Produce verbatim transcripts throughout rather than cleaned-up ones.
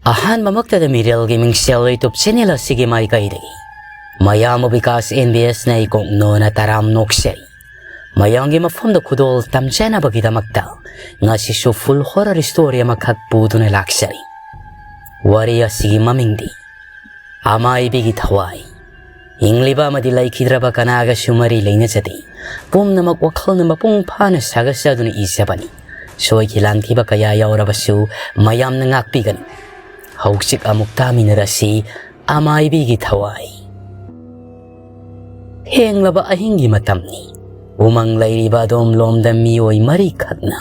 ꯑꯍꯥꯟꯕꯃꯛꯇꯗ ꯃꯤꯔꯦꯜꯒꯤ ꯃꯤꯡꯁꯦꯜ YouTube channel ꯑꯁꯤꯒꯤ ꯃꯥꯏꯀꯩꯗꯒꯤ ꯃꯌꯥꯝꯕꯨ ꯕꯤꯀꯥꯁ NBS ꯅ ꯏꯀꯣꯛꯅꯣꯅ ꯇꯔꯥꯝ ꯅꯣꯛꯆꯔꯤ꯫ ꯃꯌꯥꯝꯒꯤ ꯃꯐꯝꯗ ꯈꯨꯗꯣꯜ ꯇꯝꯖꯅꯕꯒꯤꯗꯃꯛꯇ ꯉꯁꯤꯁꯨ full horror story ꯑꯃꯈꯛ ꯄꯨꯗꯨꯅ ꯂꯥꯛꯆꯔꯤ꯫ ꯋꯥꯔꯤ ꯑꯁꯤꯒꯤ ꯃꯃꯤꯡꯗꯤ ꯑꯃꯥꯏꯕꯤꯒꯤ ꯊꯋꯥꯏ꯫ ꯍꯤꯡꯂꯤꯕ ꯑꯃꯗꯤ ꯂꯩꯈꯤꯗ꯭ꯔꯕ ꯀꯅꯥꯒꯁꯨ ꯃꯔꯤ ꯂꯩꯅꯖꯗꯦ꯫ ꯄꯨꯝꯅꯃꯛ ꯋꯥꯈꯜꯅ ꯃꯄꯨꯡ ꯐꯥꯅ ꯁꯥꯒꯠꯆꯗꯨꯅ ꯏꯖꯕꯅꯤ꯫ ꯁꯣꯏꯈꯤ ꯂꯥꯟꯈꯤꯕ ꯀꯌꯥ ꯌꯥꯎꯔꯕꯁꯨ ꯃꯌꯥꯝꯅ ꯉꯥꯛꯄꯤꯒꯅꯤ꯫ ꯍꯧꯖꯤꯛ ꯑꯃꯨꯛ ꯇꯥꯃꯤꯟꯅꯔꯁꯤ ꯑꯃꯥꯏꯕꯤꯒꯤ ꯊꯋꯥꯏ꯫ ꯊꯦꯡꯂꯕ ꯑꯍꯤꯡꯒꯤ ꯃꯇꯝꯅꯤ꯫ ꯎꯃꯪ ꯂꯩꯔꯤꯕ ꯑꯗꯣꯝꯂꯣꯝꯗ ꯃꯤꯑꯣꯏ ꯃꯔꯤꯈꯛꯅ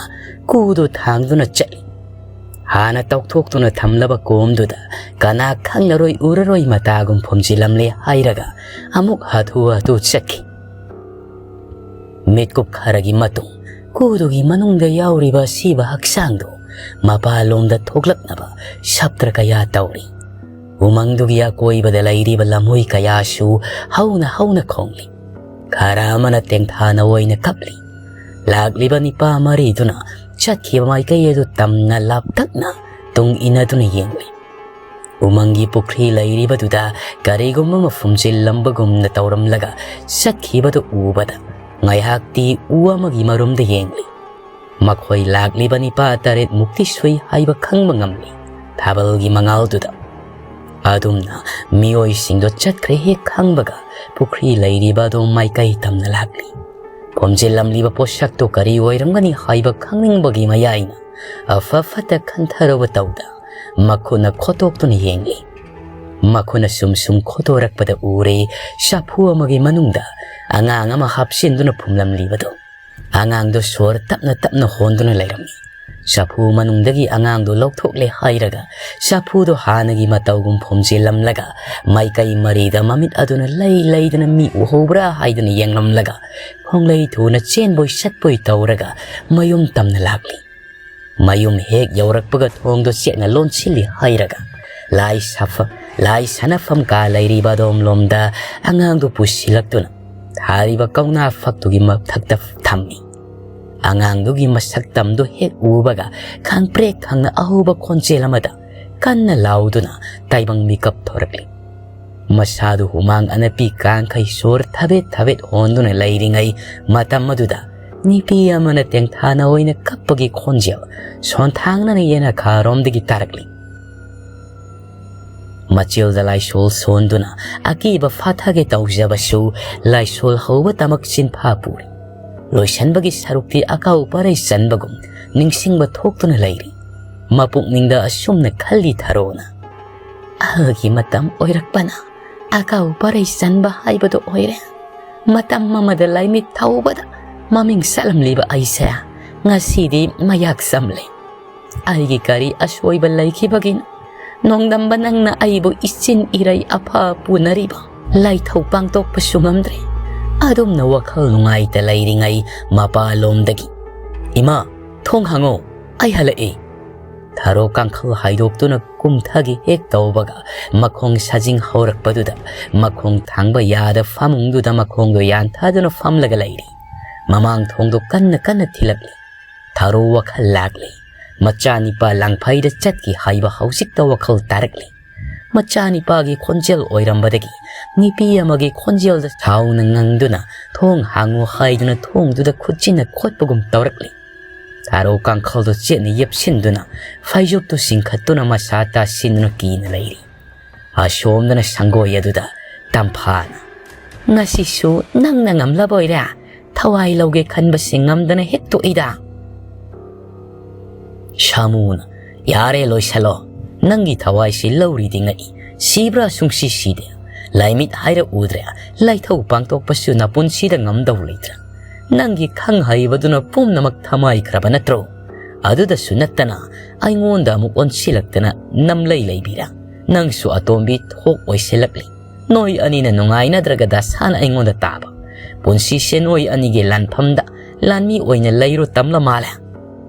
ꯀꯨꯗꯨ ꯊꯥꯡꯗꯨꯅ ꯆꯠꯂꯤ꯫ ꯍꯥꯟꯅ ꯇꯧꯊꯣꯛꯇꯨꯅ ꯊꯝꯂꯕ ꯀꯣꯝꯗꯨꯗ ꯀꯅꯥ ꯈꯪꯂꯔꯣꯏ ꯎꯔꯔꯣꯏ ꯃꯇꯥꯒꯨꯝ ꯐꯨꯝꯖꯤꯜꯂꯝꯂꯦ ꯍꯥꯏꯔꯒ ꯑꯃꯨꯛ ꯍꯥꯊꯨ ꯍꯥꯊꯨ ꯆꯠꯈꯤ꯫ ꯃꯤꯠꯀꯨꯞ ꯈꯔꯒꯤ ꯃꯇꯨꯡ ꯀꯨꯗꯨꯒꯤ ꯃꯅꯨꯡꯗ ꯌꯥꯎꯔꯤꯕ ꯑꯁꯤꯕ ꯍꯛꯆꯥꯡꯗꯨ ꯃꯄꯥꯟꯂꯣꯝꯗ ꯊꯣꯛꯂꯛꯅꯕ ꯁꯞꯇ꯭ꯔ ꯀꯌꯥ ꯇꯧꯔꯤ꯫ ꯎꯃꯪꯗꯨꯒꯤ ꯑꯀꯣꯏꯕꯗ ꯂꯩꯔꯤꯕ ꯂꯝꯍꯨꯏ ꯀꯌꯥꯁꯨ ꯍꯧꯅ ꯍꯧꯅ ꯈꯣꯡꯂꯤ꯫ ꯈꯔ ꯑꯃꯅ ꯇꯦꯡꯊꯥꯅ ꯑꯣꯏꯅ ꯀꯞꯂꯤ꯫ ꯂꯥꯛꯂꯤꯕ ꯅꯤꯄꯥ ꯃꯔꯤꯗꯨꯅ ꯆꯠꯈꯤꯕ ꯃꯥꯏꯀꯩ ꯑꯗꯨ ꯇꯝꯅ ꯂꯥꯞꯇꯛꯅ ꯇꯨꯡ ꯏꯟꯅꯗꯨꯅ ꯌꯦꯡꯂꯤ꯫ ꯎꯃꯪꯒꯤ ꯄꯨꯈ꯭ꯔꯤ ꯂꯩꯔꯤꯕꯗꯨꯗ ꯀꯔꯤꯒꯨꯝꯕ ꯑꯃ ꯐꯨꯝꯖꯤꯜꯂꯝꯕꯒꯨꯝꯅ ꯇꯧꯔꯝꯂꯒ ꯆꯠꯈꯤꯕꯗꯨ ꯎꯕꯗ ꯉꯥꯏꯍꯥꯛꯇꯤ ꯎ ꯑꯃꯒꯤ ꯃꯔꯨꯝꯗ ꯌꯦꯡꯂꯤ꯫ ꯃꯈꯣꯏ ꯂꯥꯛꯂꯤꯕ ꯅꯤꯄꯥ ꯇꯔꯦꯠ ꯃꯨꯛꯇꯤ ꯁꯨꯏ ꯍꯥꯏꯕ ꯈꯪꯕ ꯉꯝꯂꯤ꯫ ꯊꯥꯕꯜꯒꯤ ꯃꯉꯥꯜꯗꯨꯗ꯫ ꯑꯗꯨꯝꯅ ꯃꯤꯑꯣꯏꯁꯤꯡꯗꯣ ꯆꯠꯈ꯭ꯔꯦ ꯍꯦꯛ ꯈꯪꯕꯒ ꯄꯨꯈ꯭ꯔꯤ ꯂꯩꯔꯤꯕ ꯑꯗꯨ ꯃꯥꯏꯀꯩ ꯇꯝꯅ ꯂꯥꯛꯂꯤ꯫ ꯐꯨꯝꯖꯤꯜꯂꯝꯂꯤꯕ ꯄꯣꯠꯁꯛꯇꯨ ꯀꯔꯤ ꯑꯣꯏꯔꯝꯒꯅꯤ ꯍꯥꯏꯕ ꯈꯪꯅꯤꯡꯕꯒꯤ ꯃꯌꯥꯏꯅ ꯑꯐ ꯐꯠꯇ ꯈꯟꯊꯔꯨꯕ ꯇꯧꯗ ꯃꯈꯨꯠꯅ ꯈꯣꯠꯇꯣꯛꯇꯨꯅ ꯌꯦꯡꯂꯤ꯫ ꯃꯈꯨꯠꯅ ꯁꯨꯝ ꯁꯨꯝ ꯈꯣꯠꯇꯣꯔꯛꯄꯗ ꯎꯔꯦ ꯆꯐꯨ ꯑꯃꯒꯤ ꯃꯅꯨꯡꯗ ꯑꯉꯥꯡ ꯑꯃ ꯍꯥꯞꯆꯤꯟꯗꯨꯅ ꯐꯨꯝꯂꯝꯂꯤꯕꯗꯨ꯫ ꯑꯉꯥꯡꯗꯨ ꯁꯣꯔ ꯇꯞꯅ ꯇꯞꯅ ꯍꯣꯟꯗꯨꯅ ꯂꯩꯔꯝꯃꯤ꯫ ꯆꯐꯨ ꯃꯅꯨꯡꯗꯒꯤ ꯑꯉꯥꯡꯗꯨ ꯂꯧꯊꯣꯛꯂꯦ ꯍꯥꯏꯔꯒ ꯆꯐꯨꯗꯨ ꯍꯥꯟꯅꯒꯤ ꯃꯇꯧꯒꯨꯝ ꯐꯨꯝꯖꯤꯜꯂꯝꯂꯒ ꯃꯥꯏꯀꯩ ꯃꯔꯤꯗ ꯃꯃꯤꯠ ꯑꯗꯨꯅ ꯂꯩ ꯂꯩꯗꯅ ꯃꯤ ꯎꯍꯧꯕ꯭ꯔꯥ ꯍꯥꯏꯗꯨꯅ ꯌꯦꯡꯂꯝꯂꯒ ꯈꯣꯡꯂꯩ ꯊꯨꯅ ꯆꯦꯟꯕꯣꯏ ꯆꯠꯄꯣꯏ ꯇꯧꯔꯒ ꯃꯌꯨꯝ ꯇꯝꯅ ꯂꯥꯛꯂꯤ꯫ ꯃꯌꯨꯝ ꯍꯦꯛ ꯌꯧꯔꯛꯄꯒ ꯊꯣꯡꯗꯣ ꯆꯦꯠꯅ ꯂꯣꯟꯁꯤꯜꯂꯤ ꯍꯥꯏꯔꯒ ꯂꯥꯏ ꯁꯥꯐ-, ꯂꯥꯏ ꯁꯥꯟꯅꯐꯝ ꯀꯥ ꯂꯩꯔꯤꯕ ꯑꯗꯣꯝꯂꯣꯝꯗ ꯑꯉꯥꯡꯗꯨ ꯄꯨꯁꯤꯜꯂꯛꯇꯨꯅ ꯊꯥꯔꯤꯕ ꯀꯧꯅꯥ ꯐꯛꯇꯨꯒꯤ ꯃꯊꯛꯇ ꯊꯝꯃꯤ꯫ ꯑꯉꯥꯡꯗꯨꯒꯤ ꯃꯁꯛ ꯇꯝꯗꯨ ꯍꯦꯛ ꯎꯕꯒ ꯈꯪꯄ꯭ꯔꯦꯛ ꯈꯪꯅ ꯑꯍꯧꯕ ꯈꯣꯟꯖꯦꯜ ꯑꯃꯗ ꯀꯟꯅ ꯂꯥꯎꯗꯨꯅ ꯇꯥꯏꯕꯪ ꯃꯤꯀꯞ ꯊꯣꯔꯛꯂꯤ꯫ ꯃꯁꯥꯗꯨ ꯍꯨꯃꯥꯡ ꯑꯅꯞꯄꯤ ꯀꯥꯡꯈꯩ ꯁꯣꯔ ꯊꯕꯦꯠ ꯊꯕꯦꯠ ꯍꯣꯟꯗꯨꯅ ꯂꯩꯔꯤꯉꯩ ꯃꯇꯝ ꯑꯗꯨꯗ ꯅꯨꯄꯤ ꯑꯃꯅ ꯇꯦꯡꯊꯥꯅ ꯑꯣꯏꯅ ꯀꯞꯄꯒꯤ ꯈꯣꯟꯖꯦꯜ ꯁꯣꯟꯊꯥꯡꯅꯅ ꯌꯦꯅꯈꯥꯔꯣꯝꯗꯒꯤ ꯇꯥꯔꯛꯂꯤ꯫ ꯃꯆꯤꯜꯗ ꯂꯥꯏꯁꯣꯜ ꯁꯣꯟꯗꯨꯅ ꯑꯀꯤꯕ ꯐꯥꯊꯒꯦ ꯇꯧꯖꯕꯁꯨ ꯂꯥꯏꯁꯣꯜ ꯍꯧꯕ ꯇꯃꯛ ꯆꯤꯟꯐꯥ ꯄꯨꯔꯤ꯫ ꯂꯣꯏꯁꯟꯕꯒꯤ ꯁꯔꯨꯛꯇꯤ ꯑꯀꯥꯎ ꯄꯔꯩ ꯆꯟꯕꯒꯨꯝ ꯅꯤꯡꯁꯤꯡꯕ ꯊꯣꯛꯇꯨꯅ ꯂꯩꯔꯤ꯫ ꯃꯄꯨꯛꯅꯤꯡꯗ ꯑꯁꯨꯝꯅ ꯈꯜꯂꯤ ꯊꯔꯣꯅ, "ꯑꯍꯜꯒꯤ ꯃꯇꯝ ꯑꯣꯏꯔꯛꯄꯅ ꯑꯀꯥꯎ ꯄꯔꯩ ꯆꯟꯕ ꯍꯥꯏꯕꯗꯨ ꯑꯣꯏꯔꯦ꯫ ꯃꯇꯝ ꯑꯃꯗ ꯂꯥꯏꯃꯤꯠ ꯊꯧꯕꯗ ꯃꯃꯤꯡ ꯆꯠꯂꯝꯂꯤꯕ ꯑꯩꯁꯦ ꯉꯁꯤꯗꯤ ꯃꯌꯥꯛ ꯆꯝꯂꯦ꯫ ꯑꯩꯒꯤ ꯀꯔꯤ ꯑꯁꯣꯏꯕ ꯂꯩꯈꯤꯕꯒꯤꯅꯣ? ꯅꯣꯡꯗꯝꯕ ꯅꯪꯅ ꯑꯩꯕꯨ ꯏꯆꯤꯟ ꯏꯔꯩ ꯑꯐ ꯄꯨꯅꯔꯤꯕ ꯂꯥꯏꯊꯧ ꯄꯥꯡꯊꯣꯛꯄꯁꯨ ꯉꯝꯗ꯭ꯔꯦ꯫" ꯑꯗꯨꯝꯅ ꯋꯥꯈꯜ ꯅꯨꯡꯉꯥꯏꯇ ꯂꯩꯔꯤꯉꯩ ꯃꯄꯥꯂꯣꯝꯗꯒꯤ, "ꯏꯃꯥ, ꯊꯣꯡ ꯍꯥꯡꯉꯣ, ꯑꯩ ꯍꯜꯂꯛꯏ꯫" ꯊꯔꯣ ꯀꯥꯡꯈꯜ ꯍꯥꯏꯗꯣꯛꯇꯨꯅ ꯀꯨꯝꯊꯒꯦ ꯍꯦꯛ ꯇꯧꯕꯒ ꯃꯈꯣꯡ ꯁꯥꯖꯤꯡ ꯍꯧꯔꯛꯄꯗꯨꯗ ꯃꯈꯣꯡ ꯊꯥꯡꯕ ꯌꯥꯗ ꯐꯃꯨꯡꯗꯨꯗ ꯃꯈꯣꯡꯗꯣ ꯌꯥꯟꯊꯗꯨꯅ ꯐꯝꯂꯒ ꯂꯩꯔꯤ꯫ ꯃꯃꯥꯡ ꯊꯣꯡꯗꯣ ꯀꯟꯅ ꯀꯟꯅ ꯊꯤꯜꯂꯛꯂꯤ꯫ ꯊꯔꯣ ꯋꯥꯈꯜ ꯂꯥꯛꯂꯤ꯫ ꯃꯆꯥꯅꯤꯄꯥ ꯂꯥꯡꯐꯩꯗ ꯆꯠꯈꯤ ꯍꯥꯏꯕ ꯍꯧꯖꯤꯛꯇ ꯋꯥꯈꯜ ꯇꯥꯔꯛꯂꯤ꯫ ꯃꯆꯥꯅꯤꯄꯥꯒꯤ ꯈꯣꯟꯖꯦꯜ ꯑꯣꯏꯔꯝꯕꯗꯒꯤ ꯅꯨꯄꯤ ꯑꯃꯒꯤ ꯈꯣꯟꯖꯦꯜꯗ ꯁꯥꯎꯅ ꯉꯪꯗꯨꯅ ꯊꯣꯡ ꯍꯥꯡꯉꯨ ꯍꯥꯏꯗꯨꯅ ꯊꯣꯡꯗꯨꯗ ꯈꯨꯠꯆꯤꯟꯅ ꯈꯣꯠꯄꯒꯨꯝ ꯇꯧꯔꯛꯂꯤ꯫ ꯊꯔꯣ ꯀꯥꯡꯈꯜꯗꯨ ꯆꯦꯠꯅ ꯌꯦꯞꯁꯤꯟꯗꯨꯅ ꯐꯩꯖꯨꯞꯇꯨ ꯆꯤꯡꯈꯠꯇꯨꯅ ꯃꯁꯥ ꯇꯥꯁꯤꯟꯗꯨꯅ ꯀꯤꯅ ꯂꯩꯔꯤ꯫ ꯑꯁꯣꯝꯗꯅ ꯁꯪꯒꯣꯏ ꯑꯗꯨꯗ ꯇꯝꯐꯥꯅ, "ꯉꯁꯤꯁꯨ ꯅꯪꯅ ꯉꯝꯂꯕ ꯑꯣꯏꯔꯦ꯫ ꯊꯋꯥꯏ ꯂꯧꯒꯦ ꯈꯟꯕꯁꯤ ꯉꯝꯗꯅ ꯍꯦꯛ ꯇꯣꯛꯏꯗ꯫" ꯁꯥꯃꯨꯅ, "ꯌꯥꯔꯦ, ꯂꯣꯏꯁꯜꯂꯣ꯫ ꯅꯪꯒꯤ ꯊꯋꯥꯏꯁꯤ ꯂꯧꯔꯤꯗꯤ ꯉꯛꯏ꯫ ꯁꯤꯕ꯭ꯔꯥ ꯁꯨꯡꯁꯤ ꯁꯤꯗꯦ꯫ ꯂꯥꯏꯃꯤꯠ ꯍꯥꯏꯔ ꯎꯗ꯭ꯔꯦ, ꯂꯥꯏꯊꯧ ꯄꯥꯡꯊꯣꯛꯄꯁꯨ ꯅꯄꯨꯟꯁꯤꯗ ꯉꯝꯗꯧ ꯂꯩꯇ꯭ꯔꯦ꯫ ꯅꯪꯒꯤ ꯈꯪ ꯍꯩꯕꯗꯨꯅ ꯄꯨꯝꯅꯃꯛ ꯊꯃꯥꯏꯈ꯭ꯔꯕ ꯅꯠꯇ꯭ꯔꯣ? ꯑꯗꯨꯗꯁꯨ ꯅꯠꯇꯅ ꯑꯩꯉꯣꯟꯗ ꯑꯃꯨꯛ ꯑꯣꯟꯁꯤꯜꯂꯛꯇꯅ ꯅꯝꯂꯩ ꯂꯩꯕꯤꯔ꯫ ꯅꯪꯁꯨ ꯑꯇꯣꯝꯕꯤ ꯊꯣꯛ ꯑꯣꯏꯁꯤꯜꯂꯛꯂꯤ꯫ ꯅꯣꯏ ꯑꯅꯤꯅ ꯅꯨꯡꯉꯥꯏꯅꯗ꯭ꯔꯒ ꯗꯁꯥꯅ ꯑꯩꯉꯣꯟꯗ ꯇꯥꯕ꯫ ꯄꯨꯟꯁꯤꯁꯦ ꯅꯣꯏ ꯑꯅꯤꯒꯤ ꯂꯥꯟꯐꯝꯗ ꯂꯥꯟꯃꯤ ꯑꯣꯏꯅ ꯂꯩꯔꯣ ꯇꯝꯂ ꯃꯥꯜꯂꯦ꯫"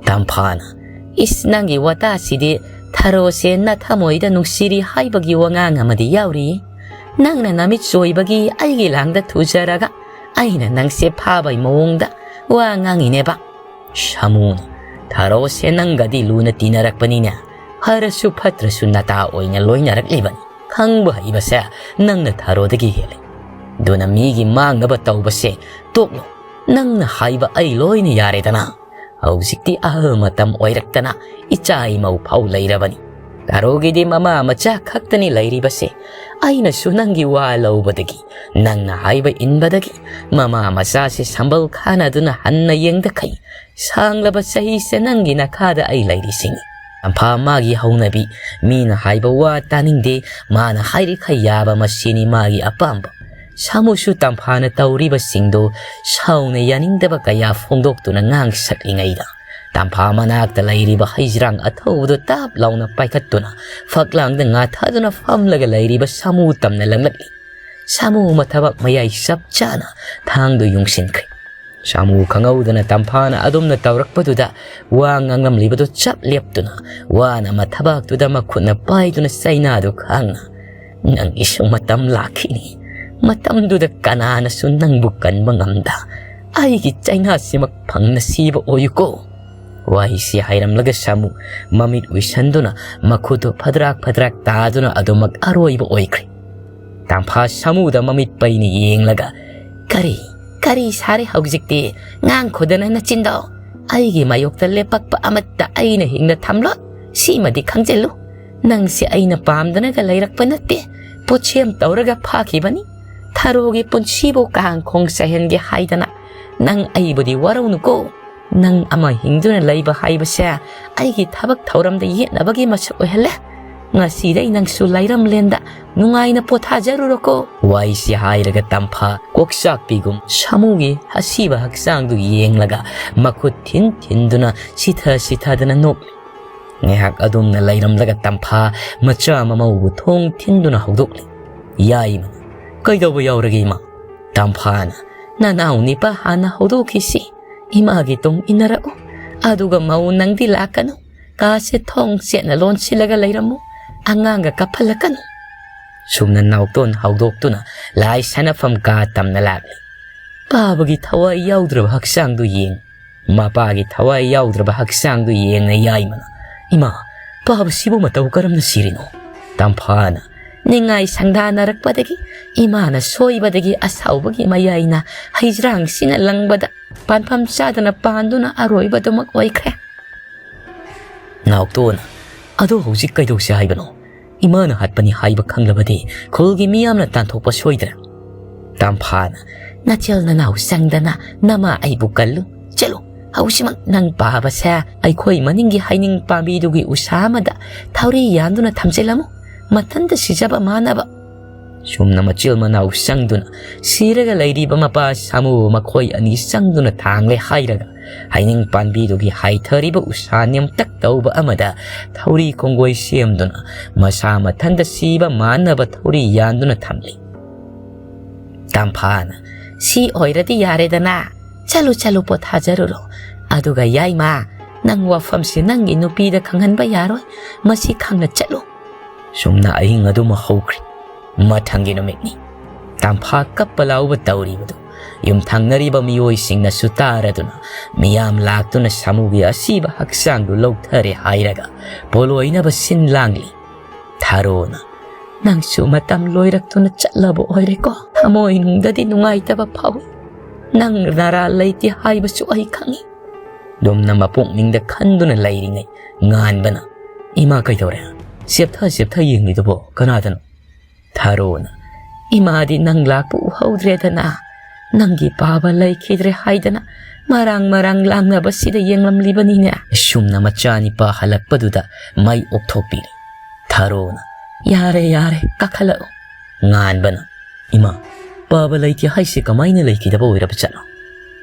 ꯇꯝꯐꯥꯅ, "ꯏꯁ, ꯅꯪꯒꯤ ꯋꯥꯇꯥꯁꯤꯗꯤ ꯊꯔꯣꯁꯦ ꯅꯊꯃꯣꯏꯗ ꯅꯨꯡꯁꯤꯔꯤ ꯍꯥꯏꯕꯒꯤ ꯋꯥꯉꯥꯡ ꯑꯃꯗꯤ ꯌꯥꯎꯔꯤ꯫ ꯅꯪꯅ ꯅꯃꯤꯠ ꯆꯣꯏꯕꯒꯤ ꯑꯩꯒꯤ ꯂꯥꯡꯗ ꯊꯨꯖꯔꯒ ꯑꯩꯅ ꯅꯪꯁꯦ ꯐꯥꯕꯩ ꯃꯑꯣꯡꯗ ꯋꯥ ꯉꯥꯡꯉꯤꯅꯦꯕ꯫" ꯁꯥꯃꯨꯅ, "ꯊꯔꯣꯁꯦ ꯅꯪꯒꯗꯤ ꯂꯨꯅ ꯇꯤꯟꯅꯔꯛꯄꯅꯤꯅꯦ꯫ ꯐꯔꯁꯨ ꯐꯠꯇ꯭ꯔꯁꯨ ꯅꯇꯥ ꯑꯣꯏꯅ ꯂꯣꯏꯅꯔꯛꯂꯤꯕꯅꯤ꯫ ꯈꯪꯕ ꯍꯩꯕꯁꯦ ꯅꯪꯅ ꯊꯔꯣꯗꯒꯤ ꯍꯦꯜꯂꯤ꯫ ꯑꯗꯨꯅ ꯃꯤꯒꯤ ꯃꯥꯡꯅꯕ ꯇꯧꯕꯁꯦ ꯇꯣꯛꯂꯣ꯫ ꯅꯪꯅ ꯍꯥꯏꯕ ꯑꯩ ꯂꯣꯏꯅ ꯌꯥꯔꯦꯗꯅ꯫ ꯍꯧꯖꯤꯛꯇꯤ ꯑꯍꯜ ꯃꯇꯝ ꯑꯣꯏꯔꯛꯇꯅ ꯏꯆꯥ ꯏꯃꯧ ꯐꯥꯎ ꯂꯩꯔꯕꯅꯤ꯫ ꯊꯔꯣꯒꯤꯗꯤ ꯃꯃꯥ ꯃꯆꯥ ꯈꯛꯇꯅꯤ ꯂꯩꯔꯤꯕꯁꯦ꯫ ꯑꯩꯅꯁꯨ ꯅꯪꯒꯤ ꯋꯥ ꯂꯧꯕꯗꯒꯤ, ꯅꯪꯅ ꯍꯥꯏꯕ ꯏꯟꯕꯗꯒꯤ ꯃꯃꯥ ꯃꯆꯥꯁꯦ ꯁꯝꯕꯜ ꯈꯥꯅꯗꯨꯅ ꯍꯟꯅ ꯌꯦꯡꯗꯈꯩ ꯁꯥꯡꯂꯕ ꯆꯍꯤꯁꯦ ꯅꯪꯒꯤ ꯅꯈꯥꯗ ꯑꯩ ꯂꯩꯔꯤꯁꯤꯅꯤ꯫ ꯇꯝꯐꯥ ꯃꯥꯒꯤ ꯍꯧꯅꯕꯤ, ꯃꯤꯅ ꯍꯥꯏꯕ ꯋꯥ ꯇꯥꯅꯤꯡꯗꯦ, ꯃꯥꯅ ꯍꯥꯏꯔꯤꯈꯩ ꯌꯥꯕ, ꯃꯁꯤꯅꯤ ꯃꯥꯒꯤ ꯑꯄꯥꯝꯕ꯫ ꯁꯥꯃꯨꯁꯨ ꯇꯝꯐꯥꯅ ꯇꯧꯔꯤꯕꯁꯤꯡꯗꯣ ꯁꯥꯎꯅ ꯌꯥꯅꯤꯡꯗꯕ ꯀꯌꯥ ꯐꯣꯡꯗꯣꯛꯇꯨꯅ ꯉꯥꯡ ꯁꯛꯂꯤꯉꯩꯗ, ꯇꯝꯐꯥ ꯃꯅꯥꯛꯇ ꯂꯩꯔꯤꯕ ꯍꯩꯖ꯭ꯔꯥꯡ ꯑꯊꯧꯕꯗꯨ ꯇꯥꯞ ꯂꯥꯎꯅ ꯄꯥꯏꯈꯠꯇꯨꯅ ꯐꯛꯂꯥꯡꯗ ꯉꯥꯊꯗꯨꯅ ꯐꯝꯂꯒ ꯂꯩꯔꯤꯕ ꯁꯥꯃꯨ ꯇꯝꯅ ꯂꯪꯂꯛꯂꯤ꯫ ꯁꯥꯃꯨ ꯃꯊꯕꯥꯛ ꯃꯌꯥꯏ ꯆꯞ ꯆꯥꯅ ꯊꯥꯡꯗꯨ ꯌꯨꯡꯁꯤꯟꯈ꯭ꯔꯦ꯫ ꯁꯥꯃꯨ ꯈꯪꯍꯧꯗꯅ ꯇꯝꯐꯥꯅ ꯑꯗꯨꯝꯅ ꯇꯧꯔꯛꯄꯗꯨꯗ ꯋꯥ ꯉꯥꯡꯂꯝꯂꯤꯕꯗꯨ ꯆꯞ ꯂꯦꯞꯇꯨꯅ ꯋꯥꯅ ꯃꯊꯕꯥꯛꯇꯨꯗ ꯃꯈꯨꯠꯅ ꯄꯥꯏꯗꯨꯅ ꯆꯩꯅꯥꯗꯨ ꯈꯥꯡꯅ, "ꯅꯪꯒꯤꯁꯨ ꯃꯇꯝ ꯂꯥꯛꯈꯤꯅꯤ꯫ ꯃꯇꯝꯗꯨꯗ ꯀꯅꯥꯅꯁꯨ ꯅꯪꯕꯨ ꯀꯟꯕ ꯉꯝꯗ ꯑꯩꯒꯤ ꯆꯩꯅꯥꯁꯤꯃꯛ ꯐꯪꯅ ꯁꯤꯕ ꯑꯣꯏꯌꯨꯀꯣ"꯫ ꯋꯥꯍꯩꯁꯤ ꯍꯥꯏꯔꯝꯂꯒ ꯁꯥꯃꯨ ꯃꯃꯤꯠ ꯎꯏꯁꯟꯗꯨꯅ ꯃꯈꯨꯠꯇꯨ ꯐꯗ꯭ꯔꯥꯛ ꯐꯗ꯭ꯔꯥꯛ ꯇꯥꯗꯨꯅ ꯑꯗꯨꯃꯛ ꯑꯔꯣꯏꯕ ꯑꯣꯏꯈ꯭ꯔꯦ꯫ ꯇꯝꯐꯥ ꯁꯥꯃꯨꯗ ꯃꯃꯤꯠ ꯄꯩꯅ ꯌꯦꯡꯂꯒ, "ꯀꯔꯤ, ꯀꯔꯤ ꯁꯥꯔꯦ ꯍꯧꯖꯤꯛꯇꯤ? ꯉꯥꯡꯈꯣꯗꯅ ꯅꯆꯤꯟꯗꯣ꯫ ꯑꯩꯒꯤ ꯃꯥꯌꯣꯛꯇ ꯂꯦꯞꯄꯛꯄ ꯑꯃꯠꯇ ꯑꯩꯅ ꯍꯤꯡꯅ ꯊꯝꯂꯣ꯫ ꯁꯤꯃꯗꯤ ꯈꯪꯖꯤꯜꯂꯨ꯫ ꯅꯪꯁꯦ ꯑꯩꯅ ꯄꯥꯝꯗꯅꯒ ꯂꯩꯔꯛꯄ ꯅꯠꯇꯦ꯫ ꯄꯣꯠꯁꯦꯝ ꯇꯧꯔꯒ ꯐꯥꯈꯤꯕꯅꯤ꯫ ꯊꯔꯣꯒꯤ ꯄꯨꯟꯁꯤꯕꯨ ꯀꯥꯡꯈꯣꯡ ꯆꯥꯏꯍꯟꯒꯦ ꯍꯥꯏꯗꯅ꯫ ꯅꯪ ꯑꯩꯕꯨꯗꯤ ꯋꯥꯔꯧꯅꯨꯀꯣ꯫ ꯅꯪ ꯑꯃ ꯍꯤꯡꯗꯨꯅ ꯂꯩꯕ ꯍꯥꯏꯕꯁꯦ ꯑꯩꯒꯤ ꯊꯕꯛ ꯊꯧꯔꯝꯗ ꯌꯦꯠꯅꯕꯒꯤ ꯃꯁꯛ ꯑꯣꯏꯍꯜꯂꯦ꯫ ꯉꯁꯤꯗꯩ ꯅꯪꯁꯨ ꯂꯩꯔꯝꯂꯦꯟꯗ ꯅꯨꯡꯉꯥꯏꯅ ꯄꯣꯊꯥꯖꯔꯨꯔꯣꯀꯣ"꯫ ꯋꯥꯍꯩꯁꯤ ꯍꯥꯏꯔꯒ ꯇꯝꯐꯥ ꯀꯣꯛꯆꯥꯛꯄꯤꯒꯨꯝ ꯁꯥꯃꯨꯒꯤ ꯑꯁꯤꯕ ꯍꯛꯆꯥꯡꯗꯨ ꯌꯦꯡꯂꯒ ꯃꯈꯨꯠ ꯊꯤꯟ ꯊꯤꯟꯗꯨꯅ ꯁꯤꯊ ꯁꯤꯊꯗꯅ ꯅꯣꯛꯂꯤ꯫ ꯉꯥꯏꯍꯥꯛ ꯑꯗꯨꯝꯅ ꯂꯩꯔꯝꯂꯒ ꯇꯝꯐꯥ ꯃꯆꯥ ꯃꯃꯧꯕꯨ ꯊꯣꯡ ꯊꯤꯟꯗꯨꯅ ꯍꯧꯗꯣꯛꯂꯤ꯫ ꯌꯥꯏꯃ, "ꯀꯩꯗꯧꯕ ꯌꯥꯎꯔꯒꯦ ꯏꯃꯥ?" ꯇꯝꯐꯥꯅ, "ꯅꯅꯥꯎ ꯅꯤꯄꯥ ꯍꯥꯟꯅ ꯍꯧꯗꯣꯛꯈꯤꯁꯤ꯫ ꯏꯃꯥꯒꯤ ꯇꯨꯡ ꯏꯟꯅꯔꯛꯎ꯫ ꯑꯗꯨꯒ ꯃꯧ ꯅꯪꯗꯤ ꯂꯥꯛꯀꯅꯨ꯫ ꯀꯥꯁꯦ ꯊꯣꯡ ꯆꯦꯠꯅ ꯂꯣꯟꯁꯤꯜꯂꯒ ꯂꯩꯔꯝꯃꯨ꯫ ꯑꯉꯥꯡꯒ ꯀꯞꯍꯜꯂꯛꯀꯅꯨ"꯫ ꯁꯨꯝꯅ ꯅꯥꯎꯇꯣꯟ ꯍꯧꯗꯣꯛꯇꯨꯅ ꯂꯥꯏ ꯁꯥꯟꯅꯐꯝ ꯀꯥ ꯇꯝꯅ ꯂꯥꯛꯂꯤ꯫ ꯄꯥꯕꯒꯤ ꯊꯋꯥꯏ ꯌꯥꯎꯗ꯭ꯔꯕ ꯍꯛꯆꯥꯡꯗꯨ ꯌꯦꯡ, ꯃꯄꯥꯒꯤ ꯊꯋꯥꯏ ꯌꯥꯎꯗ꯭ꯔꯕ ꯍꯛꯆꯥꯡꯗꯨ ꯌꯦꯡꯅ ꯌꯥꯏꯃꯅ, "ꯏꯃꯥ, ꯄꯥꯕꯁꯤꯕꯨ ꯃꯇꯧ ꯀꯔꯝꯅ ꯁꯤꯔꯤꯅꯣ? ꯇꯝꯐꯥꯅ ꯅꯤꯡꯉꯥꯏ ꯁꯪꯗꯥꯅꯔꯛꯄꯗꯒꯤ ꯏꯃꯥꯅ ꯁꯣꯏꯕꯗꯒꯤ ꯑꯁꯥꯎꯕꯒꯤ ꯃꯌꯥꯏꯅ ꯍꯩꯖ꯭ꯔꯥꯡꯁꯤꯅ ꯂꯪꯕꯗ ꯄꯥꯟꯐꯝ ꯆꯥꯗꯅ ꯄꯥꯟꯗꯨꯅ ꯑꯔꯣꯏꯕꯗꯨꯃꯛ ꯑꯣꯏꯈ꯭ꯔꯦ꯫ ꯅꯥꯎꯇꯣꯅ, "ꯑꯗꯣ ꯍꯧꯖꯤꯛ ꯀꯩꯗꯧꯁꯦ ꯍꯥꯏꯕꯅꯣ? ꯏꯃꯥꯅ ꯍꯥꯠꯄꯅꯤ ꯍꯥꯏꯕ ꯈꯪꯂꯕꯗꯤ ꯈꯨꯜꯒꯤ ꯃꯤꯌꯥꯝꯅ ꯇꯥꯟꯊꯣꯛꯄ ꯁꯣꯏꯗ꯭ꯔꯦ꯫" ꯇꯝꯐꯥꯅ, "ꯅꯆꯤꯜ ꯅꯅꯥꯎ ꯆꯪꯗꯅ ꯅꯃꯥ ꯑꯩꯕꯨ ꯀꯜꯂꯨ꯫ ꯆꯠꯂꯨ, ꯍꯧꯖꯤꯛꯃꯛ ꯅꯪ ꯄꯥꯕꯁꯦ ꯑꯩꯈꯣꯏ ꯃꯅꯤꯡꯒꯤ ꯍꯩꯅꯤꯡ ꯄꯥꯝꯕꯤꯗꯨꯒꯤ ꯎꯁꯥ ꯑꯃꯗ ꯊꯧꯔꯤ ꯌꯥꯟꯗꯨꯅ ꯊꯝꯖꯤꯜꯂꯝꯃꯨ, ꯃꯊꯟꯇ ꯁꯤꯖꯕ ꯃꯥꯟꯅꯕ꯫" ꯁꯨꯝꯅ ꯃꯆꯤꯜ ꯃꯅꯥꯎ ꯆꯪꯗꯨꯅ ꯁꯤꯔꯒ ꯂꯩꯔꯤꯕ ꯃꯄꯥ ꯁꯥꯃꯨ ꯃꯈꯣꯏ ꯑꯅꯤ ꯆꯪꯗꯨꯅ ꯊꯥꯡꯂꯦ ꯍꯥꯏꯔꯒ ꯍꯩꯅꯤꯡ ꯄꯥꯝꯕꯤꯗꯨꯒꯤ ꯍꯥꯏꯊꯔꯤꯕ ꯎꯁꯥ ꯅꯦꯝꯇꯛ ꯇꯧꯕ ꯑꯃꯗ ꯊꯧꯔꯤ ꯈꯣꯡꯒꯣꯏ ꯁꯦꯝꯗꯨꯅ ꯃꯁꯥ ꯃꯊꯟꯇ ꯁꯤꯕ ꯃꯥꯟꯅꯕ ꯊꯧꯔꯤ ꯌꯥꯟꯗꯨꯅ ꯊꯝꯂꯤ꯫ ꯇꯝꯐꯥꯅ, "ꯁꯤ ꯑꯣꯏꯔꯗꯤ ꯌꯥꯔꯦꯗꯅ꯫ ꯆꯠꯂꯨ, ꯆꯠꯂꯨ, ꯄꯣꯊꯥꯖꯔꯨꯔꯣ꯫ ꯑꯗꯨꯒ ꯌꯥꯏꯃ, ꯅꯪ ꯋꯥꯐꯝꯁꯤ ꯅꯪꯒꯤ ꯅꯨꯄꯤꯗ ꯈꯪꯍꯟꯕ ꯌꯥꯔꯣꯏ꯫ ꯃꯁꯤ ꯈꯪꯅ ꯆꯠꯂꯨ꯫" ꯁꯨꯝꯅ ꯑꯍꯤꯡ ꯑꯗꯨꯃ ꯍꯧꯈ꯭ꯔꯦ꯫ ꯃꯊꯪꯒꯤ ꯅꯨꯃꯤꯠꯅꯤ꯫ ꯇꯝꯐꯥ ꯀꯞꯄ ꯂꯥꯎꯕ ꯇꯧꯔꯤꯕꯗꯨ ꯌꯨꯝꯊꯪꯅꯔꯤꯕ ꯃꯤꯑꯣꯏꯁꯤꯡꯅꯁꯨ ꯇꯥꯔꯗꯨꯅ ꯃꯤꯌꯥꯝ ꯂꯥꯛꯇꯨꯅ ꯁꯥꯃꯨꯒꯤ ꯑꯁꯤꯕ ꯍꯛꯆꯥꯡꯗꯨ ꯂꯧꯊꯔꯦ ꯍꯥꯏꯔꯒ ꯄꯣꯂꯣꯏꯅꯕ ꯁꯤꯟ ꯂꯥꯡꯂꯤ꯫ ꯊꯥꯔꯣꯅ, "ꯅꯪꯁꯨ ꯃꯇꯝ ꯂꯣꯏꯔꯛꯇꯨꯅ ꯆꯠꯂꯕ ꯑꯣꯏꯔꯦꯀꯣ꯫ ꯊꯃꯣꯏꯅꯨꯡꯗꯗꯤ ꯅꯨꯡꯉꯥꯏꯇꯕ ꯐꯥꯎꯏ꯫ ꯅꯪ ꯅꯔꯥ ꯂꯩꯇꯦ ꯍꯥꯏꯕꯁꯨ ꯑꯩ ꯈꯪꯏ꯫" ꯂꯨꯝꯅ ꯃꯄꯨꯛꯅꯤꯡꯗ ꯈꯟꯗꯨꯅ ꯂꯩꯔꯤꯉꯩ ꯉꯥꯟꯕꯅ, "ꯏꯃꯥ ꯀꯩꯗꯧꯔꯦ? ꯆꯦꯞꯊ ꯆꯦꯞꯊ ꯌꯦꯡꯂꯤꯗꯨꯕꯣ ꯀꯅꯥꯗꯅꯣ?" ꯊꯥꯔꯣꯅ, "ꯏꯃꯥꯗꯤ ꯅꯪ ꯂꯥꯛꯄ ꯎꯍꯧꯗ꯭ꯔꯦꯗꯅ꯫ ꯅꯪꯒꯤ ꯄꯥꯕ ꯂꯩꯈꯤꯗ꯭ꯔꯦ ꯍꯥꯏꯗꯅ ꯃꯔꯥꯡ ꯃꯔꯥꯡ ꯂꯥꯡꯅꯕꯁꯤꯗ ꯌꯦꯡꯂꯝꯂꯤꯕꯅꯤꯅꯦ꯫" ꯁꯨꯝꯅ ꯃꯆꯥꯅꯤꯄꯥ ꯍꯜꯂꯛꯄꯗꯨꯗ ꯃꯩ ꯑꯣꯛꯊꯣꯛꯄꯤꯔꯦ꯫ ꯊꯥꯔꯣꯅ, "ꯌꯥꯔꯦ, ꯌꯥꯔꯦ, ꯀꯥꯈꯠꯂꯛꯎ꯫" ꯉꯥꯟꯕꯅ, "ꯏꯃꯥ, ꯄꯥꯕ ꯂꯩꯇꯦ ꯍꯥꯏꯁꯦ ꯀꯃꯥꯏꯅ ꯂꯩꯈꯤꯗꯕ ꯑꯣꯏꯔꯕ ꯖꯥꯠꯅꯣ?"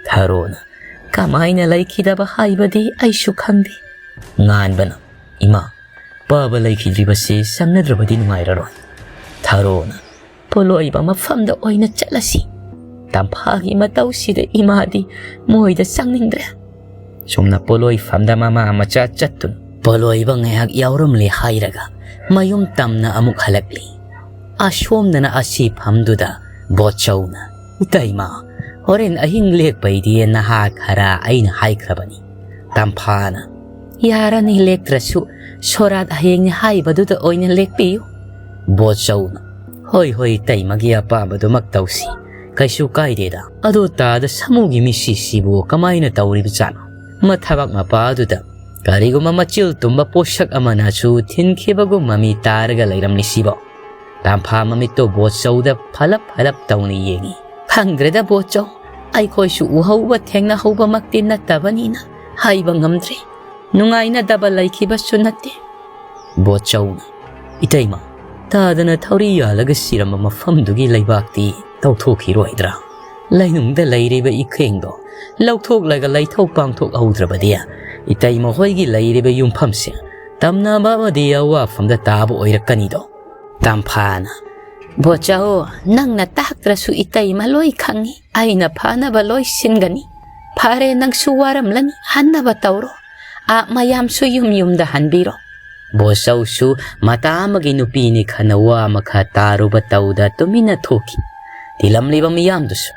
ꯊꯥꯔꯣꯅ, "ꯀꯃꯥꯏꯅ ꯂꯩꯈꯤꯗꯕ ꯍꯥꯏꯕꯗꯤ ꯑꯩꯁꯨ ꯈꯪꯗꯦ꯫" ꯉꯥꯟꯕꯅ, "ꯏꯃꯥ, ꯄꯥꯕ ꯂꯩꯈꯤꯗ꯭ꯔꯤꯕꯁꯤ ꯆꯪꯅꯗ꯭ꯔꯕꯗꯤ ꯅꯨꯡꯉꯥꯏꯔꯔꯣꯏ꯫" ꯊꯥꯔꯣꯅ, "ꯄꯣꯂꯣꯏꯕ ꯃꯐꯝꯗ ꯑꯣꯏꯅ ꯆꯠꯂꯁꯤ꯫ ꯇꯝꯐꯥꯒꯤ ꯃꯇꯧꯁꯤꯗ ꯏꯃꯥꯗꯤ ꯃꯣꯏꯗ ꯆꯪꯅꯤꯡꯗ꯭ꯔꯦ꯫" ꯁꯨꯝꯅ ꯄꯣꯂꯣꯏꯐꯝꯗ ꯃꯃꯥ ꯃꯆꯥ ꯆꯠꯇꯨꯅ ꯄꯣꯂꯣꯏꯕ ꯉꯥꯏꯍꯥꯛ ꯌꯥꯎꯔꯝꯂꯦ ꯍꯥꯏꯔꯒ ꯃꯌꯨꯝ ꯇꯝꯅ ꯑꯃꯨꯛ ꯍꯜꯂꯛꯂꯤ꯫ ꯑꯁꯣꯝꯗꯅ ꯑꯁꯤꯐꯝꯗꯨꯗ ꯕꯣꯠꯆꯧꯅ, "ꯏꯇꯩꯃ, ꯍꯣꯔꯦꯟ ꯑꯍꯤꯡ ꯂꯦꯛꯄꯩꯗꯤ ꯅꯍꯥ ꯈꯔ ꯑꯩꯅ ꯍꯥꯏꯈ꯭ꯔꯕꯅꯤ꯫" ꯇꯝꯐꯥꯅ, "ꯌꯥꯔꯅꯤ, ꯂꯦꯛꯇ꯭ꯔꯁꯨ ꯁꯣꯔꯥꯠ ꯍꯌꯦꯡꯅꯤ ꯍꯥꯏꯕꯗꯨꯗ ꯑꯣꯏꯅ ꯂꯦꯛꯄꯤꯌꯨ"꯫ ꯕꯣꯠꯆꯧꯅ, "ꯍꯣꯏ, ꯍꯣꯏ, ꯏꯇꯩꯃꯒꯤ ꯑꯄꯥꯝꯕꯗꯨꯃꯛ ꯇꯧꯁꯤ, ꯀꯩꯁꯨ ꯀꯥꯏꯗꯦꯗ꯫ ꯑꯗꯣ ꯇꯥꯗ ꯁꯥꯃꯨꯒꯤ ꯃꯤꯁꯤꯁꯤꯕꯨ ꯀꯃꯥꯏꯅ ꯇꯧꯔꯤꯕꯖꯥꯠꯅꯣ? ꯃꯊꯕꯥꯛ ꯃꯄꯥꯗꯨꯗ ꯀꯔꯤꯒꯨꯝꯕ ꯃꯆꯤꯜ ꯇꯨꯝꯕ ꯄꯣꯠꯁꯛ ꯑꯃꯅꯁꯨ ꯊꯤꯟꯈꯤꯕꯒꯨꯝ ꯃꯃꯤ ꯇꯥꯔꯒ ꯂꯩꯔꯝꯂꯤꯁꯤꯕꯣ?" ꯇꯝꯐꯥ ꯃꯃꯤꯠꯇꯣ ꯕꯣꯠꯆꯧꯗ ꯐꯂꯞ ꯐꯂꯞ ꯇꯧꯅ ꯌꯦꯡꯏ꯫ "ꯈꯪꯗ꯭ꯔꯦꯗ ꯕꯣꯠꯆꯧ, ꯑꯩꯈꯣꯏꯁꯨ ꯎꯍꯧꯕ ꯊꯦꯡꯅꯍꯧꯕꯃꯛꯇꯤ ꯅꯠꯇꯕꯅꯤꯅ ꯍꯥꯏꯕ ꯉꯝꯗ꯭ꯔꯦ꯫ ꯅꯨꯡꯉꯥꯏꯅꯗꯕ ꯂꯩꯈꯤꯕꯁꯨ ꯅꯠꯇꯦ"꯫ ꯕꯣꯠꯆꯧꯅ, "ꯏꯇꯩꯃ, ꯇꯥꯗꯅ ꯊꯧꯔꯤ ꯌꯥꯜꯂꯒ ꯁꯤꯔꯝꯕ ꯃꯐꯝꯗꯨꯒꯤ ꯂꯩꯕꯥꯛꯇꯤ ꯇꯧꯊꯣꯛꯈꯤꯔꯣꯏꯗ꯭ꯔꯥ? ꯂꯩꯅꯨꯡꯗ ꯂꯩꯔꯤꯕ ꯏꯈꯦꯡꯗꯣ ꯂꯧꯊꯣꯛꯂꯒ ꯂꯩꯊꯧ ꯄꯥꯡꯊꯣꯛꯍꯧꯗ꯭ꯔꯕꯗꯤ ꯏꯇꯩꯃ ꯍꯣꯏꯒꯤ ꯂꯩꯔꯤꯕ ꯌꯨꯝꯐꯝꯁꯦ ꯇꯝꯅꯕ ꯑꯃꯗꯤ ꯑꯋꯥꯐꯝꯗ ꯇꯥꯕ ꯑꯣꯏꯔꯛꯀꯅꯤꯗꯣ"꯫ ꯇꯝꯐꯥꯅ, "ꯕꯣꯠꯆꯧ, ꯅꯪꯅ ꯇꯥꯛꯇ꯭ꯔꯁꯨ ꯏꯇꯩꯃ ꯂꯣꯏ ꯈꯪꯉꯤ꯫ ꯑꯩꯅ ꯐꯅꯕ ꯂꯣꯏ ꯁꯤꯟꯒꯅꯤ꯫ ꯐꯔꯦ, ꯅꯪꯁꯨ ꯋꯥꯔꯝꯂꯅꯤ, ꯍꯟꯅꯕ ꯇꯧꯔꯣ꯫ ꯑꯥ, ꯃꯌꯥꯝꯁꯨ ꯌꯨꯝ ꯌꯨꯝꯗ ꯍꯟꯕꯤꯔꯣ"꯫ ꯕꯣꯠꯆꯧꯁꯨ ꯃꯇꯥ ꯑꯃꯒꯤ ꯅꯨꯄꯤꯅꯤ ꯈꯟꯅ ꯋꯥ ꯃꯈꯥ ꯇꯥꯔꯨꯕ ꯇꯧꯗ ꯇꯨꯃꯤꯟꯅ ꯊꯣꯛꯈꯤ꯫ ꯇꯤꯜꯂꯝꯂꯤꯕ ꯃꯤꯌꯥꯝꯗꯨꯁꯨ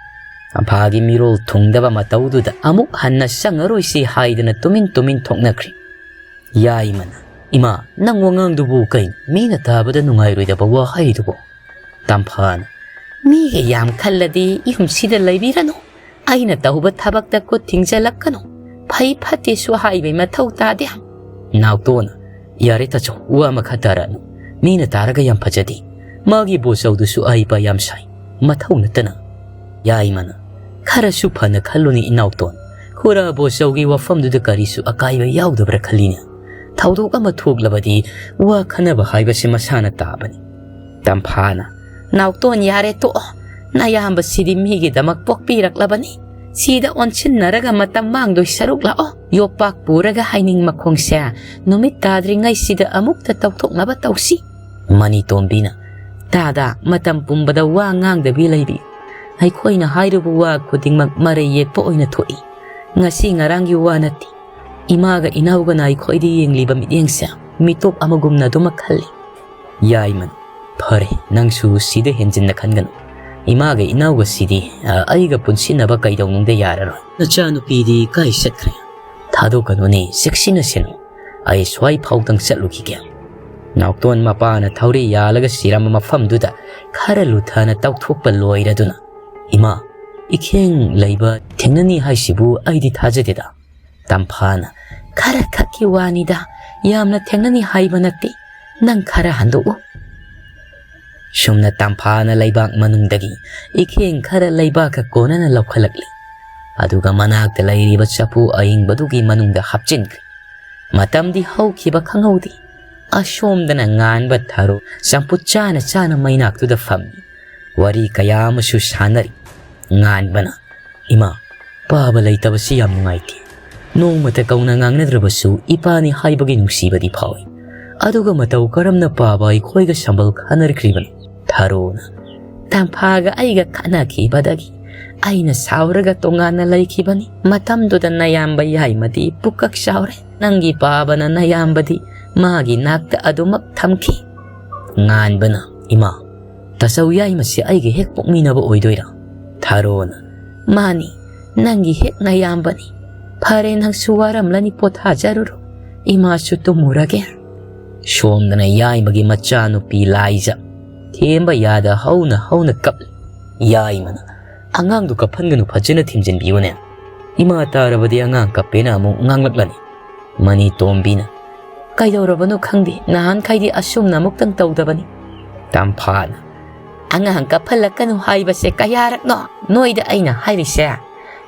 ꯇꯝꯐꯥꯒꯤ ꯃꯤꯔꯣꯜ ꯊꯨꯡꯗꯕ ꯃꯇꯧꯗꯨꯗ ꯑꯃꯨꯛ ꯍꯟꯅ ꯆꯪꯉꯔꯣꯏꯁꯤ ꯍꯥꯏꯗꯨꯅ ꯇꯨꯃꯤꯟ ꯇꯨꯃꯤꯟ ꯊꯣꯛꯅꯈ꯭ꯔꯤ꯫ ꯌꯥꯏꯃꯅ, "ꯏꯃꯥ, ꯅꯪ ꯋꯥꯉꯥꯡꯗꯨꯕꯨ ꯀꯩꯅꯣ? ꯃꯤꯅ ꯇꯥꯕꯗ ꯅꯨꯡꯉꯥꯏꯔꯣꯏꯗꯕ ꯋꯥ ꯍꯥꯏꯔꯤꯗꯨꯕꯨ?" ꯇꯝꯐꯥꯅ, "ꯃꯤꯒꯤ ꯌꯥꯝ ꯈꯜꯂꯗꯤ ꯌꯨꯝꯁꯤꯗ ꯂꯩꯕꯤꯔꯅꯨ꯫ ꯑꯩꯅ ꯇꯧꯕ ꯊꯕꯛꯇ ꯈꯨꯠ ꯊꯤꯡꯖꯤꯜꯂꯛꯀꯅꯨ꯫ ꯐꯩ ꯐꯠꯇꯦꯁꯨ ꯍꯥꯏꯕꯩ ꯃꯊꯧ ꯇꯥꯗꯦ"꯫ ꯅꯥꯎꯇꯣꯟꯅ, "ꯌꯥꯔꯦ ꯇꯥꯆꯧ, ꯋꯥ ꯃꯈꯥ ꯇꯥꯔꯛꯑꯅꯨ꯫ ꯃꯤꯅ ꯇꯥꯔꯒ ꯌꯥꯝ ꯐꯖꯗꯦ꯫ ꯃꯥꯒꯤ ꯕꯣꯠꯆꯧꯗꯨꯁꯨ ꯑꯍꯩꯄꯥ ꯌꯥꯝ ꯁꯥꯏ, ꯃꯊꯧ ꯅꯠꯇꯅ"꯫ ꯌꯥꯏꯃꯅ, "ꯈꯔꯁꯨ ꯐꯅ ꯈꯜꯂꯨꯅꯦ ꯏꯅꯥꯎꯇꯣꯟ꯫ ꯈꯨꯔꯥ ꯕꯣꯠꯆꯧꯒꯤ ꯋꯥꯐꯝꯗꯨꯗ ꯀꯔꯤꯁꯨ ꯑꯀꯥꯏꯕ ꯌꯥꯎꯗꯕ꯭ꯔꯥ ꯈꯜꯂꯤꯅꯦ꯫ ꯊꯧꯗꯣꯛ ꯑꯃ ꯊꯣꯛꯂꯕꯗꯤ ꯋꯥ ꯈꯟꯅꯕ ꯍꯥꯏꯕꯁꯤ ꯃꯁꯥꯅ ꯇꯥꯕꯅꯤ"꯫ ꯇꯝꯐꯥꯅ, "ꯅꯥꯎꯇꯣꯟ, ꯌꯥꯔꯦ ꯇꯣꯛꯑꯣ꯫ ꯅꯌꯥꯝꯕꯁꯤꯗꯤ ꯃꯤꯒꯤꯗꯃꯛ ꯄꯣꯛꯄꯤꯔꯛꯂꯕꯅꯤ꯫ ꯁꯤꯗ ꯑꯣꯟꯁꯤꯟꯅꯔꯒ ꯃꯇꯝ ꯃꯥꯡꯗꯣꯏ ꯁꯔꯨꯛ ꯂꯥꯛꯑꯣ꯫ ꯌꯣꯄꯥꯛ ꯄꯨꯔꯒ ꯍꯥꯏꯅꯤꯡ ꯃꯈꯣꯡꯁꯦ ꯅꯨꯃꯤꯠ ꯇꯥꯗ꯭ꯔꯤꯉꯩꯁꯤꯗ ꯑꯃꯨꯛꯇ ꯇꯧꯊꯣꯛꯅꯕ ꯇꯧꯁꯤ"꯫ ꯃꯅꯤꯇꯣꯝꯕꯤꯅ, "ꯇꯥꯗ, ꯃꯇꯝ ꯄꯨꯝꯕꯗ ꯋꯥ ꯉꯥꯡꯗꯕꯤ ꯂꯩꯕꯤꯌꯨ꯫ ꯑꯩꯈꯣꯏꯅ ꯍꯥꯏꯔꯨꯕ ꯋꯥ ꯈꯨꯗꯤꯡꯃꯛ ꯃꯔꯩ ꯌꯦꯠꯄ ꯑꯣꯏꯅ ꯊꯣꯛꯏ꯫ ꯉꯁꯤ ꯉꯔꯥꯡꯒꯤ ꯋꯥ ꯅꯠꯇꯦ꯫ ꯏꯃꯥꯒ ꯏꯅꯥꯎꯒꯅ ꯑꯩꯈꯣꯏꯗ ꯌꯦꯡꯂꯤꯕ ꯃꯤꯠꯌꯦꯡꯁꯦ ꯃꯤꯇꯣꯞ ꯑꯃꯒꯨꯝꯅ ꯑꯗꯨꯃꯛ ꯈꯜꯂꯤ"꯫ ꯌꯥꯏꯃꯅ, "ꯐꯔꯦ, ꯅꯪꯁꯨ ꯁꯤꯗ ꯍꯦꯟꯖꯤꯟꯅ ꯈꯟꯒꯅꯨ꯫ ꯏꯃꯥꯒ ꯏꯅꯥꯎꯒꯁꯤꯗꯤ, ꯑ, ꯑꯩꯒ ꯄꯨꯟꯁꯤꯟꯅꯕ ꯀꯩꯗꯧꯅꯨꯡꯗ ꯌꯥꯔꯔꯣꯏ꯫ ꯅꯆꯥꯅꯨꯄꯤꯗꯤ ꯀꯥꯏ ꯆꯠꯈ꯭ꯔꯦ? ꯊꯥꯗꯣꯛꯀꯅꯨꯅꯦ, ꯆꯦꯛꯁꯤꯟꯅ ꯁꯦꯟꯅꯧ"꯫ ꯑꯩ ꯁ꯭ꯋꯥꯏ ꯐꯥꯎꯗꯪ ꯆꯠꯂꯨꯈꯤꯒꯦ꯫ ꯅꯥꯎꯇꯣꯟ ꯃꯄꯥꯅ ꯊꯧꯔꯤ ꯌꯥꯜꯂꯒ ꯁꯤꯔꯝꯕ ꯃꯐꯝꯗꯨꯗ ꯈꯔ ꯂꯨꯊꯅ ꯇꯧꯊꯣꯛꯄ ꯂꯣꯏꯔꯗꯨꯅ, "ꯏꯃꯥ, ꯏꯈꯦꯡ ꯂꯩꯕ ꯊꯦꯡꯅꯅꯤ ꯍꯥꯏꯁꯤꯕꯨ ꯑꯩꯗꯤ ꯊꯥꯖꯗꯦꯗ"꯫ ꯇꯝꯐꯥꯅ, "ꯈꯔ ꯈꯛꯀꯤ ꯋꯥꯅꯤꯗ, ꯌꯥꯝꯅ ꯊꯦꯡꯅꯅꯤ ꯍꯥꯏꯕ ꯅꯠꯇꯦ, ꯅꯪ ꯈꯔ ꯍꯟꯗꯣꯛꯎ"꯫ ꯁꯨꯝꯅ ꯇꯝꯐꯥꯅ ꯂꯩꯕꯥꯛ ꯃꯅꯨꯡꯗꯒꯤ ꯏꯈꯦꯡ ꯈꯔ ꯂꯩꯕꯥꯛꯀ ꯀꯣꯟꯅꯅ ꯂꯧꯈꯠꯂꯛꯂꯤ꯫ ꯑꯗꯨꯒ ꯃꯅꯥꯛꯇ ꯂꯩꯔꯤꯕ ꯆꯐꯨ ꯑꯏꯪꯕꯗꯨꯒꯤ ꯃꯅꯨꯡꯗ ꯍꯥꯞꯆꯤꯟꯈ꯭ꯔꯦ꯫ ꯃꯇꯝꯗꯤ ꯍꯧꯈꯤꯕ ꯈꯪꯍꯧꯗꯦ꯫ ꯑꯁꯣꯝꯗꯅ ꯉꯥꯟꯕ ꯊꯔꯣ ꯆꯝꯐꯨꯠ ꯆꯥꯅ ꯆꯥꯅ ꯃꯩꯅꯥꯛꯇꯨꯗ ꯐꯝꯃꯤ꯫ ꯋꯥꯔꯤ ꯀꯌꯥ ꯑꯃꯁꯨ ꯁꯥꯟꯅꯔꯤ꯫ ꯉꯥꯟꯕꯅ, "ꯏꯃꯥ, ꯄꯥꯕ ꯂꯩꯇꯕꯁꯤ ꯌꯥꯝ ꯅꯨꯡꯉꯥꯏꯇꯦ꯫ ꯅꯣꯡꯃꯇ ꯀꯧꯅ ꯉꯥꯡꯅꯗ꯭ꯔꯕꯁꯨ ꯏꯄꯥꯅꯤ ꯍꯥꯏꯕꯒꯤ ꯅꯨꯡꯁꯤꯕꯗꯤ ꯐꯥꯎꯏ꯫ ꯑꯗꯨꯒ ꯃꯇꯧ ꯀꯔꯝꯅ ꯄꯥꯕ ꯑꯩꯈꯣꯏꯒ ꯁꯝꯕꯜ ꯈꯥꯅꯔꯛꯈ꯭ꯔꯤꯕꯅꯣ?" ꯊꯔꯣꯅ, "ꯇꯝꯐꯥꯒ ꯑꯩꯒ ꯈꯠꯅꯈꯤꯕꯗꯒꯤ ꯑꯩꯅ ꯁꯥꯎꯔꯒ ꯇꯣꯉꯥꯟꯅ ꯂꯩꯈꯤꯕꯅꯤ꯫ ꯃꯇꯝꯗꯨꯗ ꯅꯌꯥꯝꯕ ꯌꯥꯏꯃꯗꯤ ꯄꯨꯀꯛ ꯆꯥꯎꯔꯦ꯫ ꯅꯪꯒꯤ ꯄꯥꯕꯅ ꯅꯌꯥꯝꯕꯗꯤ ꯃꯥꯒꯤ ꯅꯥꯛꯇ ꯑꯗꯨꯃꯛ ꯊꯝꯈꯤ"꯫ ꯉꯥꯟꯕꯅ, "ꯏꯃꯥ, ꯇꯥꯆꯧ ꯌꯥꯏꯃꯁꯦ ꯑꯩꯒ ꯍꯦꯛ ꯄꯣꯛꯃꯤꯟꯅꯕ ꯑꯣꯏꯗꯣꯏꯔꯥ?" ꯊꯔꯣꯅ, "ꯃꯥꯅꯤ, ꯅꯪꯒꯤ ꯍꯦꯛ ꯅꯌꯥꯝꯕꯅꯤ꯫ ꯐꯔꯦ, ꯅꯪꯁꯨ ꯋꯥꯔꯝꯂꯅꯤ, ꯄꯣꯊꯥꯖꯔꯨꯔꯣ꯫ ꯏꯃꯥꯁꯨ ꯇꯨꯝꯃꯨꯔꯒꯦ"꯫ ꯁꯣꯝꯗꯅ ꯌꯥꯏꯃꯒꯤ ꯃꯆꯥꯅꯨꯄꯤ ꯂꯥꯏꯖ ꯊꯦꯝꯕ ꯌꯥꯗ ꯍꯧꯅ ꯍꯧꯅ ꯀꯞꯂꯤ꯫ ꯌꯥꯏꯃꯅ, "ꯑꯉꯥꯡꯗꯨ ꯀꯞꯍꯟꯒꯅꯨ, ꯐꯖꯅ ꯊꯦꯝꯖꯤꯟꯕꯤꯌꯨꯅꯦ꯫ ꯏꯃꯥ ꯇꯥꯔꯕꯗꯤ ꯑꯉꯥꯡ ꯀꯞꯄꯦꯅ ꯑꯃꯨꯛ ꯉꯥꯡꯂꯛꯂꯅꯤ"꯫ ꯃꯅꯤꯇꯣꯝꯕꯤꯅ, "ꯀꯩꯗꯧꯔꯕꯅꯣ ꯈꯪꯗꯦ, ꯅꯍꯥꯟꯈꯩꯗꯤ ꯑꯁꯨꯝꯅ ꯑꯃꯨꯛꯇꯪ ꯇꯧꯗꯕꯅꯤ"꯫ ꯇꯝꯐꯥꯅ, "ꯑꯉꯥꯡ ꯀꯞꯍꯜꯂꯛꯀꯅꯨ ꯍꯥꯏꯕꯁꯦ ꯀꯌꯥꯔꯛꯅꯣ ꯅꯣꯏꯗ ꯑꯩꯅ ꯍꯥꯏꯔꯤꯁꯦ?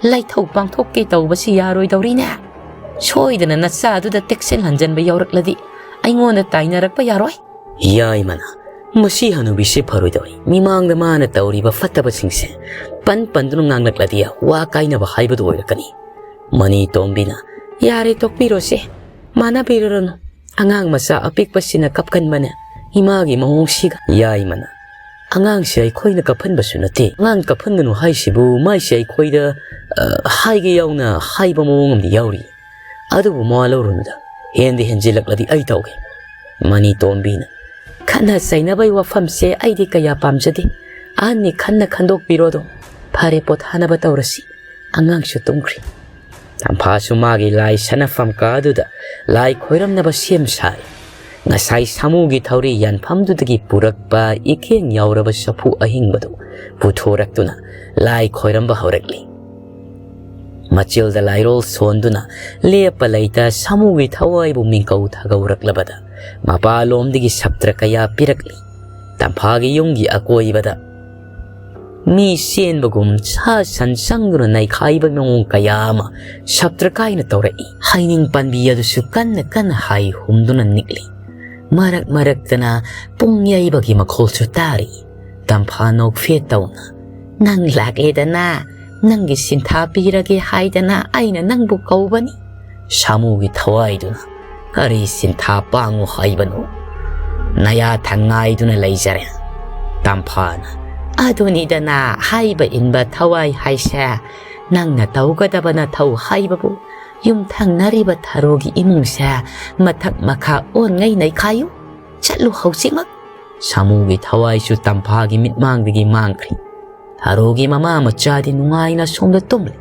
ꯂꯩꯊꯧ ꯄꯥꯡꯊꯣꯛꯀꯦ ꯇꯧꯕꯁꯤ ꯌꯥꯔꯣꯏꯗꯧꯔꯤꯅꯦ꯫ ꯁꯣꯏꯗꯅ ꯅꯆꯥꯗꯨꯗ ꯇꯦꯛꯁꯤꯜ ꯍꯟꯖꯟꯕ ꯌꯥꯎꯔꯛꯂꯗꯤ ꯑꯩꯉꯣꯟꯗ ꯇꯥꯏꯅꯔꯛꯄ ꯌꯥꯔꯣꯏ"꯫ ꯌꯥꯏꯃꯅ, "ꯃꯁꯤ ꯍꯅꯨꯕꯤꯁꯦ ꯐꯔꯣꯏꯗꯧꯔꯤ꯫ ꯃꯤꯃꯥꯡꯗ ꯃꯥꯅ ꯇꯧꯔꯤꯕ ꯐꯠꯇꯕꯁꯤꯡꯁꯦ ꯄꯟ ꯄꯟꯗꯨꯅ ꯉꯥꯡꯂꯛꯂꯗꯤ ꯋꯥ ꯀꯥꯏꯅꯕ ꯍꯥꯏꯕꯗꯨ ꯑꯣꯏꯔꯛꯀꯅꯤ"꯫ ꯃꯅꯤꯇꯣꯝꯕꯤꯅ, "ꯌꯥꯔꯦ, ꯇꯣꯛꯄꯤꯔꯣꯁꯦ, ꯃꯥꯟꯅꯕꯤꯔꯨꯔꯅꯨ꯫ ꯑꯉꯥꯡ ꯃꯆꯥ ꯑꯄꯤꯛꯄꯁꯤꯅ ꯀꯞꯀꯟꯕꯅꯦ, ꯏꯃꯥꯒꯤ ꯃꯑꯣꯡꯁꯤꯒ"꯫ ꯌꯥꯏꯃꯅ, "ꯑꯉꯥꯡꯁꯦ ꯑꯩꯈꯣꯏꯅ ꯀꯞꯍꯟꯕꯁꯨ ꯅꯠꯇꯦ꯫ ꯑꯉꯥꯡ ꯀꯞꯍꯟꯒꯅꯨ ꯍꯥꯏꯁꯤꯕꯨ ꯃꯥꯏꯁꯦ ꯑꯩꯈꯣꯏꯗ, ꯑ, ꯍꯥꯏꯒꯦ ꯌꯥꯎꯅ ꯍꯥꯏꯕ ꯃꯑꯣꯡ ꯑꯃꯗꯤ ꯌꯥꯎꯔꯤ꯫ ꯑꯗꯨꯕꯨ ꯃꯋꯥ ꯂꯧꯔꯨꯅꯨꯗ, ꯍꯦꯟꯗꯤ ꯍꯦꯟꯖꯤꯜꯂꯛꯂꯗꯤ ꯑꯩ ꯇꯧꯒꯦ"꯫ ꯃꯅꯤꯇꯣꯝꯕꯤꯅ, "ꯈꯠꯅ ꯆꯩꯅꯕꯩ ꯋꯥꯐꯝꯁꯦ ꯑꯩꯗꯤ ꯀꯌꯥ ꯄꯥꯝꯖꯗꯦ꯫ ꯑꯍꯟꯅꯤ ꯈꯟꯅ ꯈꯟꯗꯣꯛꯄꯤꯔꯣ ꯑꯗꯨꯝ꯫ ꯐꯔꯦ, ꯄꯣꯊꯥꯅꯕ ꯇꯧꯔꯁꯤ꯫ ꯑꯉꯥꯡꯁꯨ ꯇꯨꯝꯈ꯭ꯔꯦ"꯫ ꯇꯝꯐꯥꯁꯨ ꯃꯥꯒꯤ ꯂꯥꯏ ꯁꯥꯟꯅꯐꯝ ꯀꯥꯗꯨꯗ ꯂꯥꯏ ꯈꯣꯏꯔꯝꯅꯕ ꯁꯦꯝ ꯁꯥꯔꯤ꯫ ꯉꯁꯥꯏ ꯁꯥꯃꯨꯒꯤ ꯊꯧꯔꯤ ꯌꯥꯟꯐꯝꯗꯨꯗꯒꯤ ꯄꯨꯔꯛꯄ ꯏꯀꯦꯡ ꯌꯥꯎꯔꯕ ꯆꯐꯨ ꯑꯍꯤꯡꯕꯗꯨ ꯄꯨꯊꯣꯔꯛꯇꯨꯅ ꯂꯥꯏ ꯈꯣꯏꯔꯝꯕ ꯍꯧꯔꯛꯂꯤ꯫ ꯃꯆꯤꯜꯗ ꯂꯥꯏꯔꯣꯜ ꯁꯣꯟꯗꯨꯅ ꯂꯦꯞꯄ ꯂꯩꯇ ꯁꯥꯃꯨꯒꯤ ꯊꯋꯥꯏꯕꯨ ꯃꯤꯡꯀꯧ ꯊꯥꯒꯧꯔꯛꯂꯕꯗ ꯃꯄꯥꯂꯣꯝꯗꯒꯤ ꯁꯞꯇ꯭ꯔ ꯀꯌꯥ ꯄꯤꯔꯛꯂꯤ꯫ ꯇꯝꯐꯥꯒꯤ ꯌꯨꯝꯒꯤ ꯑꯀꯣꯏꯕꯗ ꯃꯤ ꯆꯦꯟꯕꯒꯨꯝ ꯁꯥ ꯁꯟ ꯆꯪꯗꯨꯅ ꯅꯩꯈꯥꯏꯕ ꯃꯑꯣꯡ ꯀꯌꯥ ꯑꯃ ꯁꯞꯇ꯭ꯔ ꯀꯥꯏꯅ ꯇꯧꯔꯛꯏ꯫ ꯍꯩꯅꯤꯡ ꯄꯥꯟꯕꯤ ꯑꯗꯨꯁꯨ ꯀꯟꯅ ꯀꯟꯅ ꯍꯥꯏ ꯍꯨꯝꯗꯨꯅ ꯅꯤꯛꯂꯤ꯫ ꯃꯔꯛ ꯃꯔꯛꯇꯅ ꯄꯨꯡ ꯌꯩꯕꯒꯤ ꯃꯈꯣꯜꯁꯨ ꯇꯥꯔꯤ꯫ ꯇꯝꯐꯥ ꯅꯣꯛꯐꯦꯠ ꯇꯧꯅ, "ꯅꯪ ꯂꯥꯛꯂꯦꯗꯅ, ꯅꯪꯒꯤ ꯁꯤꯟꯊꯥ ꯄꯤꯔꯒꯦ ꯍꯥꯏꯗꯅ ꯑꯩꯅ ꯅꯪꯕꯨ ꯀꯧꯕꯅꯤ꯫ ꯁꯥꯃꯨꯒꯤ ꯊꯋꯥꯏꯗꯨꯅ ꯀꯔꯤ ꯁꯤꯟꯊꯥ ꯄꯥꯡꯉꯨ ꯍꯥꯏꯕꯅꯣ? ꯅꯌꯥ ꯊꯪꯉꯥꯏꯗꯨꯅ ꯂꯩꯖꯔꯦ꯫" ꯇꯝꯐꯥꯅ, "ꯑꯗꯨꯅꯤꯗꯅ ꯍꯥꯏꯕ ꯏꯟꯕ ꯊꯋꯥꯏ ꯍꯥꯏꯁꯦ꯫ ꯅꯪꯅ ꯇꯧꯒꯗꯕ ꯅꯊꯧ ꯍꯥꯏꯕꯕꯨ ꯌꯨꯝꯊꯪꯅꯔꯤꯕ ꯊꯔꯣꯒꯤ ꯏꯃꯨꯡꯁꯦ ꯃꯊꯛ ꯃꯈꯥ ꯑꯣꯟꯉꯩ ꯅꯩꯈꯥꯏꯌꯨ꯫ ꯆꯠꯂꯨ ꯍꯧꯖꯤꯛꯃꯛ꯫" ꯁꯥꯃꯨꯒꯤ ꯊꯋꯥꯏꯁꯨ ꯇꯝꯐꯥꯒꯤ ꯃꯤꯠꯃꯥꯡꯗꯒꯤ ꯃꯥꯡꯈ꯭ꯔꯤ꯫ ꯊꯔꯣꯒꯤ ꯃꯃꯥ ꯃꯆꯥꯗꯤ ꯅꯨꯡꯉꯥꯏꯅ ꯁꯣꯝꯗ ꯇꯨꯝꯂꯤ꯫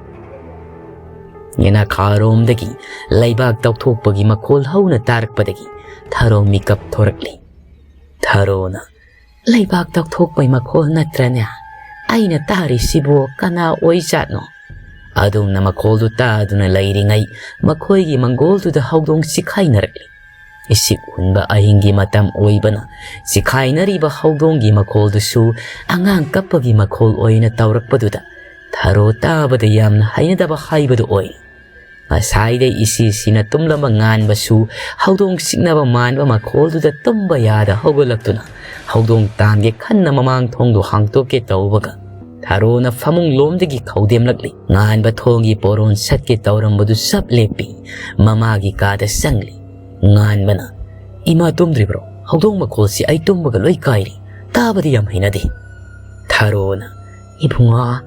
ꯌꯦꯅꯈꯥꯔꯣꯝꯗꯒꯤ ꯂꯩꯕꯥꯛ ꯇꯧꯊꯣꯛꯄꯒꯤ ꯃꯈꯣꯜ ꯍꯧꯅ ꯇꯥꯔꯛꯄꯗꯒꯤ ꯊꯔꯣ ꯃꯤꯀꯞ ꯊꯣꯔꯛꯂꯤ꯫ ꯊꯔꯣꯅ, "ꯂꯩꯕꯥꯛ ꯇꯧꯊꯣꯛꯄꯩ ꯃꯈꯣꯜ ꯅꯠꯇ꯭ꯔꯅꯦ? ꯑꯩꯅ ꯇꯥꯔꯤꯁꯤꯕꯨ ꯀꯅꯥ ꯑꯣꯏꯖꯥꯠꯅꯣ?" ꯑꯗꯨꯝꯅ ꯃꯈꯣꯜꯗꯨ ꯇꯥꯗꯨꯅ ꯂꯩꯔꯤꯉꯩ ꯃꯈꯣꯏꯒꯤ ꯃꯪꯒꯣꯜꯗꯨꯗ ꯍꯧꯗꯣꯡ ꯆꯤꯈꯥꯏꯅꯔꯛꯂꯤ꯫ ꯏꯁꯤꯛ ꯍꯨꯟꯕ ꯑꯍꯤꯡꯒꯤ ꯃꯇꯝ ꯑꯣꯏꯕꯅ ꯆꯤꯈꯥꯏꯅꯔꯤꯕ ꯍꯧꯗꯣꯡꯒꯤ ꯃꯈꯣꯜꯗꯨꯁꯨ ꯑꯉꯥꯡ ꯀꯞꯄꯒꯤ ꯃꯈꯣꯜ ꯑꯣꯏꯅ ꯇꯧꯔꯛꯄꯗꯨꯗ ꯊꯔꯣ ꯇꯥꯕꯗ ꯌꯥꯝꯅ ꯍꯩꯅꯗꯕ ꯍꯥꯏꯕꯗꯨ ꯑꯣꯏ꯫ ꯉꯁꯥꯏꯗꯩ ꯏꯁꯤ ꯁꯤꯅ ꯇꯨꯝꯂꯝꯕ ꯉꯥꯟꯕꯁꯨ ꯍꯧꯗꯣꯡ ꯆꯤꯛꯅꯕ ꯃꯥꯟꯕ ꯃꯈꯣꯜꯗꯨꯗ ꯇꯨꯝꯕ ꯌꯥꯗ ꯍꯧꯒꯠꯂꯛꯇꯨꯅ ꯍꯧꯗꯣꯡ ꯇꯥꯟꯒꯦ ꯈꯟꯅ ꯃꯃꯥꯡ ꯊꯣꯡꯗꯨ ꯍꯥꯡꯇꯣꯛꯀꯦ ꯇꯧꯕꯒ ꯊꯔꯣꯅ ꯐꯃꯨꯡ ꯂꯣꯝꯗꯒꯤ ꯈꯧꯗꯦꯝꯂꯛꯂꯤ꯫ ꯉꯥꯟꯕ ꯊꯣꯡꯒꯤ ꯄꯣꯔꯣꯟ ꯁꯠꯀꯦ ꯇꯧꯔꯝꯕꯗꯨ ꯆꯞ ꯂꯦꯞꯄꯤ꯫ ꯃꯃꯥꯒꯤ ꯀꯥꯗ ꯆꯪꯂꯤ꯫ ꯉꯥꯟꯕꯅ, "ꯏꯃꯥ ꯇꯨꯝꯗ꯭ꯔꯤꯕ꯭ꯔꯣ? ꯍꯧꯗꯣꯡ ꯃꯈꯣꯜꯁꯤ ꯑꯩ ꯇꯨꯝꯕꯒ ꯂꯣꯏ ꯀꯥꯏꯔꯤ꯫ ꯇꯥꯕꯗꯤ ꯌꯥꯝ ꯍꯩꯅꯗꯦ꯫" ꯊꯔꯣꯅ, "ꯏꯕꯨꯡꯉꯣ,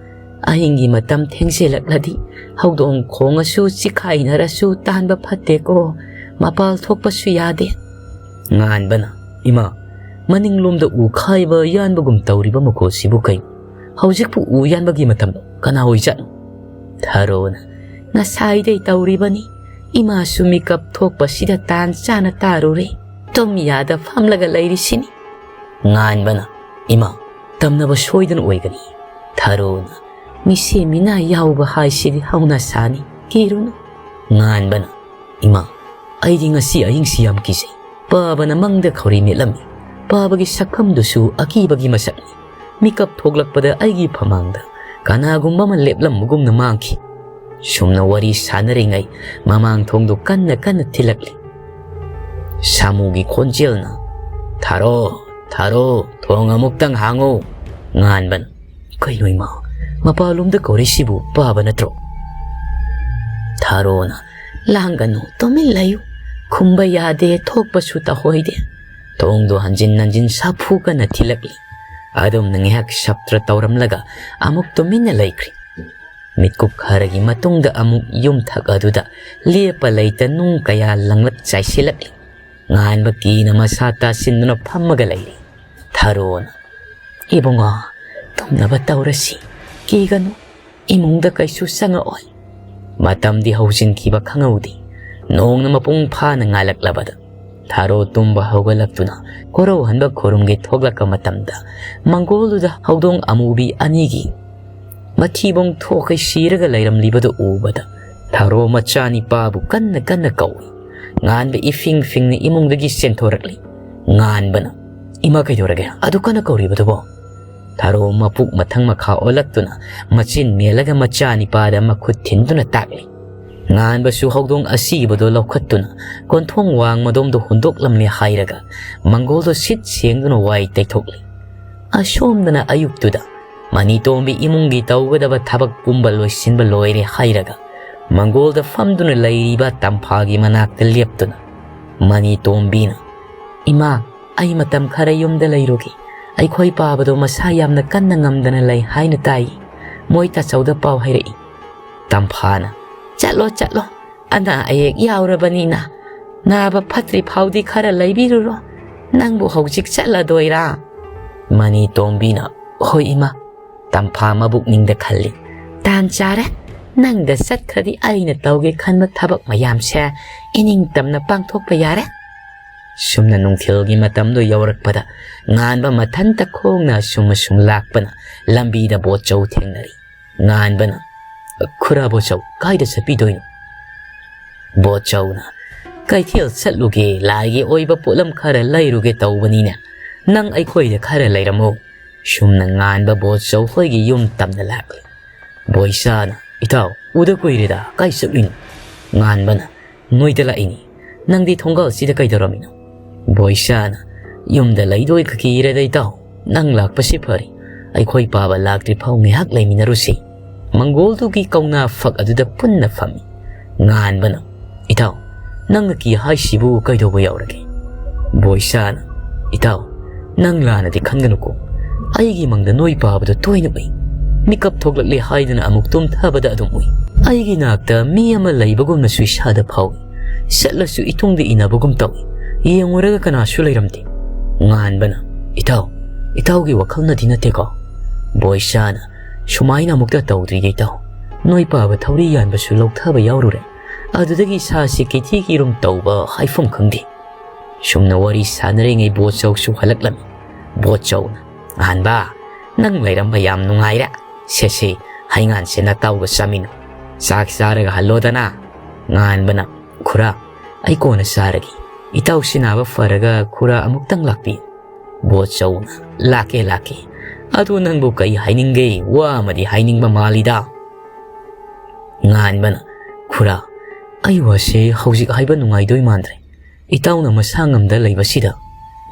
ꯑꯍꯤꯡꯒꯤ ꯃꯇꯝ ꯊꯦꯡꯖꯤꯜꯂꯛꯂꯗꯤ ꯍꯧꯗꯣꯡ ꯈꯣꯡꯉꯁꯨ ꯆꯤꯈꯥꯏꯅꯔꯁꯨ ꯇꯥꯟꯕ ꯐꯠꯇꯦꯀꯣ꯫ ꯃꯄꯥꯜ ꯊꯣꯛꯄꯁꯨ ꯌꯥꯗꯦ꯫" ꯉꯥꯟꯕꯅ, "ꯏꯃꯥ, ꯃꯅꯤꯡꯂꯣꯝꯗ ꯎ ꯈꯥꯏꯕ ꯌꯥꯟꯕꯒꯨꯝ ꯇꯧꯔꯤꯕ ꯃꯈꯣꯜꯁꯤꯕꯨ ꯀꯩꯅꯣ? ꯍꯧꯖꯤꯛꯄꯨ ꯎ ꯌꯥꯟꯕꯒꯤ ꯃꯇꯝꯂꯣ? ꯀꯅꯥ ꯑꯣꯏꯖꯥꯠꯅꯣ?" ꯊꯔꯣꯅ, ꯉꯁꯥꯏꯗꯩ ꯇꯧꯔꯤꯕꯅꯤ꯫ ꯏꯃꯥꯁꯨ ꯃꯤꯀꯞ ꯊꯣꯛꯄꯁꯤꯗ ꯇꯥꯟ ꯆꯥꯅ ꯇꯥꯔꯨꯔꯦ꯫ ꯇꯨꯝ ꯌꯥꯗ ꯐꯝꯂꯒ ꯂꯩꯔꯤꯁꯤꯅꯤ꯫ ꯉꯥꯟꯕꯅ, "ꯏꯃꯥ, ꯇꯝꯅꯕ ꯁꯣꯏꯗꯅ ꯑꯣꯏꯒꯅꯤ꯫" ꯊꯥꯔꯣꯅ, "ꯃꯤꯁꯦꯝ ꯃꯤꯅꯥ ꯌꯥꯎꯕ ꯍꯥꯏꯁꯤꯗꯤ ꯍꯧꯅ ꯁꯥꯅꯤ, ꯀꯤꯔꯨꯅꯨ꯫" ꯉꯥꯟꯕꯅ, "ꯏꯃꯥ, ꯑꯩꯗꯤ ꯉꯁꯤ ꯑꯍꯤꯡꯁꯤ ꯌꯥꯝ ꯀꯤꯖꯩ꯫ ꯄꯥꯕꯅ ꯃꯪꯗ ꯈꯧꯔꯤ ꯃꯦꯠꯂꯝꯃꯤ꯫ ꯄꯥꯕꯒꯤ ꯁꯛꯐꯝꯗꯨꯁꯨ ꯑꯀꯤꯕꯒꯤ ꯃꯁꯛꯅꯤ꯫ ꯃꯤꯀꯞ ꯊꯣꯛꯂꯛꯄꯗ ꯑꯩꯒꯤ ꯐꯃꯥꯡꯗ ꯀꯅꯥꯒꯨꯝꯕ ꯑꯃ ꯂꯦꯞꯂꯝꯕꯒꯨꯝꯅ ꯃꯥꯡꯈꯤ꯫" ꯁꯨꯝꯅ ꯋꯥꯔꯤ ꯁꯥꯟꯅꯔꯤꯉꯩ ꯃꯃꯥꯡ ꯊꯣꯡꯗꯨ ꯀꯟꯅ ꯀꯟꯅ ꯊꯤꯜꯂꯛꯂꯤ꯫ ꯁꯥꯃꯨꯒꯤ ꯈꯣꯟꯖꯦꯜꯅ, "ꯊꯥꯔꯣ, ꯊꯥꯔꯣ, ꯊꯣꯡ ꯑꯃꯨꯛꯇꯪ ꯍꯥꯡꯉꯨ꯫" ꯉꯥꯟꯕꯅ, "ꯀꯩꯅꯣ ꯏꯃꯥ, ꯃꯄꯥꯟꯂꯣꯝꯗ ꯀꯧꯔꯤꯁꯤꯕꯨ ꯄꯥꯕ ꯅꯠꯇ꯭ꯔꯣ?" ꯊꯥꯔꯣꯅ, "ꯂꯥꯡꯒꯅꯨ, ꯇꯨꯃꯤꯟ ꯂꯩꯌꯨ꯫ ꯈꯨꯝꯕ ꯌꯥꯗꯦ, ꯊꯣꯛꯄꯁꯨ ꯇꯧꯍꯣꯏꯗꯦ꯫" ꯊꯣꯡꯗꯣ ꯍꯟꯖꯤꯟ ꯍꯟꯖꯤꯟ ꯁꯥꯐꯨ ꯀꯟꯅ ꯊꯤꯜꯂꯛꯂꯤ꯫ ꯑꯗꯨꯝꯅ ꯉꯥꯏꯍꯥꯛ ꯁꯞꯇ꯭ꯔ ꯇꯧꯔꯝꯂꯒ ꯑꯃꯨꯛ ꯇꯨꯃꯤꯟꯅ ꯂꯩꯈ꯭ꯔꯤ꯫ ꯃꯤꯠꯀꯨꯞ ꯈꯔꯒꯤ ꯃꯇꯨꯡꯗ ꯑꯃꯨꯛ ꯌꯨꯝꯊꯛ ꯑꯗꯨꯗ ꯂꯦꯞꯄ ꯂꯩꯇ ꯅꯨꯡ ꯀꯌꯥ ꯂꯪꯂꯛ ꯆꯥꯏꯁꯤꯜꯂꯛꯂꯤ꯫ ꯉꯥꯟꯕ ꯀꯤꯅ ꯃꯁꯥ ꯇꯥꯁꯤꯟꯗꯨꯅ ꯐꯝꯃꯒ ꯂꯩꯔꯤ꯫ ꯊꯥꯔꯣꯅ, "ꯏꯕꯨꯡꯉꯣ, ꯇꯨꯝꯅꯕ ꯇꯧꯔꯁꯤ꯫ ꯀꯤꯒꯅꯨ, ꯏꯃꯨꯡꯗ ꯀꯩꯁꯨ ꯆꯪꯉꯛꯑꯣꯏ꯫" ꯃꯇꯝꯗꯤ ꯍꯧꯖꯤꯟꯈꯤꯕ ꯈꯪꯍꯧꯗꯦ꯫ ꯅꯣꯡꯅ ꯃꯄꯨꯡ ꯐꯥꯅ ꯉꯥꯜꯂꯛꯂꯕꯗ ꯊꯥꯔꯣ ꯇꯨꯝꯕ ꯍꯧꯒꯠꯂꯛꯇꯨꯅ ꯀꯣꯔꯧꯍꯟꯕ ꯈꯨꯔꯨꯝꯒꯦ ꯊꯣꯛꯂꯛꯄ ꯃꯇꯝꯗ, ꯃꯪꯒꯣꯜꯗꯨꯗ ꯍꯧꯗꯣꯡ ꯑꯃꯨꯕꯤ ꯑꯅꯤꯒꯤ ꯃꯊꯤꯕꯣꯡ ꯊꯣꯛꯈꯩ ꯁꯤꯔꯒ ꯂꯩꯔꯝꯂꯤꯕꯗꯨ ꯎꯕꯗ, ꯊꯥꯔꯣ ꯃꯆꯥꯅꯤꯄꯥꯕꯨ ꯀꯟꯅ ꯀꯟꯅ ꯀꯧꯏ꯫ ꯉꯥꯟꯕ ꯏꯐꯤꯡ ꯐꯤꯡꯅ ꯏꯃꯨꯡꯗꯒꯤ ꯆꯦꯟꯊꯣꯔꯛꯂꯤ꯫ ꯉꯥꯟꯕꯅ, "ꯏꯃꯥ, ꯀꯩꯗꯧꯔꯒꯦ? ꯑꯗꯨ ꯀꯟꯅ ꯀꯧꯔꯤꯕꯗꯨꯕꯣ?" ꯊꯥꯔꯣ ꯃꯄꯨꯛ ꯃꯊꯪ ꯃꯈꯥ ꯑꯣꯜꯂꯛꯇꯨꯅ ꯃꯆꯤꯟ ꯃꯦꯜꯂꯒ ꯃꯆꯥꯅꯤꯄꯥꯗ ꯃꯈꯨꯠ ꯊꯤꯟꯗꯨꯅ ꯇꯥꯛꯂꯤ꯫ ꯉꯥꯟꯕꯁꯨ ꯍꯧꯗꯣꯡ ꯑꯁꯤꯕꯗꯨ ꯂꯧꯈꯠꯇꯨꯅ ꯀꯣꯟꯊꯣꯡ ꯋꯥꯡꯃꯗꯣꯝꯗ ꯍꯨꯟꯗꯣꯛꯂꯝꯂꯦ ꯍꯥꯏꯔꯒ ꯃꯪꯒꯣꯜꯗꯣ ꯁꯤꯠ ꯁꯦꯡꯗꯨꯅ ꯋꯥꯏ ꯇꯩꯊꯣꯛꯂꯤ꯫ ꯑꯁꯣꯝꯗꯅ ꯑꯌꯨꯛꯇꯨꯗ ꯃꯅꯤꯇꯣꯝꯕꯤ ꯏꯃꯨꯡꯒꯤ ꯇꯧꯒꯗꯕ ꯊꯕꯛ ꯄꯨꯝꯕ ꯂꯣꯏꯁꯤꯟꯕ ꯂꯣꯏꯔꯦ ꯍꯥꯏꯔꯒ ꯃꯪꯒꯣꯜꯗ ꯐꯝꯗꯨꯅ ꯂꯩꯔꯤꯕ ꯇꯝꯐꯥꯒꯤ ꯃꯅꯥꯛꯇ ꯂꯦꯞꯇꯨꯅ ꯃꯅꯤꯇꯣꯝꯕꯤꯅ, "ꯏꯃꯥ, ꯑꯩ ꯃꯇꯝ ꯈꯔ ꯌꯨꯝꯗ ꯂꯩꯔꯨꯒꯦ꯫ ꯑꯩꯈꯣꯏ ꯄꯥꯕꯗꯣ ꯃꯁꯥ ꯌꯥꯝꯅ ꯀꯟꯅ ꯉꯝꯗꯅ ꯂꯩ ꯍꯥꯏꯅ ꯇꯥꯏ꯫ ꯃꯣꯏ ꯇꯥꯆꯧꯗ ꯄꯥꯎ ꯍꯥꯏꯔꯛꯏ꯫" ꯇꯝꯐꯥꯅ, "ꯆꯠꯂꯣ, ꯆꯠꯂꯣ꯫ ꯑꯅꯥ ꯑꯌꯦꯛ ꯌꯥꯎꯔꯕꯅꯤꯅ ꯅꯥꯕ ꯐꯠꯇ꯭ꯔꯤ ꯐꯥꯎꯗꯤ ꯈꯔ ꯂꯩꯕꯤꯔꯨꯔꯣ꯫ ꯅꯪꯕꯨ ꯍꯧꯖꯤꯛ ꯆꯠꯂꯗꯣꯏꯔꯥ?" ꯃꯅꯤꯇꯣꯝꯕꯤꯅ, "ꯍꯣꯏ ꯏꯃꯥ꯫" ꯇꯝꯐꯥ ꯃꯕꯨꯛꯅꯤꯡꯗ ꯈꯜꯂꯤ, "ꯇꯥꯟ ꯆꯥꯔꯦ꯫ ꯅꯪꯗ ꯆꯠꯈ꯭ꯔꯗꯤ ꯑꯩꯅ ꯇꯧꯒꯦ ꯈꯟꯕ ꯊꯕꯛ ꯃꯌꯥꯝꯁꯦ ꯏꯅꯤꯡꯇꯝꯅ ꯄꯥꯡꯊꯣꯛꯄ ꯌꯥꯔꯦ꯫ ꯁꯨꯝꯅ ꯅꯨꯡꯊꯤꯜꯒꯤ ꯃꯇꯝꯗꯣ ꯌꯧꯔꯛꯄꯗ ꯉꯥꯟꯕ ꯃꯊꯟꯇ ꯈꯣꯡꯅ ꯑꯁꯨꯝ ꯑꯁꯨꯝ ꯂꯥꯛꯄꯅ ꯂꯝꯕꯤꯗ ꯕꯣꯠꯆꯧ ꯊꯦꯡꯅꯔꯤ꯫ ꯉꯥꯟꯕꯅ, "ꯈꯨꯔꯥ ꯕꯣꯠꯆꯧ, ꯀꯥꯏꯗ ꯆꯠꯄꯤꯗꯣꯏꯅꯣ?" ꯕꯣꯠꯆꯧꯅ, "ꯀꯩꯊꯦꯜ ꯆꯠꯂꯨꯒꯦ, ꯂꯥꯏꯒꯤ ꯑꯣꯏꯕ ꯄꯣꯠꯂꯝ ꯈꯔ ꯂꯩꯔꯨꯒꯦ ꯇꯧꯕꯅꯤꯅꯦ꯫ ꯅꯪ ꯑꯩꯈꯣꯏꯗ ꯈꯔ ꯂꯩꯔꯝꯃꯣ꯫" ꯁꯨꯝꯅ ꯉꯥꯟꯕ ꯕꯣꯠꯆꯧ ꯍꯣꯏꯒꯤ ꯌꯨꯝ ꯇꯝꯅ ꯂꯥꯛꯂꯤ꯫ ꯕꯣꯏꯁꯥꯅ, "ꯏꯇꯥꯎ, ꯎꯗ ꯀꯨꯏꯔꯦꯗ, ꯀꯥꯏ ꯆꯠꯂꯨꯏꯅꯣ?" ꯉꯥꯟꯕꯅ, "ꯅꯣꯏꯗ ꯂꯥꯛꯏꯅꯤ꯫ ꯅꯪꯗꯤ ꯊꯣꯡꯒꯥꯜꯁꯤꯗ ꯀꯩꯗꯧꯔꯝꯃꯤꯅꯣ?" ꯕꯣꯏꯁꯥꯅ, "ꯌꯨꯝꯗ ꯂꯩꯗꯣꯏ ꯀꯤꯔꯦꯗ ꯏꯇꯥꯎ꯫ ꯅꯪ ꯂꯥꯛꯄꯁꯤ ꯐꯔꯦ꯫ ꯑꯩꯈꯣꯏ ꯄꯥꯕ ꯂꯥꯛꯇ꯭ꯔꯤ ꯐꯥꯎ ꯉꯥꯏꯍꯥꯛ ꯂꯩꯃꯤꯟꯅꯔꯨꯁꯤ꯫" ꯃꯪꯒꯣꯜꯗꯨꯒꯤ ꯀꯧꯅꯥ ꯐꯛ ꯑꯗꯨꯗ ꯄꯨꯟꯅ ꯐꯝꯃꯤ꯫ ꯉꯥꯟꯕꯅ, "ꯏꯇꯥꯎ, ꯅꯪꯅ ꯀꯤ ꯍꯥꯏꯁꯤꯕꯨ ꯀꯩꯗꯧꯕ ꯌꯥꯎꯔꯒꯦ?" ꯕꯣꯏꯁꯥꯅ, "ꯏꯇꯥꯎ, ꯅꯪ ꯂꯥꯟꯅꯗꯤ ꯈꯟꯒꯅꯨꯀꯣ꯫ ꯑꯩꯒꯤ ꯃꯪꯗ ꯅꯣꯏ ꯄꯥꯕꯗꯨ ꯇꯣꯏꯅ ꯎꯏ꯫ ꯃꯤꯀꯞ ꯊꯣꯛꯂꯛꯂꯦ ꯍꯥꯏꯗꯨꯅ ꯑꯃꯨꯛ ꯇꯨꯝꯊꯕꯗ ꯑꯗꯨꯝ ꯎꯏ꯫ ꯑꯩꯒꯤ ꯅꯥꯛꯇ ꯃꯤ ꯑꯃ ꯂꯩꯕꯒꯨꯝꯅꯁꯨ ꯏꯁꯥꯗ ꯐꯥꯎꯏ꯫ ꯆꯠꯂꯁꯨ ꯏꯇꯨꯡꯗ ꯏꯟꯅꯕꯒꯨꯝ ꯇꯧꯏ꯫ ꯌꯦꯡꯉꯨꯔꯒ ꯀꯅꯥꯁꯨ ꯂꯩꯔꯝꯗꯦ꯫" ꯉꯥꯟꯕꯅ, "ꯏꯇꯥꯎ, ꯏꯇꯥꯎꯒꯤ ꯋꯥꯈꯜꯅꯗꯤ ꯅꯠꯇꯦꯀꯣ?" ꯕꯣꯏꯁꯥꯅ, "ꯁꯨꯃꯥꯏꯅ ꯑꯃꯨꯛꯇ ꯇꯧꯗ꯭ꯔꯤꯌꯦ ꯏꯇꯥꯎ꯫ ꯅꯣꯏ ꯄꯥꯕ ꯊꯧꯔꯤ ꯌꯥꯟꯕꯁꯨ ꯂꯧꯊꯕ ꯌꯥꯎꯔꯨꯔꯦ꯫ ꯑꯗꯨꯗꯒꯤ ꯁꯥꯁꯤ ꯀꯤꯊꯤ ꯀꯤꯔꯨꯝ ꯇꯧꯕ ꯍꯥꯏꯐꯝ ꯈꯪꯗꯦ꯫" ꯁꯨꯝꯅ ꯋꯥꯔꯤ ꯁꯥꯟꯅꯔꯤꯉꯩ ꯕꯣꯠꯆꯧꯁꯨ ꯍꯜꯂꯛꯂꯝꯃꯤ꯫ ꯕꯣꯠꯆꯧꯅ, "ꯉꯥꯟꯕ, ꯅꯪ ꯂꯩꯔꯝꯕ ꯌꯥꯝ ꯅꯨꯡꯉꯥꯏꯔꯦ꯫ ꯁꯦ ꯁꯦ, ꯍꯩꯉꯥꯟꯁꯦ ꯅꯇꯥꯎꯒ ꯆꯥꯃꯤꯟꯅꯧ꯫ ꯆꯥꯛ ꯆꯥꯔꯒ ꯍꯜꯂꯣꯗꯅ꯫" ꯉꯥꯟꯕꯅ, "ꯈꯨꯔꯥ, ꯑꯩ ꯀꯣꯟꯅ ꯆꯥꯔꯒꯦ꯫ ꯏꯇꯥꯎꯁꯤ ꯅꯥꯕ ꯐꯔꯒ ꯈꯨꯔꯥ ꯑꯃꯨꯛꯇꯪ ꯂꯥꯛꯄꯤꯌꯨ꯫" ꯕꯣꯠꯆꯧꯅ, "ꯂꯥꯛꯀꯦ, ꯂꯥꯛꯀꯦ꯫ ꯑꯗꯨ ꯅꯪꯕꯨ ꯀꯩ ꯍꯥꯏꯅꯤꯡꯒꯦ? ꯋꯥ ꯑꯃꯗꯤ ꯍꯥꯏꯅꯤꯡꯕ ꯃꯥꯜꯂꯤꯗ꯫" ꯉꯥꯟꯕꯅ, "ꯈꯨꯔꯥ, ꯑꯩ ꯋꯥꯁꯦ ꯍꯧꯖꯤꯛ ꯍꯥꯏꯕ ꯅꯨꯡꯉꯥꯏꯗꯣꯏ ꯃꯥꯟꯗ꯭ꯔꯦ꯫ ꯏꯇꯥꯎꯅ ꯃꯁꯥ ꯉꯝꯗ ꯂꯩꯕꯁꯤꯗ꯫"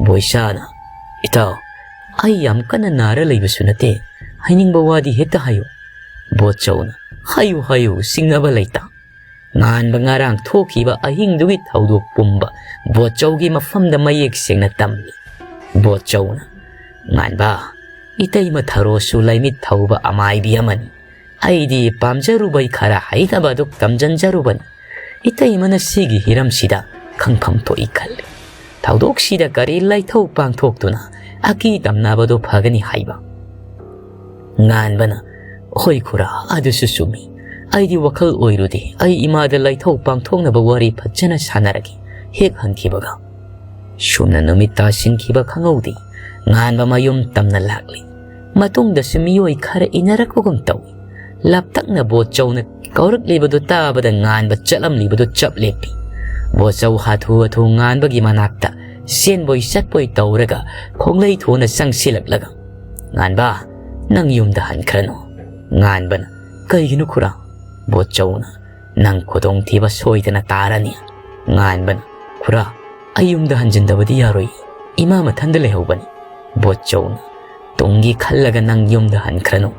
ꯕꯣꯏꯁꯥꯅ, "ꯏꯇꯥꯎ, ꯑꯩ ꯌꯥꯝ ꯀꯟꯅ ꯅꯥꯔ ꯂꯩꯕꯁꯨ ꯅꯠꯇꯦ꯫ ꯍꯥꯏꯅꯤꯡꯕ ꯋꯥꯗꯤ ꯍꯦꯛꯇ ꯍꯥꯏꯌꯨ꯫" ꯕꯣꯠꯆꯧꯅ, "ꯍꯥꯏꯌꯨ, ꯍꯥꯏꯌꯨ, ꯆꯤꯡꯅꯕ ꯂꯩꯇ꯫" ꯉꯥꯟꯕ ꯉꯔꯥꯡ ꯊꯣꯛꯈꯤꯕ ꯑꯍꯤꯡꯗꯨꯒꯤ ꯊꯧꯗꯣꯛ ꯄꯨꯝꯕ ꯕꯣꯠꯆꯧꯒꯤ ꯃꯐꯝꯗ ꯃꯌꯦꯛ ꯁꯦꯡꯅ ꯇꯝꯂꯤ꯫ ꯕꯣꯠꯆꯧꯅ, "ꯉꯥꯟꯕ, ꯏꯇꯩꯃ ꯊꯔꯣꯁꯨ ꯂꯩꯃꯤꯠ ꯊꯧꯕ ꯑꯃꯥꯏꯕꯤ ꯑꯃꯅꯤ꯫ ꯑꯩꯗꯤ ꯄꯥꯝꯖꯔꯨꯕꯩ ꯈꯔ ꯍꯩꯅꯕ ꯑꯗꯨ ꯇꯝꯖꯟꯖꯔꯨꯕꯅꯤ꯫ ꯏꯇꯩꯃꯅ ꯁꯤꯒꯤ ꯍꯤꯔꯝꯁꯤꯗ ꯈꯪꯐꯝ ꯊꯣꯛꯏ ꯈꯜꯂꯤ꯫ ꯊꯧꯗꯣꯛꯁꯤꯗ ꯀꯔꯤ ꯂꯥꯏꯊꯧ ꯄꯥꯡꯊꯣꯛꯇꯨꯅ ꯑꯀꯤ ꯇꯝꯅꯕꯗꯨ ꯐꯒꯅꯤ ꯍꯥꯏꯕ?" ꯉꯥꯟꯕꯅ, "ꯍꯣꯏ ꯈꯨꯔꯥ, ꯑꯗꯨꯁꯨ ꯆꯨꯝꯃꯤ꯫ ꯑꯩꯗꯤ ꯋꯥꯈꯜ ꯑꯣꯏꯔꯨꯗꯦ꯫ ꯑꯩ ꯏꯃꯥꯗ ꯂꯥꯏꯊꯧ ꯄꯥꯡꯊꯣꯛꯅꯕ ꯋꯥꯔꯤ ꯐꯖꯅ ꯁꯥꯟꯅꯔꯒꯦ" ꯍꯦꯛ ꯍꯟꯈꯤꯕꯒ꯫ ꯁꯨꯝꯅ ꯅꯨꯃꯤꯠ ꯇꯥꯁꯤꯟꯈꯤꯕ ꯈꯪꯍꯧꯗꯦ꯫ ꯉꯥꯟꯕ ꯃꯌꯨꯝ ꯇꯝꯅ ꯂꯥꯛꯂꯤ꯫ ꯃꯇꯨꯡꯗꯁꯨ ꯃꯤꯑꯣꯏ ꯈꯔ ꯏꯟꯅꯔꯛꯄꯒꯨꯝ ꯇꯧꯏ꯫ ꯂꯥꯞꯇꯛꯅ ꯕꯣꯠꯆꯧꯅ ꯀꯧꯔꯛꯂꯤꯕꯗꯨ ꯇꯥꯕꯗ ꯉꯥꯟꯕ ꯆꯠꯂꯝꯂꯤꯕꯗꯨ ꯆꯞ ꯂꯦꯞꯄꯤ꯫ ꯕꯣꯠꯆꯧ ꯍꯥꯊꯨ ꯍꯥꯊꯨ ꯉꯥꯟꯕꯒꯤ ꯃꯅꯥꯛꯇ ꯆꯦꯟꯕꯣꯏ ꯆꯠꯄꯣꯏ ꯇꯧꯔꯒ ꯈꯣꯡꯂꯩ ꯊꯣꯟꯅ ꯆꯪꯁꯤꯜꯂꯛꯂꯒ, "ꯉꯥꯟꯕ, ꯅꯪ ꯌꯨꯝꯗ ꯍꯟꯈ꯭ꯔꯅꯨ꯫" ꯉꯥꯟꯕꯅ, "ꯀꯩꯒꯤꯅꯣ ꯈꯨꯔꯥ?" ꯕꯣꯠꯆꯧꯅ, "ꯅꯪ ꯈꯨꯗꯣꯡꯊꯤꯕ ꯁꯣꯏꯗꯅ ꯇꯥꯔꯅꯤ꯫" ꯉꯥꯟꯕꯅ, "ꯈꯨꯔꯥ, ꯑꯩ ꯌꯨꯝꯗ ꯍꯟꯖꯤꯟꯗꯕꯗꯤ ꯌꯥꯔꯣꯏ꯫ ꯏꯃꯥ ꯃꯊꯟꯗ ꯂꯩꯍꯧꯕꯅꯤ꯫" ꯕꯣꯠꯆꯧꯅ, "ꯇꯨꯡꯒꯤ ꯈꯜꯂꯒ ꯅꯪ ꯌꯨꯝꯗ ꯍꯟꯈ꯭ꯔꯅꯨ꯫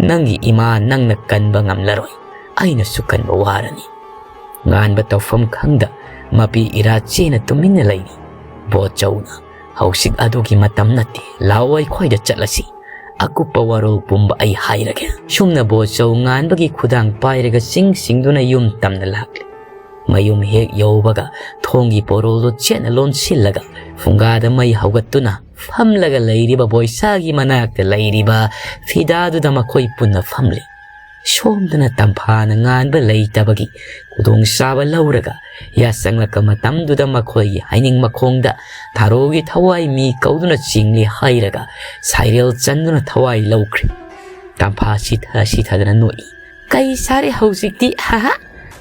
ꯅꯪꯒꯤ ꯏꯃꯥ ꯅꯪꯅ ꯀꯟꯕ ꯉꯝꯂꯔꯣꯏ꯫ ꯑꯩꯅꯁꯨ ꯀꯟꯕ ꯋꯥꯔꯅꯤ꯫" ꯉꯥꯟꯕ ꯇꯧꯐꯝ ꯈꯪꯗ ꯃꯄꯤ ꯏꯔꯥ ꯆꯦꯅ ꯇꯨꯃꯤꯟꯅ ꯂꯩꯔꯤ꯫ ꯕꯣꯠꯆꯧꯅ, "ꯍꯧꯖꯤꯛ ꯑꯗꯨꯒꯤ ꯃꯇꯝ ꯅꯠꯇꯦ꯫ ꯂꯥꯛꯑꯣ, ꯑꯩꯈꯣꯏꯗ ꯆꯠꯂꯁꯤ꯫ ꯑꯀꯨꯞꯄ ꯋꯥꯔꯣꯜ ꯄꯨꯝꯕ ꯑꯩ ꯍꯥꯏꯔꯒꯦ꯫" ꯁꯨꯝꯅ ꯕꯣꯠꯆꯧ ꯉꯥꯟꯕꯒꯤ ꯈꯨꯗꯥꯡ ꯄꯥꯏꯔꯒ ꯆꯤꯡ ꯁꯤꯡꯗꯨꯅ ꯌꯨꯝ ꯇꯝꯅ ꯂꯥꯛꯂꯤ꯫ ꯃꯌꯨꯝ ꯍꯦꯛ ꯌꯧꯕꯒ ꯊꯣꯡꯒꯤ ꯄꯣꯔꯣꯜꯗꯨ ꯆꯦꯠꯅ ꯂꯣꯟꯁꯤꯜꯂꯒ ꯐꯨꯡꯒꯥꯗ ꯃꯩ ꯍꯧꯒꯠꯇꯨꯅ ꯐꯝꯂꯒ ꯂꯩꯔꯤꯕ ꯕꯣꯏꯁꯥꯒꯤ ꯃꯅꯥꯛꯇ ꯂꯩꯔꯤꯕ ꯐꯤꯗꯥꯗꯨꯗ ꯃꯈꯣꯏ ꯄꯨꯟꯅ ꯐꯝꯂꯤ꯫ ꯁꯣꯝꯗꯅ ꯇꯝꯐꯥꯅ ꯉꯥꯟꯕ ꯂꯩꯇꯕꯒꯤ ꯈꯨꯗꯣꯡꯆꯥꯕ ꯂꯧꯔꯒ ꯌꯥꯆꯪꯂꯛꯄ ꯃꯇꯝꯗꯨꯗ ꯃꯈꯣꯏꯒꯤ ꯍꯥꯏꯅꯤꯡ ꯃꯈꯣꯡꯗ ꯊꯥꯔꯣꯒꯤ ꯊꯋꯥꯏ ꯃꯤ ꯀꯧꯗꯨꯅ ꯆꯤꯡꯂꯤ ꯍꯥꯏꯔꯒ ꯁꯥꯏꯔꯦꯜ ꯆꯟꯗꯨꯅ ꯊꯋꯥꯏ ꯂꯧꯈ꯭ꯔꯦ꯫ ꯇꯝꯐꯥ ꯁꯤꯊ ꯁꯤꯊꯗꯅ ꯅꯣꯛꯏ꯫ "ꯀꯩ ꯁꯥꯔꯦ ꯍꯧꯖꯤꯛꯇꯤ? ꯍꯥꯍꯥ!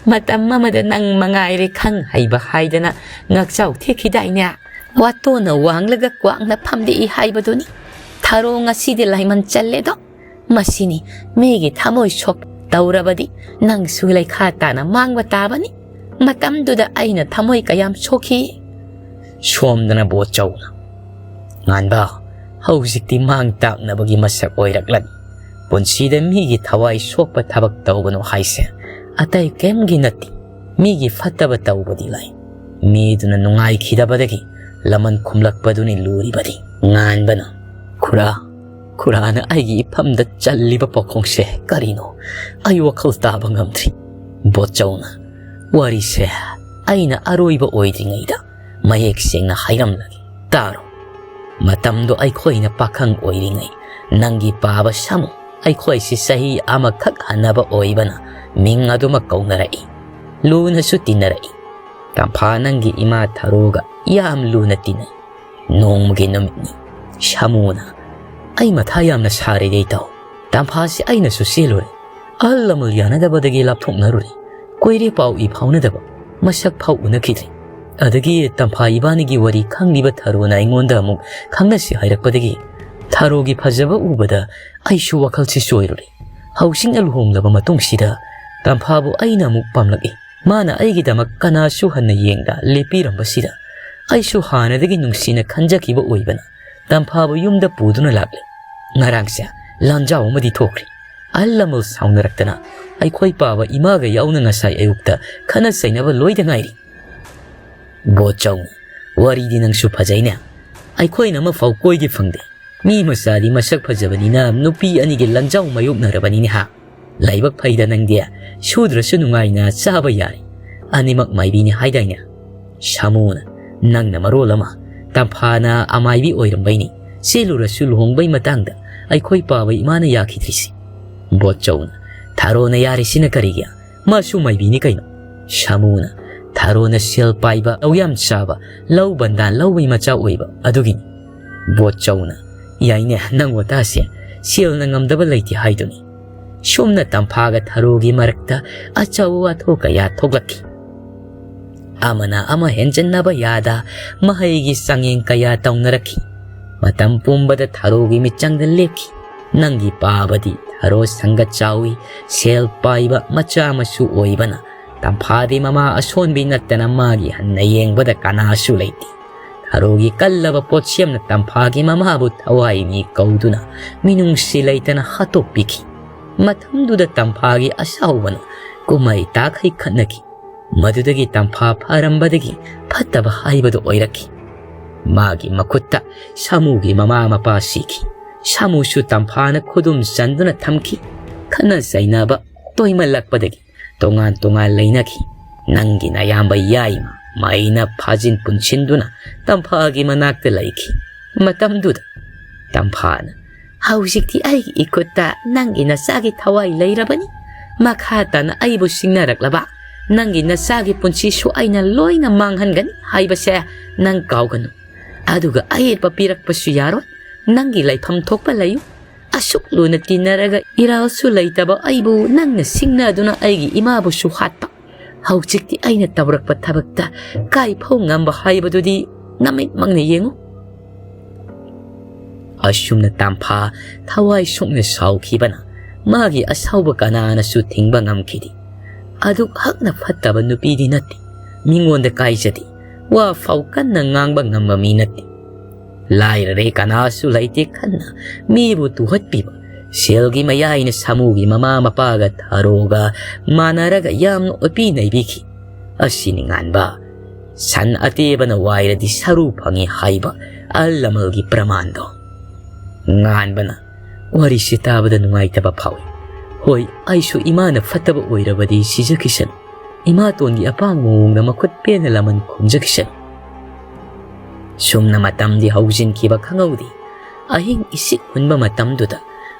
ꯃꯇꯝ ꯑꯃꯗ ꯅꯪ ꯃꯉꯥꯏꯔꯦ ꯈꯪ ꯍꯩꯕ ꯍꯥꯏꯗꯅ ꯉꯛꯆꯥꯎ ꯊꯦꯛꯈꯤꯗꯥꯏꯅꯦ? ꯋꯥꯇꯣꯟꯅ ꯋꯥꯡꯂꯒ ꯀ꯭ꯋꯥꯛꯅ ꯐꯝꯂꯛꯏ ꯍꯥꯏꯕꯗꯨꯅꯤ꯫ ꯊꯥꯔꯣ ꯉꯁꯤꯗꯤ ꯂꯥꯏꯃꯟ ꯆꯜꯂꯦꯗꯣ꯫ ꯃꯁꯤꯅꯤ, ꯃꯤꯒꯤ ꯊꯃꯣꯏ ꯁꯣꯛ ꯇꯧꯔꯕꯗꯤ ꯅꯪꯁꯨ ꯂꯩꯈꯥ ꯇꯥꯅ ꯃꯥꯡꯕ ꯇꯥꯕꯅꯤ꯫ ꯃꯇꯝꯗꯨꯗ ꯑꯩꯅ ꯊꯃꯣꯏ ꯀꯌꯥꯝ ꯁꯣꯛꯈꯤ꯫" ꯁꯣꯝꯗꯅ ꯕꯣꯠꯆꯧꯅ, "ꯉꯥꯟꯕ, ꯍꯧꯖꯤꯛꯇꯤ ꯃꯥꯡ ꯇꯥꯛꯅꯕꯒꯤ ꯃꯁꯛ ꯑꯣꯏꯔꯛꯂꯅꯤ꯫ ꯄꯨꯟꯁꯤꯗ ꯃꯤꯒꯤ ꯊꯋꯥꯏ ꯁꯣꯛꯄ ꯊꯕꯛ ꯇꯧꯒꯅꯨ ꯍꯥꯏꯁꯦ ꯑꯇꯩ ꯀꯩꯝꯒꯤ ꯅꯠꯇꯦ꯫ ꯃꯤꯒꯤ ꯐꯠꯇꯕ ꯇꯧꯕꯗꯤ ꯂꯥꯏ꯫ ꯃꯤꯗꯨꯅ ꯅꯨꯡꯉꯥꯏꯈꯤꯗꯕꯗꯒꯤ ꯂꯃꯟ ꯈꯨꯝꯂꯛꯄꯗꯨꯅꯤ ꯂꯨꯔꯤꯕꯗꯤ꯫" ꯉꯥꯟꯕꯅ, "ꯈꯨꯔꯥ, ꯈꯨꯔꯥꯅ ꯑꯩꯒꯤ ꯏꯐꯝꯗ ꯆꯜꯂꯤꯕ ꯄꯥꯎꯈꯣꯡꯁꯦ ꯀꯔꯤꯅꯣ? ꯑꯩ ꯋꯥꯈꯜ ꯇꯥꯕ ꯉꯝꯗ꯭ꯔꯤ꯫" ꯕꯣꯠꯆꯧꯅ, "ꯋꯥꯔꯤꯁꯦ ꯑꯩꯅ ꯑꯔꯣꯏꯕ ꯑꯣꯏꯗ꯭ꯔꯤꯉꯩꯗ ꯃꯌꯦꯛ ꯁꯦꯡꯅ ꯍꯥꯏꯔꯝꯂꯒꯦ, ꯇꯥꯔꯣ꯫ ꯃꯇꯝꯗꯣ ꯑꯩꯈꯣꯏꯅ ꯄꯥꯈꯪ ꯑꯣꯏꯔꯤꯉꯩ, ꯅꯪꯒꯤ ꯄꯥꯕ ꯁꯥꯃꯨ, ꯑꯩꯈꯣꯏꯁꯤ ꯆꯍꯤ ꯑꯃꯈꯛ ꯍꯟꯅꯕ ꯑꯣꯏꯕꯅ ꯃꯤꯡ ꯑꯗꯨꯃꯛ ꯀꯧꯅꯔꯛꯏ꯫ ꯂꯨꯅꯁꯨ ꯇꯤꯟꯅꯔꯛꯏ꯫ "ꯇꯝꯐꯥ, ꯅꯪꯒꯤ ꯏꯃꯥ ꯊꯔꯣꯒ ꯌꯥꯝ ꯂꯨꯅ ꯇꯤꯟꯅꯩ꯫ ꯅꯣꯡꯃꯒꯤ ꯅꯨꯃꯤꯠꯅꯤ"꯫ ꯁꯥꯃꯨꯅ, "ꯑꯩ ꯃꯊꯥ ꯌꯥꯝꯅ ꯁꯥꯔꯦ ꯏꯇꯥꯎ꯫ ꯇꯝꯐꯥꯁꯤ ꯑꯩꯅꯁꯨ ꯆꯦꯜꯂꯨꯔꯦ꯫ ꯑꯍꯜ ꯂꯃꯟ ꯌꯥꯅꯗꯕꯗꯒꯤ ꯂꯥꯞꯊꯣꯛꯅꯔꯨꯔꯦ꯫ ꯀꯨꯏꯔꯦ ꯄꯥꯎ ꯏ ꯐꯥꯎꯅꯗꯕ, ꯃꯁꯛ ꯐꯥꯎ ꯎꯅꯈꯤꯗ꯭ꯔꯦ꯫ ꯑꯗꯒꯤ ꯇꯝꯐꯥ ꯏꯕꯥꯅꯤꯒꯤ ꯋꯥꯔꯤ ꯈꯪꯂꯤꯕ ꯊꯔꯣꯅ ꯑꯩꯉꯣꯟꯗ ꯑꯃꯨꯛ ꯈꯪꯅꯁꯤ ꯍꯥꯏꯔꯛꯄꯗꯒꯤ ꯊꯔꯣꯒꯤ ꯐꯖꯕ ꯎꯕꯗ ꯑꯩꯁꯨ ꯋꯥꯈꯜꯁꯤ ꯆꯣꯏꯔꯨꯔꯦ꯫ ꯍꯧꯖꯤꯛꯅ ꯂꯨꯍꯣꯡꯂꯕ ꯃꯇꯨꯡꯁꯤꯗ ꯇꯝꯐꯥꯕꯨ ꯑꯩꯅ ꯑꯃꯨꯛ ꯄꯥꯝꯂꯛꯏ꯫ ꯃꯥꯅ ꯑꯩꯒꯤꯗꯃꯛ ꯀꯅꯥꯁꯨ ꯍꯟꯅ ꯌꯦꯡꯗ ꯂꯦꯞꯄꯤꯔꯝꯕꯁꯤꯗ ꯑꯩꯁꯨ ꯍꯥꯟꯅꯗꯒꯤ ꯅꯨꯡꯁꯤꯅ ꯈꯟꯖꯈꯤꯕ ꯑꯣꯏꯕꯅ ꯇꯝꯐꯥꯕꯨ ꯌꯨꯝꯗ ꯄꯨꯗꯨꯅ ꯂꯥꯛꯂꯦ꯫ ꯉꯔꯥꯡꯁꯦ ꯂꯥꯟꯖꯥꯎ ꯑꯃꯗꯤ ꯊꯣꯛꯈ꯭ꯔꯦ꯫ ꯑꯍꯜ ꯂꯃꯟ ꯁꯥꯎꯅꯔꯛꯇꯅ ꯑꯩꯈꯣꯏ ꯄꯥꯕ ꯏꯃꯥꯒ ꯌꯥꯎꯅ ꯉꯁꯥꯏ ꯑꯌꯨꯛꯇ ꯈꯠꯅ ꯆꯩꯅꯕ ꯂꯣꯏꯗ ꯉꯥꯏꯔꯤ"꯫ ꯕꯣꯠꯆꯧꯅ, "ꯋꯥꯔꯤꯗꯤ ꯅꯪꯁꯨ ꯐꯖꯩꯅꯦ꯫ ꯑꯩꯈꯣꯏꯅ ꯑꯃꯐꯥꯎ ꯀꯣꯏꯒꯦ ꯐꯪꯗꯦ꯫ ꯃꯤ ꯃꯆꯥꯗꯤ ꯃꯁꯛ ꯐꯖꯕꯅꯤꯅ ꯅꯨꯄꯤ ꯑꯅꯤꯒꯤ ꯂꯥꯟꯖꯥꯎ ꯃꯥꯌꯣꯛꯅꯔꯕꯅꯤꯅꯦ ꯍꯥ꯫ ꯂꯥꯏꯕꯛ ꯐꯩꯗ ꯅꯪꯗꯤ, ꯁꯨꯗ꯭ꯔꯁꯨ ꯅꯨꯡꯉꯥꯏꯅ ꯆꯥꯕ ꯌꯥꯔꯦ꯫ ꯑꯅꯤꯃꯛ ꯃꯥꯏꯕꯤꯅꯤ ꯍꯥꯏꯗꯥꯏꯅꯦ?" ꯁꯥꯃꯨꯅ, "ꯅꯪꯅ ꯃꯔꯣꯜ ꯑꯃ, ꯇꯝꯐꯥꯅ ꯑꯃꯥꯏꯕꯤ ꯑꯣꯏꯔꯝꯕꯩꯅꯤ꯫ ꯆꯦꯜꯂꯨꯔꯁꯨ ꯂꯨꯍꯣꯡꯕꯩ ꯃꯇꯥꯡꯗ ꯑꯩꯈꯣꯏ ꯄꯥꯕ ꯏꯃꯥꯅ ꯌꯥꯈꯤꯗ꯭ꯔꯤꯁꯤ"꯫ ꯕꯣꯠꯆꯧꯅ, "ꯊꯔꯣꯅ ꯌꯥꯔꯤꯁꯤꯅ ꯀꯔꯤꯒꯤ? ꯃꯥꯁꯨ ꯃꯥꯏꯕꯤꯅꯤ ꯀꯩꯅꯣ"꯫ ꯁꯥꯃꯨꯅ, "ꯊꯔꯣꯅ ꯁꯦꯜ ꯄꯥꯏꯕ, ꯂꯧ ꯌꯥꯝ ꯆꯥꯕ, ꯂꯧ ꯕꯟꯗꯥꯟ ꯂꯧꯕꯩ ꯃꯆꯥ ꯑꯣꯏꯕ ꯑꯗꯨꯒꯤꯅꯤ"꯫ ꯕꯣꯠꯆꯧꯅ, "ꯌꯥꯏꯅꯦ, ꯅꯪ ꯋꯥꯇꯥꯁꯦ, ꯁꯦꯜꯅ ꯉꯝꯗꯕ ꯂꯩꯇꯦ ꯍꯥꯏꯗꯨꯅꯤ"꯫ ꯁꯣꯝꯅ ꯇꯝꯐꯥꯒ ꯊꯔꯣꯒꯤ ꯃꯔꯛꯇ ꯑꯆꯧꯕ ꯋꯥꯊꯣꯛ ꯀꯌꯥ ꯊꯣꯛꯂꯛꯈꯤ꯫ ꯑꯃꯅ ꯑꯃ ꯍꯦꯟꯖꯟꯅꯕ ꯌꯥꯗ ꯃꯍꯩꯒꯤ ꯆꯥꯡꯌꯦꯡ ꯀꯌꯥ ꯇꯧꯅꯔꯛꯈꯤ꯫ ꯃꯇꯝ ꯄꯨꯝꯕꯗ ꯊꯔꯣꯒꯤ ꯃꯤꯠꯆꯪꯗ ꯂꯦꯞꯈꯤ꯫ ꯅꯪꯒꯤ ꯄꯥꯕꯗꯤ ꯊꯔꯣ ꯁꯪꯒ ꯆꯥꯎꯏ, ꯁꯦꯜ ꯄꯥꯏꯕ ꯃꯆꯥ ꯃꯁꯨ ꯑꯣꯏꯕꯅ ꯇꯝꯐꯥꯗꯤ ꯃꯃꯥ ꯑꯁꯣꯟꯕꯤ ꯅꯠꯇꯅ ꯃꯥꯒꯤ ꯍꯟꯅ ꯌꯦꯡꯕꯗ ꯀꯅꯥꯁꯨ ꯂꯩꯇꯦ꯫ ꯊꯔꯣꯒꯤ ꯀꯜꯂꯕ ꯄꯣꯠꯁꯦꯝꯅ ꯇꯝꯐꯥꯒꯤ ꯃꯃꯥꯕꯨ ꯊꯋꯥꯏꯅꯤ ꯀꯧꯗꯨꯅ ꯃꯤꯅꯨꯡꯁꯤ ꯂꯩꯇꯅ ꯍꯥꯠꯇꯣꯛꯄꯤꯈꯤ꯫ ꯃꯇꯝꯗꯨꯗ ꯇꯝꯐꯥꯒꯤ ꯑꯁꯥꯎꯕꯅ ꯀꯨꯝꯍꯩ ꯇꯥꯈꯩ ꯈꯠꯅꯈꯤ꯫ ꯃꯗꯨꯗꯒꯤ ꯇꯝꯐꯥ ꯐꯔꯝꯕꯗꯒꯤ ꯐꯠꯇꯕ ꯍꯥꯏꯕꯗꯨ ꯑꯣꯏꯔꯛꯈꯤ꯫ ꯃꯥꯒꯤ ꯃꯈꯨꯠꯇ ꯁꯥꯃꯨꯒꯤ ꯃꯃꯥ ꯃꯄꯥ ꯁꯤꯈꯤ꯫ ꯁꯥꯃꯨꯁꯨ ꯇꯝꯐꯥꯅ ꯈꯨꯗꯨꯝ ꯆꯟꯗꯨꯅ ꯊꯝꯈꯤ꯫ ꯈꯠꯅ ꯆꯩꯅꯕ ꯇꯣꯏꯃꯜꯂꯛꯄꯗꯒꯤ ꯇꯣꯉꯥꯟ ꯇꯣꯉꯥꯟ ꯂꯩꯅꯈꯤ꯫ ꯅꯪꯒꯤ ꯅꯌꯥꯝꯕ ꯌꯥꯏꯃ ꯃꯩꯅ ꯐꯥꯖꯤꯟ ꯄꯨꯟꯁꯤꯟꯗꯨꯅ ꯇꯝꯐꯥꯒꯤ ꯃꯅꯥꯛꯇ ꯂꯩꯈꯤ꯫ ꯃꯇꯝꯗꯨꯗ ꯇꯝꯐꯥꯅ, "ꯍꯧꯖꯤꯛꯇꯤ ꯑꯩꯒꯤ ꯏꯈꯨꯠꯇ ꯅꯪꯒꯤ ꯅꯆꯥꯒꯤ ꯊꯋꯥꯏ ꯂꯩꯔꯕꯅꯤ꯫ ꯃꯈꯥ ꯇꯥꯅ ꯑꯩꯕꯨ ꯁꯤꯡꯅꯔꯛꯂꯕ ꯅꯪꯒꯤ ꯅꯆꯥꯒꯤ ꯄꯨꯟꯁꯤꯁꯨ ꯑꯩꯅ ꯂꯣꯏꯅ ꯃꯥꯡꯍꯟꯒꯅꯤ ꯍꯥꯏꯕꯁꯦ ꯅꯪ ꯀꯥꯎꯒꯅꯨ꯫ ꯑꯗꯨꯒ ꯑꯌꯦꯠꯄ ꯄꯤꯔꯛꯄꯁꯨ ꯌꯥꯔꯣꯏ꯫ ꯅꯪꯒꯤ ꯂꯩꯐꯝ ꯊꯣꯛꯄ ꯂꯩꯌꯨ꯫ ꯑꯁꯨꯛ ꯂꯨꯅ ꯇꯤꯟꯅꯔꯒ ꯏꯔꯥꯜꯁꯨ ꯂꯩꯇꯕ ꯑꯩꯕꯨ ꯅꯪꯅ ꯁꯤꯡꯅꯗꯨꯅ ꯑꯩꯒꯤ ꯏꯃꯥꯕꯨꯁꯨ ꯍꯥꯠꯄ꯫ ꯍꯧꯖꯤꯛꯇꯤ ꯑꯩꯅ ꯇꯧꯔꯛꯄ ꯊꯕꯛꯇ ꯀꯥꯏꯐꯧ ꯉꯝꯕ ꯍꯥꯏꯕꯗꯨꯗꯤ ꯅꯃꯤꯠꯃꯛꯅ ꯌꯦꯡꯉꯨ꯫ ꯑꯁꯨꯝꯅ ꯇꯝꯐꯥ ꯊꯋꯥꯏ ꯁꯣꯛꯅ ꯁꯥꯎꯈꯤꯕꯅ ꯃꯥꯒꯤ ꯑꯁꯥꯎꯕ ꯀꯅꯥꯅꯁꯨ ꯊꯤꯡꯕ ꯉꯝꯈꯤꯗꯦ꯫ ꯑꯗꯨꯛ ꯍꯛꯅ ꯐꯠꯇꯕ ꯅꯨꯄꯤꯗꯤ ꯅꯠꯇꯦ꯫ ꯃꯤꯉꯣꯟꯗ ꯀꯥꯏꯖꯗꯦ꯫ ꯋꯥ ꯐꯥꯎ ꯀꯟꯅ ꯉꯥꯡꯕ ꯉꯝꯕ ꯃꯤ ꯅꯠꯇꯦ꯫ ꯂꯥꯏꯔꯔꯦ, ꯀꯅꯥꯁꯨ ꯂꯩꯇꯦ ꯈꯟꯅ ꯃꯤꯕꯨ ꯇꯨꯍꯠꯄꯤꯕ, ꯁꯦꯜꯒꯤ ꯃꯌꯥꯏꯅ ꯁꯥꯃꯨꯒꯤ ꯃꯃꯥ ꯃꯄꯥꯒ ꯊꯔꯣꯒ ꯃꯥꯟꯅꯔꯒ ꯌꯥꯝꯅ ꯑꯣꯠꯄꯤ ꯅꯩꯕꯤꯈꯤ꯫ ꯑꯁꯤꯅꯤ ꯉꯥꯟꯕ, ꯁꯟ ꯑꯇꯦꯕꯅ ꯋꯥꯏꯔꯗꯤ ꯁꯔꯨ ꯐꯪꯉꯤ ꯍꯥꯏꯕ ꯑꯍꯜ ꯂꯃꯟꯒꯤ ꯄ꯭ꯔꯃꯥꯟꯗꯣ꯫ ꯉꯥꯟꯕꯅ ꯋꯥꯔꯤꯁꯤ ꯇꯥꯕꯗ ꯅꯨꯡꯉꯥꯏꯇꯕ ꯐꯥꯎꯏ꯫ ꯍꯣꯏ, ꯑꯩꯁꯨ ꯏꯃꯥꯅ ꯐꯠꯇꯕ ꯑꯣꯏꯔꯕꯗꯤ ꯁꯤꯖꯈꯤꯁꯅꯨ꯫ ꯏꯃꯥꯇꯣꯟꯒꯤ ꯑꯄꯥꯝꯕ ꯃꯑꯣꯡꯗ ꯃꯈꯨꯠ ꯄꯦꯟꯅ ꯂꯃꯟ ꯈꯨꯝꯖꯈꯤꯁꯅꯨ꯫ ꯁꯨꯝꯅ ꯃꯇꯝꯗꯤ ꯍꯧꯖꯤꯟꯈꯤꯕ ꯈꯪꯍꯧꯗꯦ꯫ ꯑꯍꯤꯡ ꯏꯁꯤꯛ ꯍꯨꯟꯕ ꯃꯇꯝꯗꯨꯗ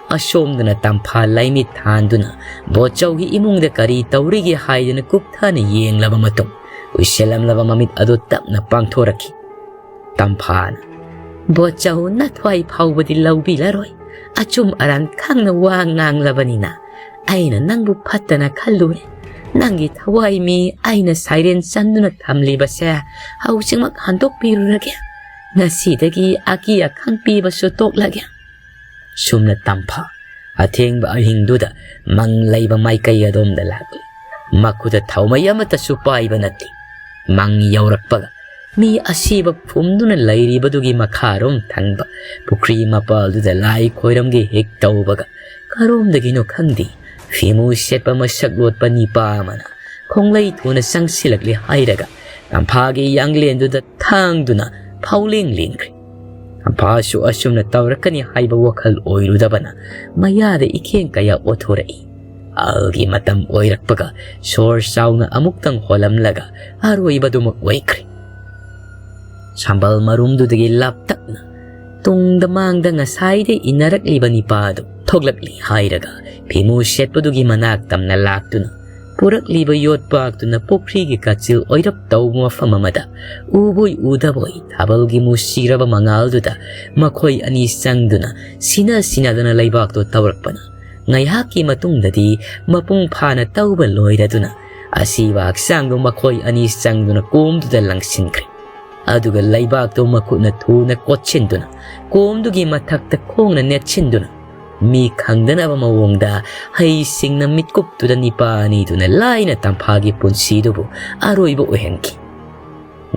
ꯑꯁꯣꯝꯗꯅ ꯇꯝꯐꯥ ꯂꯥꯏꯃꯤꯠ ꯊꯥꯟꯗꯨꯅ ꯕꯣꯠꯆꯧꯒꯤ ꯏꯃꯨꯡꯗ ꯀꯔꯤ ꯇꯧꯔꯤꯒꯦ ꯍꯥꯏꯗꯨꯅ ꯀꯨꯞꯊꯅ ꯌꯦꯡꯂꯕ ꯃꯇꯨꯡ, ꯎꯏꯁꯤꯜꯂꯝꯂꯕ ꯃꯃꯤꯠ ꯑꯗꯨ ꯇꯞꯅ ꯄꯥꯡꯊꯣꯔꯛꯈꯤ꯫ ꯇꯝꯐꯥꯅ, "ꯕꯣꯠꯆꯧ, ꯅꯊ꯭ꯋꯥꯏ ꯐꯥꯎꯕꯗꯤ ꯂꯧꯕꯤꯔꯔꯣꯏ꯫ ꯑꯆꯨꯝ ꯑꯔꯥꯟ ꯈꯪꯅ ꯋꯥ ꯉꯥꯡꯂꯕꯅꯤꯅ ꯑꯩꯅ ꯅꯪꯕꯨ ꯐꯠꯇꯅ ꯈꯜꯂꯨꯔꯦ꯫ ꯅꯪꯒꯤ ꯊꯋꯥꯏ ꯃꯤ ꯑꯩꯅ ꯁꯥꯏꯔꯦꯟ ꯆꯟꯗꯨꯅ ꯊꯝꯂꯤꯕꯁꯦ ꯍꯧꯖꯤꯛꯃꯛ ꯍꯟꯗꯣꯛꯄꯤꯔꯨꯔꯒꯦ꯫ ꯉꯁꯤꯗꯒꯤ ꯑꯀꯤ ꯑꯈꯪ ꯄꯤꯕꯁꯨ ꯇꯣꯛꯂꯒꯦ"꯫ ꯁꯨꯝꯅ ꯇꯝꯐꯥ ꯑꯊꯦꯡꯕ ꯑꯍꯤꯡꯗꯨꯗ ꯃꯪ ꯂꯩꯕ ꯃꯥꯏꯀꯩ ꯑꯗꯣꯝꯗ ꯂꯥꯛꯂꯤ꯫ ꯃꯈꯨꯠꯇ ꯊꯥꯎꯃꯩ ꯑꯃꯠꯇꯁꯨ ꯄꯥꯏꯕ ꯅꯠꯇꯦ꯫ ꯃꯪ ꯌꯧꯔꯛꯄꯒ ꯃꯤ ꯑꯁꯤꯕ ꯐꯨꯝꯗꯨꯅ ꯂꯩꯔꯤꯕꯗꯨꯒꯤ ꯃꯈꯥꯔꯣꯝ ꯊꯪꯕ ꯄꯨꯈ꯭ꯔꯤ ꯃꯄꯥꯜꯗꯨꯗ ꯂꯥꯏ ꯈꯣꯏꯔꯝꯒꯦ ꯍꯦꯛ ꯇꯧꯕꯒ, ꯀꯔꯣꯝꯗꯒꯤꯅꯣ ꯈꯪꯗꯦ, ꯐꯤꯃꯨ ꯁꯦꯠꯄ ꯃꯁꯛ ꯂꯣꯠꯄ ꯅꯤꯄꯥ ꯑꯃꯅ ꯈꯣꯡꯂꯩ ꯊꯨꯅ ꯆꯪꯁꯤꯜꯂꯛꯂꯦ ꯍꯥꯏꯔꯒ ꯇꯝꯐꯥꯒꯤ ꯌꯥꯡꯂꯦꯟꯗꯨꯗ ꯊꯥꯡꯗꯨꯅ ꯐꯥꯎꯂꯦꯡ ꯂꯦꯡꯈ꯭ꯔꯦ꯫ ꯇꯝꯐꯥꯁꯨ ꯑꯁꯨꯝꯅ ꯇꯧꯔꯛꯀꯅꯤ ꯍꯥꯏꯕ ꯋꯥꯈꯜ ꯑꯣꯏꯔꯨꯗꯕꯅ ꯃꯌꯥꯗ ꯏꯈꯦꯡ ꯀꯌꯥ ꯑꯣꯊꯣꯔꯛꯏ꯫ ꯑꯍꯜꯒꯤ ꯃꯇꯝ ꯑꯣꯏꯔꯛꯄꯒ ꯁꯣꯔ ꯆꯥꯎꯅ ꯑꯃꯨꯛꯇꯪ ꯍꯣꯜꯂꯝꯂꯒ ꯑꯔꯣꯏꯕꯗꯨꯃꯛ ꯑꯣꯏꯈ꯭ꯔꯦ꯫ ꯁꯝꯕꯜ ꯃꯔꯨꯝꯗꯨꯗꯒꯤ ꯂꯥꯞꯇꯛꯅ ꯇꯨꯡꯗ ꯃꯥꯡꯗ ꯉꯁꯥꯏꯗꯩ ꯏꯟꯅꯔꯛꯂꯤꯕ ꯅꯤꯄꯥꯗꯨ ꯊꯣꯛꯂꯛꯂꯤ ꯍꯥꯏꯔꯒ ꯐꯤꯃꯨ ꯁꯦꯠꯄꯗꯨꯒꯤ ꯃꯅꯥꯛ ꯇꯝꯅ ꯂꯥꯛꯇꯨꯅ ꯄꯨꯔꯛꯂꯤꯕ ꯌꯣꯠꯄꯥꯛꯇꯨꯅ ꯄꯨꯈ꯭ꯔꯤꯒꯤ ꯀꯥꯆꯤꯜ ꯑꯣꯏꯔꯞ ꯇꯧꯕ ꯃꯐꯝ ꯑꯃꯗ ꯎꯕꯣꯏ ꯎꯗꯕꯣꯏ ꯊꯥꯕꯜꯒꯤ ꯃꯨꯁꯤꯔꯕ ꯃꯉꯥꯜꯗꯨꯗ ꯃꯈꯣꯏ ꯑꯅꯤ ꯆꯪꯗꯨꯅ ꯁꯤꯅ ꯁꯤꯅꯗꯅ ꯂꯩꯕꯥꯛꯇꯨ ꯇꯧꯔꯛꯄꯅ ꯉꯥꯏꯍꯥꯛꯀꯤ ꯃꯇꯨꯡꯗꯗꯤ ꯃꯄꯨꯡ ꯐꯥꯅ ꯇꯧꯕ ꯂꯣꯏꯔꯗꯨꯅ ꯑꯁꯤꯕ ꯍꯛꯆꯥꯡꯗꯨ ꯃꯈꯣꯏ ꯑꯅꯤ ꯆꯪꯗꯨꯅ ꯀꯣꯝꯗꯨꯗ ꯂꯪꯁꯤꯟꯈ꯭ꯔꯦ꯫ ꯑꯗꯨꯒ ꯂꯩꯕꯥꯛꯇꯨ ꯃꯈꯨꯠꯅ ꯊꯨꯅ ꯀꯣꯠꯁꯤꯟꯗꯨꯅ ꯀꯣꯝꯗꯨꯒꯤ ꯃꯊꯛꯇ ꯈꯣꯡꯅ ꯅꯦꯠꯁꯤꯟꯗꯨꯅ ꯃꯤ ꯈꯪꯗꯅꯕ ꯃꯑꯣꯡꯗ ꯍꯩꯁꯤꯡꯅ ꯃꯤꯠꯀꯨꯞꯇꯨꯗ ꯅꯤꯄꯥ ꯑꯅꯤꯗꯨꯅ ꯂꯥꯏꯅ ꯇꯝꯐꯥꯒꯤ ꯄꯨꯟꯁꯤꯗꯨꯕꯨ ꯑꯔꯣꯏꯕ ꯑꯣꯏꯍꯟꯈꯤ꯫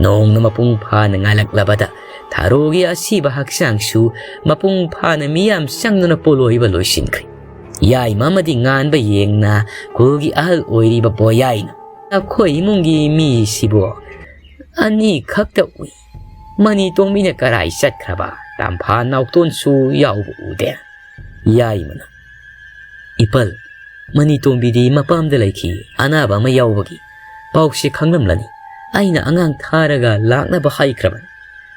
ꯅꯣꯡꯅ ꯃꯄꯨꯡ ꯐꯥꯅ ꯉꯥꯜꯂꯛꯂꯕꯗ ꯊꯥꯔꯣꯒꯤ ꯑꯁꯤꯕ ꯍꯛꯆꯥꯡꯁꯨ ꯃꯄꯨꯡ ꯐꯥꯅ ꯃꯤꯌꯥꯝ ꯆꯪꯗꯨꯅ ꯄꯣꯂꯣꯏꯕ ꯂꯣꯏꯁꯤꯟꯈ꯭ꯔꯦ꯫ ꯌꯥꯏꯃ ꯑꯃꯗꯤ ꯉꯥꯟꯕ ꯌꯦꯡꯅ ꯈꯨꯜꯒꯤ ꯑꯍꯜ ꯑꯣꯏꯔꯤꯕ ꯕꯣꯌꯥꯏꯅ, "ꯑꯩꯈꯣꯏ ꯏꯃꯨꯡꯒꯤ ꯃꯤꯁꯤꯕꯨ ꯑꯅꯤꯈꯛꯇ ꯎꯏ꯫ ꯃꯅꯤ ꯇꯣꯝꯕꯤꯅ ꯀꯔꯥꯏ ꯆꯠꯈ꯭ꯔꯕ? ꯇꯝꯐꯥ ꯅꯥꯎꯇꯣꯟꯁꯨ ꯌꯥꯎꯕ ꯎꯗꯦ꯫" ꯌꯥꯏꯃꯅ, "ꯏꯄꯜ, ꯃꯅꯤ ꯇꯣꯝꯕꯤꯗꯤ ꯃꯄꯥꯝꯗ ꯂꯩꯈꯤ, ꯑꯅꯥꯕ ꯑꯃ ꯌꯥꯎꯕꯒꯤ꯫ ꯄꯥꯎꯁꯦ ꯈꯪꯂꯝꯂꯅꯤ꯫ ꯑꯩꯅ ꯑꯉꯥꯡ ꯊꯥꯔꯒ ꯂꯥꯛꯅꯕ ꯍꯥꯏꯈ꯭ꯔꯕꯅꯤ꯫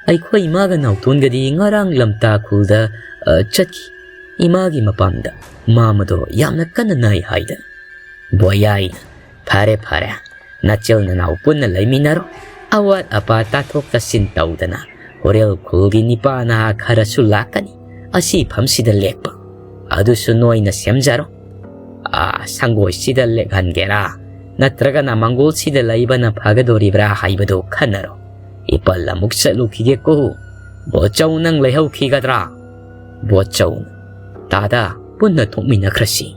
ꯑꯩꯈꯣꯏ ꯏꯃꯥꯒ ꯅꯥꯎꯇꯣꯟꯒꯗꯤ ꯉꯔꯥꯡ ꯂꯝꯇꯥ ꯈꯨꯜꯗ, ꯑ, ꯆꯠꯈꯤ꯫ ꯏꯃꯥꯒꯤ ꯃꯄꯥꯝꯗ꯫ ꯃꯥꯃꯗꯣ ꯌꯥꯝꯅ ꯀꯟꯅ ꯅꯥꯏ ꯍꯥꯏꯗꯅ꯫" ꯕꯣꯌꯥꯏꯅ, "ꯐꯔꯦ, ꯐꯔꯦ꯫ ꯅꯆꯤꯜ ꯅꯅꯥꯎ ꯄꯨꯟꯅ ꯂꯩꯃꯤꯟꯅꯔꯣ꯫ ꯑꯋꯥꯠ ꯑꯄꯥ ꯇꯥꯊꯣꯛ ꯇꯥꯁꯤꯟ ꯇꯧꯗꯅ ꯍꯣꯔꯦꯜ ꯈꯨꯜꯒꯤ ꯅꯤꯄꯥ ꯅꯍꯥ ꯈꯔꯁꯨ ꯂꯥꯛꯀꯅꯤ꯫ ꯑꯁꯤꯐꯝꯁꯤꯗ ꯂꯦꯛꯄ꯫ ꯑꯗꯨꯁꯨ ꯅꯣꯏꯅ ꯁꯦꯝꯖꯔꯣ꯫ ꯑꯥ, ꯁꯪꯒꯣꯏꯁꯤꯗ ꯂꯦꯛꯍꯟꯒꯦꯔꯥ? ꯅꯠꯇ꯭ꯔꯒꯅ ꯃꯪꯒꯣꯜꯁꯤꯗ ꯂꯩꯕꯅ ꯐꯒꯗꯣꯔꯤꯕ꯭ꯔꯥ ꯍꯥꯏꯕꯗꯨ ꯈꯟꯅꯔꯣ꯫ ꯏꯄꯜ ꯑꯃꯨꯛ ꯆꯠꯂꯨꯈꯤꯒꯦꯀꯣ꯫ ꯕꯣꯠꯆꯧ, ꯅꯪ ꯂꯩꯍꯧꯈꯤꯒꯗ꯭ꯔꯥ?" ꯕꯣꯠꯆꯧꯅ, "ꯇꯥꯗ, ꯄꯨꯟꯅ ꯊꯣꯛꯃꯤꯟꯅꯈ꯭ꯔꯁꯤ꯫"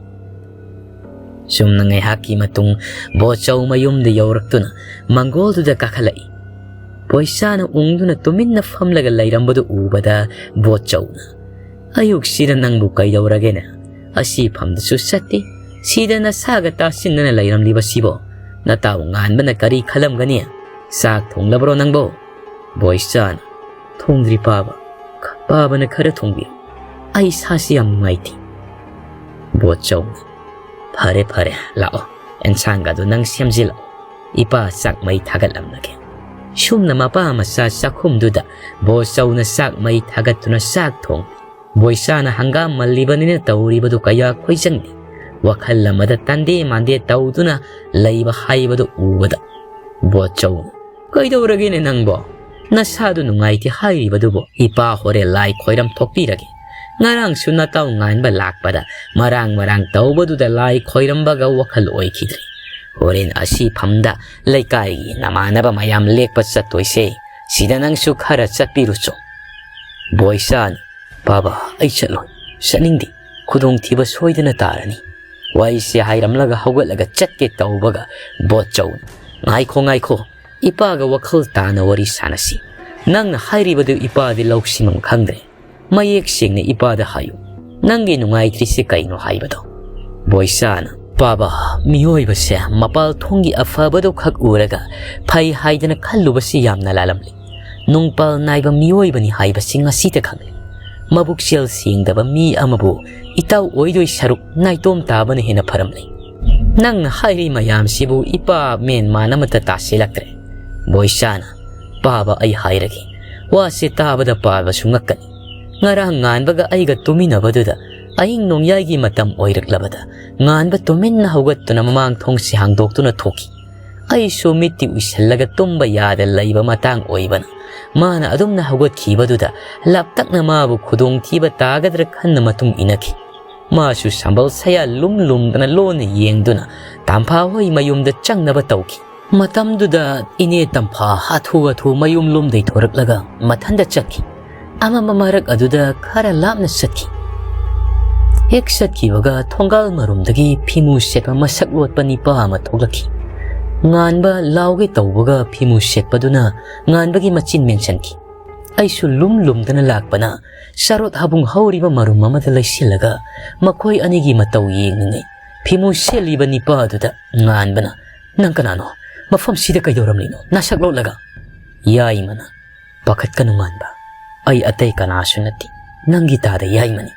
ꯁꯨꯝꯅ ꯉꯥꯏꯍꯥꯛꯀꯤ ꯃꯇꯨꯡ ꯕꯣꯠꯆꯧ ꯃꯌꯨꯝꯗ ꯌꯧꯔꯛꯇꯨꯅ ꯃꯪꯒꯣꯜꯗꯨꯗ ꯀꯥꯈꯠꯂꯛꯏ꯫ ꯕꯣꯏꯁꯥꯅ ꯎꯪꯗꯨꯅ ꯇꯨꯃꯤꯟꯅ ꯐꯝꯂꯒ ꯂꯩꯔꯝꯕꯗꯨ ꯎꯕꯗ ꯕꯣꯠꯆꯧꯅ, "ꯑꯌꯨꯛꯁꯤꯗ ꯅꯪꯕꯨ ꯀꯩꯗꯧꯔꯒꯦꯅꯦ? ꯑꯁꯤꯐꯝꯗꯁꯨ ꯆꯠꯇꯦ꯫ ꯁꯤꯗ ꯅꯁꯥꯒ ꯇꯥꯁꯤꯟꯗꯅ ꯂꯩꯔꯝꯂꯤꯕꯁꯤꯕꯣ? ꯅꯇꯥꯎ ꯉꯥꯟꯕꯅ ꯀꯔꯤ ꯈꯜꯂꯝꯒꯅꯤ? ꯆꯥꯛ ꯊꯣꯡꯂꯕ꯭ꯔꯣ ꯅꯪꯕꯣ?" ꯕꯣꯏꯁꯥꯅ, "ꯊꯣꯡꯗ꯭ꯔꯤ ꯄꯥꯕ꯫ ꯄꯥꯕꯅ ꯈꯔ ꯊꯣꯡꯕꯤꯌꯨ꯫ ꯑꯩ ꯏꯁꯥꯁꯤ ꯌꯥꯝ ꯅꯨꯡꯉꯥꯏꯇꯦ꯫" ꯕꯣꯠꯆꯧꯅ, "ꯐꯔꯦ, ꯐꯔꯦ, ꯂꯥꯛꯑꯣ꯫ ꯑꯦꯟꯁꯥꯡꯒꯗꯨ ꯅꯪ ꯁꯦꯝꯖꯤꯜꯂꯛꯑꯣ꯫ ꯏꯄꯥ ꯆꯥꯛ ꯃꯩ ꯊꯥꯒꯠꯂꯝꯂꯒꯦ꯫" ꯁꯨꯝꯅ ꯃꯄꯥ ꯃꯆꯥ ꯆꯥꯛꯈꯨꯝꯗꯨꯗ ꯕꯣꯠꯆꯧꯅ ꯆꯥꯛ ꯃꯩ ꯊꯥꯒꯠꯇꯨꯅ ꯆꯥꯛ ꯊꯣꯡ꯫ ꯕꯣꯏꯁꯥꯅ ꯍꯪꯒꯥꯝ ꯃꯜꯂꯤꯕꯅꯤꯅ ꯇꯧꯔꯤꯕꯗꯨ ꯀꯌꯥ ꯈꯣꯏꯖꯪꯗꯦ꯫ ꯋꯥꯈꯜ ꯑꯃꯗ ꯇꯟꯗꯦ ꯃꯥꯟꯗꯦ ꯇꯧꯗꯨꯅ ꯂꯩꯕ ꯍꯥꯏꯕꯗꯨ ꯎꯕꯗ ꯕꯣꯠꯆꯧꯅ, "ꯀꯩꯗꯧꯔꯒꯦꯅꯦ ꯅꯪꯕꯣ? ꯅꯁꯥꯗꯨ ꯅꯨꯡꯉꯥꯏꯇꯦ ꯍꯥꯏꯔꯤꯕꯗꯨꯕꯨ ꯏꯄꯥ ꯍꯣꯔꯦꯟ ꯂꯥꯏ ꯈꯣꯏꯔꯝ ꯊꯣꯛꯄꯤꯔꯒꯦ꯫ ꯉꯔꯥꯡꯁꯨ ꯅꯇꯥꯎ ꯉꯥꯟꯕ ꯂꯥꯛꯄꯗ ꯃꯔꯥꯡ ꯃꯔꯥꯡ ꯇꯧꯕꯗꯨꯗ ꯂꯥꯏ ꯈꯣꯏꯔꯝꯕꯒ ꯋꯥꯈꯜ ꯑꯣꯏꯈꯤꯗ꯭ꯔꯦ꯫ ꯍꯣꯔꯦꯟ ꯑꯁꯤ ꯐꯝꯗ ꯂꯩꯀꯥꯏꯒꯤ ꯅꯃꯥꯟꯅꯕ ꯃꯌꯥꯝ ꯂꯦꯛꯄ ꯆꯠꯇꯣꯏꯁꯦ, ꯁꯤꯗ ꯅꯪꯁꯨ ꯈꯔ ꯆꯠꯄꯤꯔꯨꯆꯣ꯫" ꯕꯣꯏꯆꯥꯅ, "ꯄꯥꯕ, ꯑꯩ ꯆꯠꯂꯣꯏ, ꯆꯠꯅꯤꯡꯗꯦ, ꯈꯨꯗꯣꯡꯊꯤꯕ ꯁꯣꯏꯗꯅ ꯇꯥꯔꯅꯤ꯫" ꯋꯥꯔꯤꯁꯦ ꯍꯥꯏꯔꯝꯂꯒ ꯍꯧꯒꯠꯂꯒ ꯆꯠꯀꯦ ꯇꯧꯕꯒ ꯕꯣꯠꯆꯧꯅ, "ꯉꯥꯏꯈꯣ, ꯉꯥꯏꯈꯣ, ꯏꯄꯥꯒ ꯋꯥꯈꯜ ꯇꯥꯅ ꯋꯥꯔꯤ ꯁꯥꯟꯅꯁꯤ꯫ ꯅꯪꯅ ꯍꯥꯏꯔꯤꯕꯗꯨ ꯏꯄꯥꯗꯤ ꯂꯧꯁꯤꯡ ꯑꯃ ꯈꯪꯗ꯭ꯔꯦ꯫ ꯃꯌꯦꯛ ꯁꯦꯡꯅ ꯏꯄꯥꯗ ꯍꯥꯏꯌꯨ, ꯅꯪꯒꯤ ꯅꯨꯡꯉꯥꯏꯇ꯭ꯔꯤꯁꯤ ꯀꯩꯅꯣ ꯍꯥꯏꯕꯗꯣ꯫" ꯕꯣꯏꯆꯥꯅ, "ꯄꯥꯕ, ꯃꯤꯑꯣꯏꯕꯁꯦ ꯃꯄꯥꯜ ꯊꯣꯡꯒꯤ ꯑꯐꯕꯗꯨ ꯈꯛ ꯎꯔꯒ ꯐꯩ ꯍꯥꯏꯗꯅ ꯈꯜꯂꯨꯕꯁꯤ ꯌꯥꯝꯅ ꯂꯥꯜꯂꯝꯂꯦ꯫ ꯅꯨꯡꯄꯥꯜ ꯅꯥꯏꯕ ꯃꯤꯑꯣꯏꯕꯅꯤ ꯍꯥꯏꯕꯁꯤ ꯉꯁꯤꯇ ꯈꯪꯂꯦ꯫ ꯃꯕꯨꯛꯆꯦꯜ ꯁꯦꯡꯗꯕ ꯃꯤ ꯑꯃꯕꯨ ꯏꯇꯥꯎ ꯑꯣꯏꯗꯣꯏ ꯁꯔꯨꯛ ꯅꯥꯏꯇꯣꯝ ꯇꯥꯕꯅ ꯍꯦꯟꯅ ꯐꯔꯝꯂꯦ꯫ ꯅꯪꯅ ꯍꯥꯏꯔꯤ ꯃꯌꯥꯝꯁꯤꯕꯨ ꯏꯄꯥ ꯃꯦꯟ ꯃꯥꯟ ꯑꯃꯠꯇ ꯇꯥꯁꯤꯜꯂꯛꯇ꯭ꯔꯦ꯫" ꯕꯣꯏꯆꯥꯅ, "ꯄꯥꯕ, ꯑꯩ ꯍꯥꯏꯔꯒꯦ, ꯋꯥꯁꯦ ꯇꯥꯕꯗ ꯄꯥꯕꯁꯨ ꯉꯛꯀꯅꯤ꯫ ꯉꯔꯥꯡ ꯉꯥꯟꯕꯒ ꯑꯩꯒ ꯇꯨꯃꯤꯟꯅꯕꯗꯨꯗ ꯑꯍꯤꯡ ꯅꯣꯡꯌꯥꯏꯒꯤ ꯃꯇꯝ ꯑꯣꯏꯔꯛꯂꯕꯗ ꯉꯥꯟꯕ ꯇꯨꯃꯤꯟꯅ ꯍꯧꯒꯠꯇꯨꯅ ꯃꯃꯥꯡ ꯊꯣꯡꯁꯤ ꯍꯥꯡꯗꯣꯛꯇꯨꯅ ꯊꯣꯛꯈꯤ꯫ ꯑꯩꯁꯨ ꯃꯤꯠꯇꯤ ꯎꯏꯁꯜꯂꯒ ꯇꯨꯝꯕ ꯌꯥꯗ ꯂꯩꯕ ꯃꯇꯥꯡ ꯑꯣꯏꯕꯅ ꯃꯥꯅ ꯑꯗꯨꯝꯅ ꯍꯧꯒꯠꯈꯤꯕꯗꯨꯗ ꯂꯥꯞꯇꯛꯅ ꯃꯥꯕꯨ ꯈꯨꯗꯣꯡꯊꯤꯕ ꯇꯥꯒꯗ꯭ꯔꯥ ꯈꯟꯅ ꯃꯇꯨꯡ ꯏꯟꯅꯈꯤ꯫ ꯃꯥꯁꯨ ꯁꯝꯕꯜ ꯁꯌꯥ ꯂꯨꯝ ꯂꯨꯝꯗꯅ ꯂꯣꯟꯅ ꯌꯦꯡꯗꯨꯅ ꯇꯝꯐꯥ ꯍꯣꯏ ꯃꯌꯨꯝꯗ ꯆꯪꯅꯕ ꯇꯧꯈꯤ꯫ ꯃꯇꯝꯗꯨꯗ ꯏꯅꯦ ꯇꯝꯐꯥ ꯍꯥꯊꯨ ꯍꯥꯊꯨ ꯃꯌꯨꯝ ꯂꯣꯝꯗꯩ ꯊꯣꯔꯛꯂꯒ ꯃꯊꯟꯇ ꯆꯠꯈꯤ꯫ ꯑꯃꯝꯕ ꯃꯔꯛ ꯑꯗꯨꯗ ꯈꯔ ꯂꯥꯞꯅ ꯆꯠꯈꯤ꯫ ꯍꯦꯛ ꯆꯠꯈꯤꯕꯒ ꯊꯣꯡꯒꯥꯜ ꯃꯔꯨꯝꯗꯒꯤ ꯐꯤꯃꯨ ꯁꯦꯠꯄ ꯃꯁꯛ ꯂꯣꯠꯄ ꯅꯤꯄꯥ ꯑꯃ ꯊꯣꯛꯂꯛꯈꯤ꯫ ꯉꯥꯟꯕ ꯂꯥꯎꯒꯦ ꯇꯧꯕꯒ ꯐꯤꯃꯨ ꯁꯦꯠꯄꯗꯨꯅ ꯉꯥꯟꯕꯒꯤ ꯃꯆꯤꯟ ꯃꯦꯟꯁꯤꯟꯈꯤ꯫ ꯑꯩꯁꯨ ꯂꯨꯝ ꯂꯨꯝꯗꯅ ꯂꯥꯛꯄꯅ ꯆꯥꯔꯣꯠ ꯍꯥꯕꯨꯡ ꯍꯧꯔꯤꯕ ꯃꯔꯨꯝ ꯑꯃꯗ ꯂꯩꯁꯤꯜꯂꯒ ꯃꯈꯣꯏ ꯑꯅꯤꯒꯤ ꯃꯇꯧ ꯌꯦꯡꯂꯤꯉꯩ ꯐꯤꯃꯨ ꯁꯦꯠꯂꯤꯕ ꯅꯤꯄꯥ ꯑꯗꯨꯗ ꯉꯥꯟꯕꯅ, "ꯅꯪ ꯀꯅꯥꯅꯣ? ꯃꯐꯝꯁꯤꯗ ꯀꯩꯗꯧꯔꯝꯂꯤꯅꯣ? ꯅꯁꯛ ꯂꯣꯠꯂꯒ?" ꯌꯥꯏꯃꯅ, "ꯄꯥꯈꯠꯀꯅꯨ ꯉꯥꯟꯕ, ꯑꯩ ꯑꯇꯩ ꯀꯅꯥꯁꯨ ꯅꯠꯇꯦ, ꯅꯪꯒꯤ ꯇꯥꯗ ꯌꯥꯏꯃꯅꯤ꯫"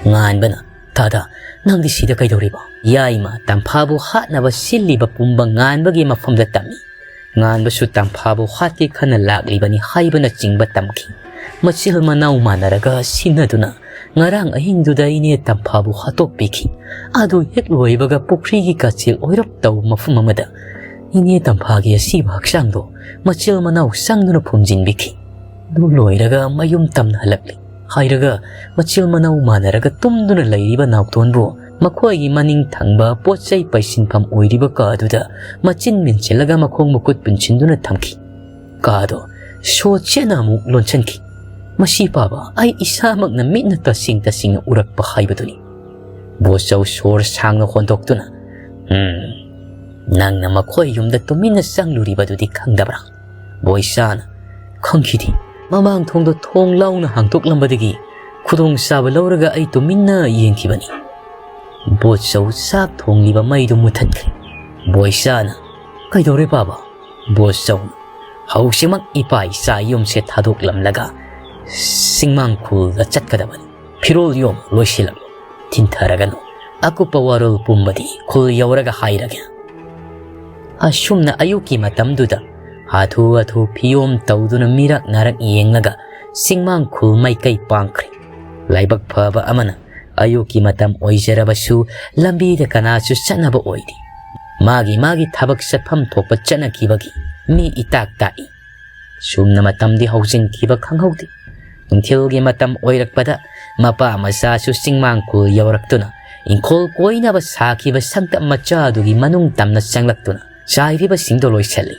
ꯉꯥꯟꯕꯅ, "ꯇꯥꯗ, ꯅꯪꯗꯤ ꯁꯤꯗ ꯀꯩꯗꯧꯔꯤꯕ?" ꯌꯥꯏꯃ ꯇꯝꯐꯥꯕꯨ ꯍꯥꯠꯅꯕ ꯁꯤꯜꯂꯤꯕ ꯄꯨꯝꯕ ꯉꯥꯟꯕꯒꯤ ꯃꯐꯝꯗ ꯇꯝꯃꯤ꯫ ꯉꯥꯟꯕꯁꯨ ꯇꯝꯐꯥꯕꯨ ꯍꯥꯠꯀꯦ ꯈꯟꯅ ꯂꯥꯛꯂꯤꯕꯅꯤ ꯍꯥꯏꯕꯅꯆꯤꯡꯕ ꯇꯝꯈꯤ꯫ ꯃꯆꯤꯜ ꯃꯅꯥꯎ ꯃꯥꯟꯅꯔꯒ ꯁꯤꯟꯅꯗꯨꯅ ꯉꯔꯥꯡ ꯑꯍꯤꯡꯗꯨꯗ ꯏꯅꯦ ꯇꯝꯐꯥꯕꯨ ꯍꯥꯠꯇꯣꯛꯄꯤꯈꯤ꯫ ꯑꯗꯨ ꯍꯦꯛ ꯂꯣꯏꯕꯒ ꯄꯨꯈ꯭ꯔꯤꯒꯤ ꯀꯥꯆꯤꯜ ꯑꯣꯏꯔꯞ ꯇꯧꯕ ꯃꯐꯝ ꯑꯃꯗ ꯏꯅꯦ ꯇꯝꯐꯥꯒꯤ ꯑꯁꯤꯕ ꯍꯛꯆꯥꯡꯗꯣ ꯃꯆꯤꯜ ꯃꯅꯥꯎ ꯆꯪꯗꯨꯅ ꯐꯨꯝꯖꯤꯟꯕꯤꯈꯤ꯫ ꯑꯗꯨ ꯂꯣꯏꯔꯒ ꯃꯌꯨꯝ ꯇꯝꯅ ꯍꯜꯂꯛꯂꯤ ꯍꯥꯏꯔꯒ ꯃꯆꯤꯜ ꯃꯅꯥꯎ ꯃꯥꯟꯅꯔꯒ ꯇꯨꯝꯗꯨꯅ ꯂꯩꯔꯤꯕ ꯅꯥꯎꯇꯣꯟꯕꯨ ꯃꯈꯣꯏꯒꯤ ꯃꯅꯤꯡ ꯊꯪꯕ ꯄꯣꯠ ꯆꯩ ꯄꯩꯁꯤꯟꯐꯝ ꯑꯣꯏꯔꯤꯕ ꯀꯥ ꯑꯗꯨꯗ ꯃꯆꯤꯟ ꯃꯤꯟꯁꯤꯜꯂꯒ ꯃꯈꯣꯡ ꯃꯈꯨꯠ ꯄꯨꯟꯁꯤꯟꯗꯨꯅ ꯊꯝꯈꯤ꯫ ꯀꯥꯗꯣ ꯁꯣ ꯆꯦꯠꯅ ꯑꯃꯨꯛ ꯂꯣꯟꯁꯤꯟꯈꯤ꯫ ꯃꯁꯤ ꯄꯥꯕ ꯑꯩ ꯏꯁꯥꯃꯛꯅ ꯃꯤꯠꯅ ꯇꯁꯦꯡ ꯇꯁꯦꯡꯅ ꯎꯔꯛꯄ ꯍꯥꯏꯕꯗꯨꯅꯤ꯫ ꯕꯣꯆꯧ ꯁꯣꯔ ꯁꯥꯡꯅ ꯍꯣꯟꯗꯣꯛꯇꯨꯅ, "ꯎꯝ, ꯅꯪꯅ ꯃꯈꯣꯏ ꯌꯨꯝꯗ ꯇꯨꯃꯤꯟꯅ ꯆꯪꯂꯨꯔꯤꯕꯗꯨꯗꯤ ꯈꯪꯗꯕ꯭ꯔꯥ?" ꯕꯣꯏꯁꯥꯅ, "ꯈꯪꯈꯤꯗꯦ꯫ ꯃꯃꯥꯡ ꯊꯣꯡꯗꯣ ꯊꯣꯡ ꯂꯥꯎꯅ ꯍꯥꯡꯗꯣꯛꯂꯝꯕꯗꯒꯤ ꯈꯨꯗꯣꯡꯆꯥꯕ ꯂꯧꯔꯒ ꯑꯩ ꯇꯨꯃꯤꯟꯅ ꯌꯦꯡꯈꯤꯕꯅꯤ꯫" ꯕꯣꯆꯧ ꯆꯥꯛ ꯊꯣꯡꯂꯤꯕ ꯃꯩꯗꯨ ꯃꯨꯊꯠꯈ꯭ꯔꯦ꯫ ꯕꯣꯏꯁꯥꯅ, "ꯀꯩꯗꯧꯔꯦ ꯄꯥꯕ?" ꯕꯣꯆꯧꯅ, "ꯍꯧꯖꯤꯛꯃꯛ ꯏꯄꯥ ꯏꯆꯥ ꯌꯨꯝꯁꯦ ꯊꯥꯗꯣꯛꯂꯝꯂꯒ ꯆꯤꯡꯃꯥꯡ ꯈꯨꯜꯗ ꯆꯠꯀꯗꯕꯅꯤ꯫ ꯐꯤꯔꯣꯜ ꯌꯣꯝ ꯂꯣꯏꯁꯤꯜꯂꯝꯃꯨ꯫ ꯊꯤꯟꯊꯔꯒꯅꯨ꯫ ꯑꯀꯨꯞꯄ ꯋꯥꯔꯣꯜ ꯄꯨꯝꯕꯗꯤ ꯈꯨꯜ ꯌꯧꯔꯒ ꯍꯥꯏꯔꯒꯦ꯫" ꯑꯁꯨꯝꯅ ꯑꯌꯨꯛꯀꯤ ꯃꯇꯝꯗꯨꯗ ꯍꯥꯊꯨ ꯍꯥꯊꯨ ꯐꯤꯌꯣꯝ ꯇꯧꯗꯨꯅ ꯃꯤꯔꯛ ꯅꯥꯔꯛ ꯌꯦꯡꯂꯒ ꯆꯤꯡꯃꯥꯡ ꯈꯨꯜ ꯃꯥꯏꯀꯩ ꯄꯥꯡꯈ꯭ꯔꯦ꯫ ꯂꯥꯏꯕꯛ ꯐꯕ ꯑꯃꯅ ꯑꯌꯨꯛꯀꯤ ꯃꯇꯝ ꯑꯣꯏꯖꯔꯕꯁꯨ ꯂꯝꯕꯤꯗ ꯀꯅꯥꯁꯨ ꯆꯠꯅꯕ ꯑꯣꯏꯗꯦ꯫ ꯃꯥꯒꯤ ꯃꯥꯒꯤ ꯊꯕꯛ ꯆꯠꯐꯝ ꯊꯣꯛꯄ ꯆꯠꯅꯈꯤꯕꯒꯤ ꯃꯤ ꯏꯇꯥꯛ ꯇꯥꯛꯏ꯫ ꯁꯨꯝꯅ ꯃꯇꯝꯗꯤ ꯍꯧꯖꯤꯟꯈꯤꯕ ꯈꯪꯍꯧꯗꯦ꯫ ꯅꯨꯡꯊꯤꯜꯒꯤ ꯃꯇꯝ ꯑꯣꯏꯔꯛꯄꯗ ꯃꯄꯥ ꯃꯆꯥꯁꯨ ꯆꯤꯡꯃꯥꯡ ꯈꯨꯜ ꯌꯧꯔꯛꯇꯨꯅ ꯏꯪꯈꯣꯜ ꯀꯣꯏꯅꯕ ꯁꯥꯈꯤꯕ ꯁꯪꯇꯞ ꯃꯆꯥ ꯑꯗꯨꯒꯤ ꯃꯅꯨꯡ ꯇꯝꯅ ꯆꯪꯂꯛꯇꯨꯅ ꯆꯥꯏꯔꯤꯕꯁꯤꯡꯗꯨ ꯂꯣꯏꯁꯤꯜꯂꯤ꯫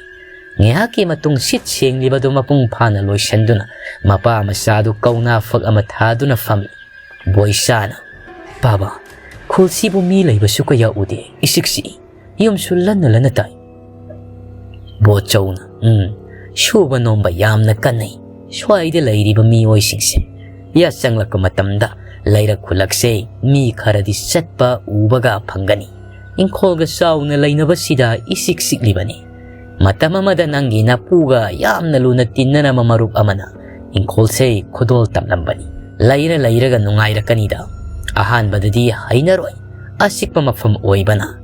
ꯉꯥꯏꯍꯥꯛꯀꯤ ꯃꯇꯨꯡ ꯁꯤꯠ ꯁꯦꯡꯂꯤꯕꯗꯨ ꯃꯄꯨꯡ ꯐꯥꯅ ꯂꯣꯏꯁꯤꯟꯗꯨꯅ ꯃꯄꯥ ꯃꯆꯥꯗꯨ ꯀꯧꯅꯥ ꯐꯛ ꯑꯃ ꯊꯥꯗꯨꯅ ꯐꯝꯃꯤ꯫ ꯕꯣꯏꯁꯥꯅ, "ꯄꯥꯕ, ꯈꯨꯜꯁꯤꯕꯨ ꯃꯤ ꯂꯩꯕꯁꯨ ꯀꯌꯥ ꯎꯗꯦ, ꯏꯆꯤꯛ ꯆꯤꯛꯏ꯫ ꯌꯨꯝꯁꯨ ꯂꯟꯅ ꯂꯟꯅ ꯇꯥꯏ꯫" ꯕꯣꯆꯧꯅ, "ꯎꯝ, ꯁꯨꯕ ꯅꯣꯝꯕ ꯌꯥꯝꯅ ꯀꯟꯅꯩ꯫ ꯁ꯭ꯋꯥꯏꯗ ꯂꯩꯔꯤꯕ ꯃꯤꯑꯣꯏꯁꯤꯡꯁꯦ ꯌꯥꯆꯪꯂꯛꯄ ꯃꯇꯝꯗ ꯂꯩꯔꯛ ꯈꯨꯜꯂꯛꯁꯦ ꯃꯤ ꯈꯔꯗꯤ ꯆꯠꯄ ꯎꯕꯒ ꯐꯪꯒꯅꯤ꯫ ꯏꯪꯈꯣꯜꯒ ꯆꯥꯎꯅ ꯂꯩꯅꯕꯁꯤꯗ ꯏꯆꯤꯛ ꯆꯤꯛꯂꯤꯕꯅꯤ꯫ ꯃꯇꯝ ꯑꯃꯗ ꯅꯪꯒꯤ ꯅꯄꯨꯒ ꯌꯥꯝꯅ ꯂꯨꯅ ꯇꯤꯟꯅꯔꯝꯕ ꯃꯔꯨꯞ ꯑꯃꯅ ꯏꯪꯈꯣꯜꯁꯦ ꯈꯨꯗꯣꯜ ꯇꯝꯂꯝꯕꯅꯤ꯫ ꯂꯩꯔ ꯂꯩꯔꯒ ꯅꯨꯡꯉꯥꯏꯔꯛꯀꯅꯤꯗ꯫ ꯑꯍꯥꯟꯕꯗꯗꯤ ꯍꯩꯅꯔꯣꯏ꯫ ꯑꯆꯤꯛꯄ ꯃꯐꯝ ꯑꯣꯏꯕꯅ꯫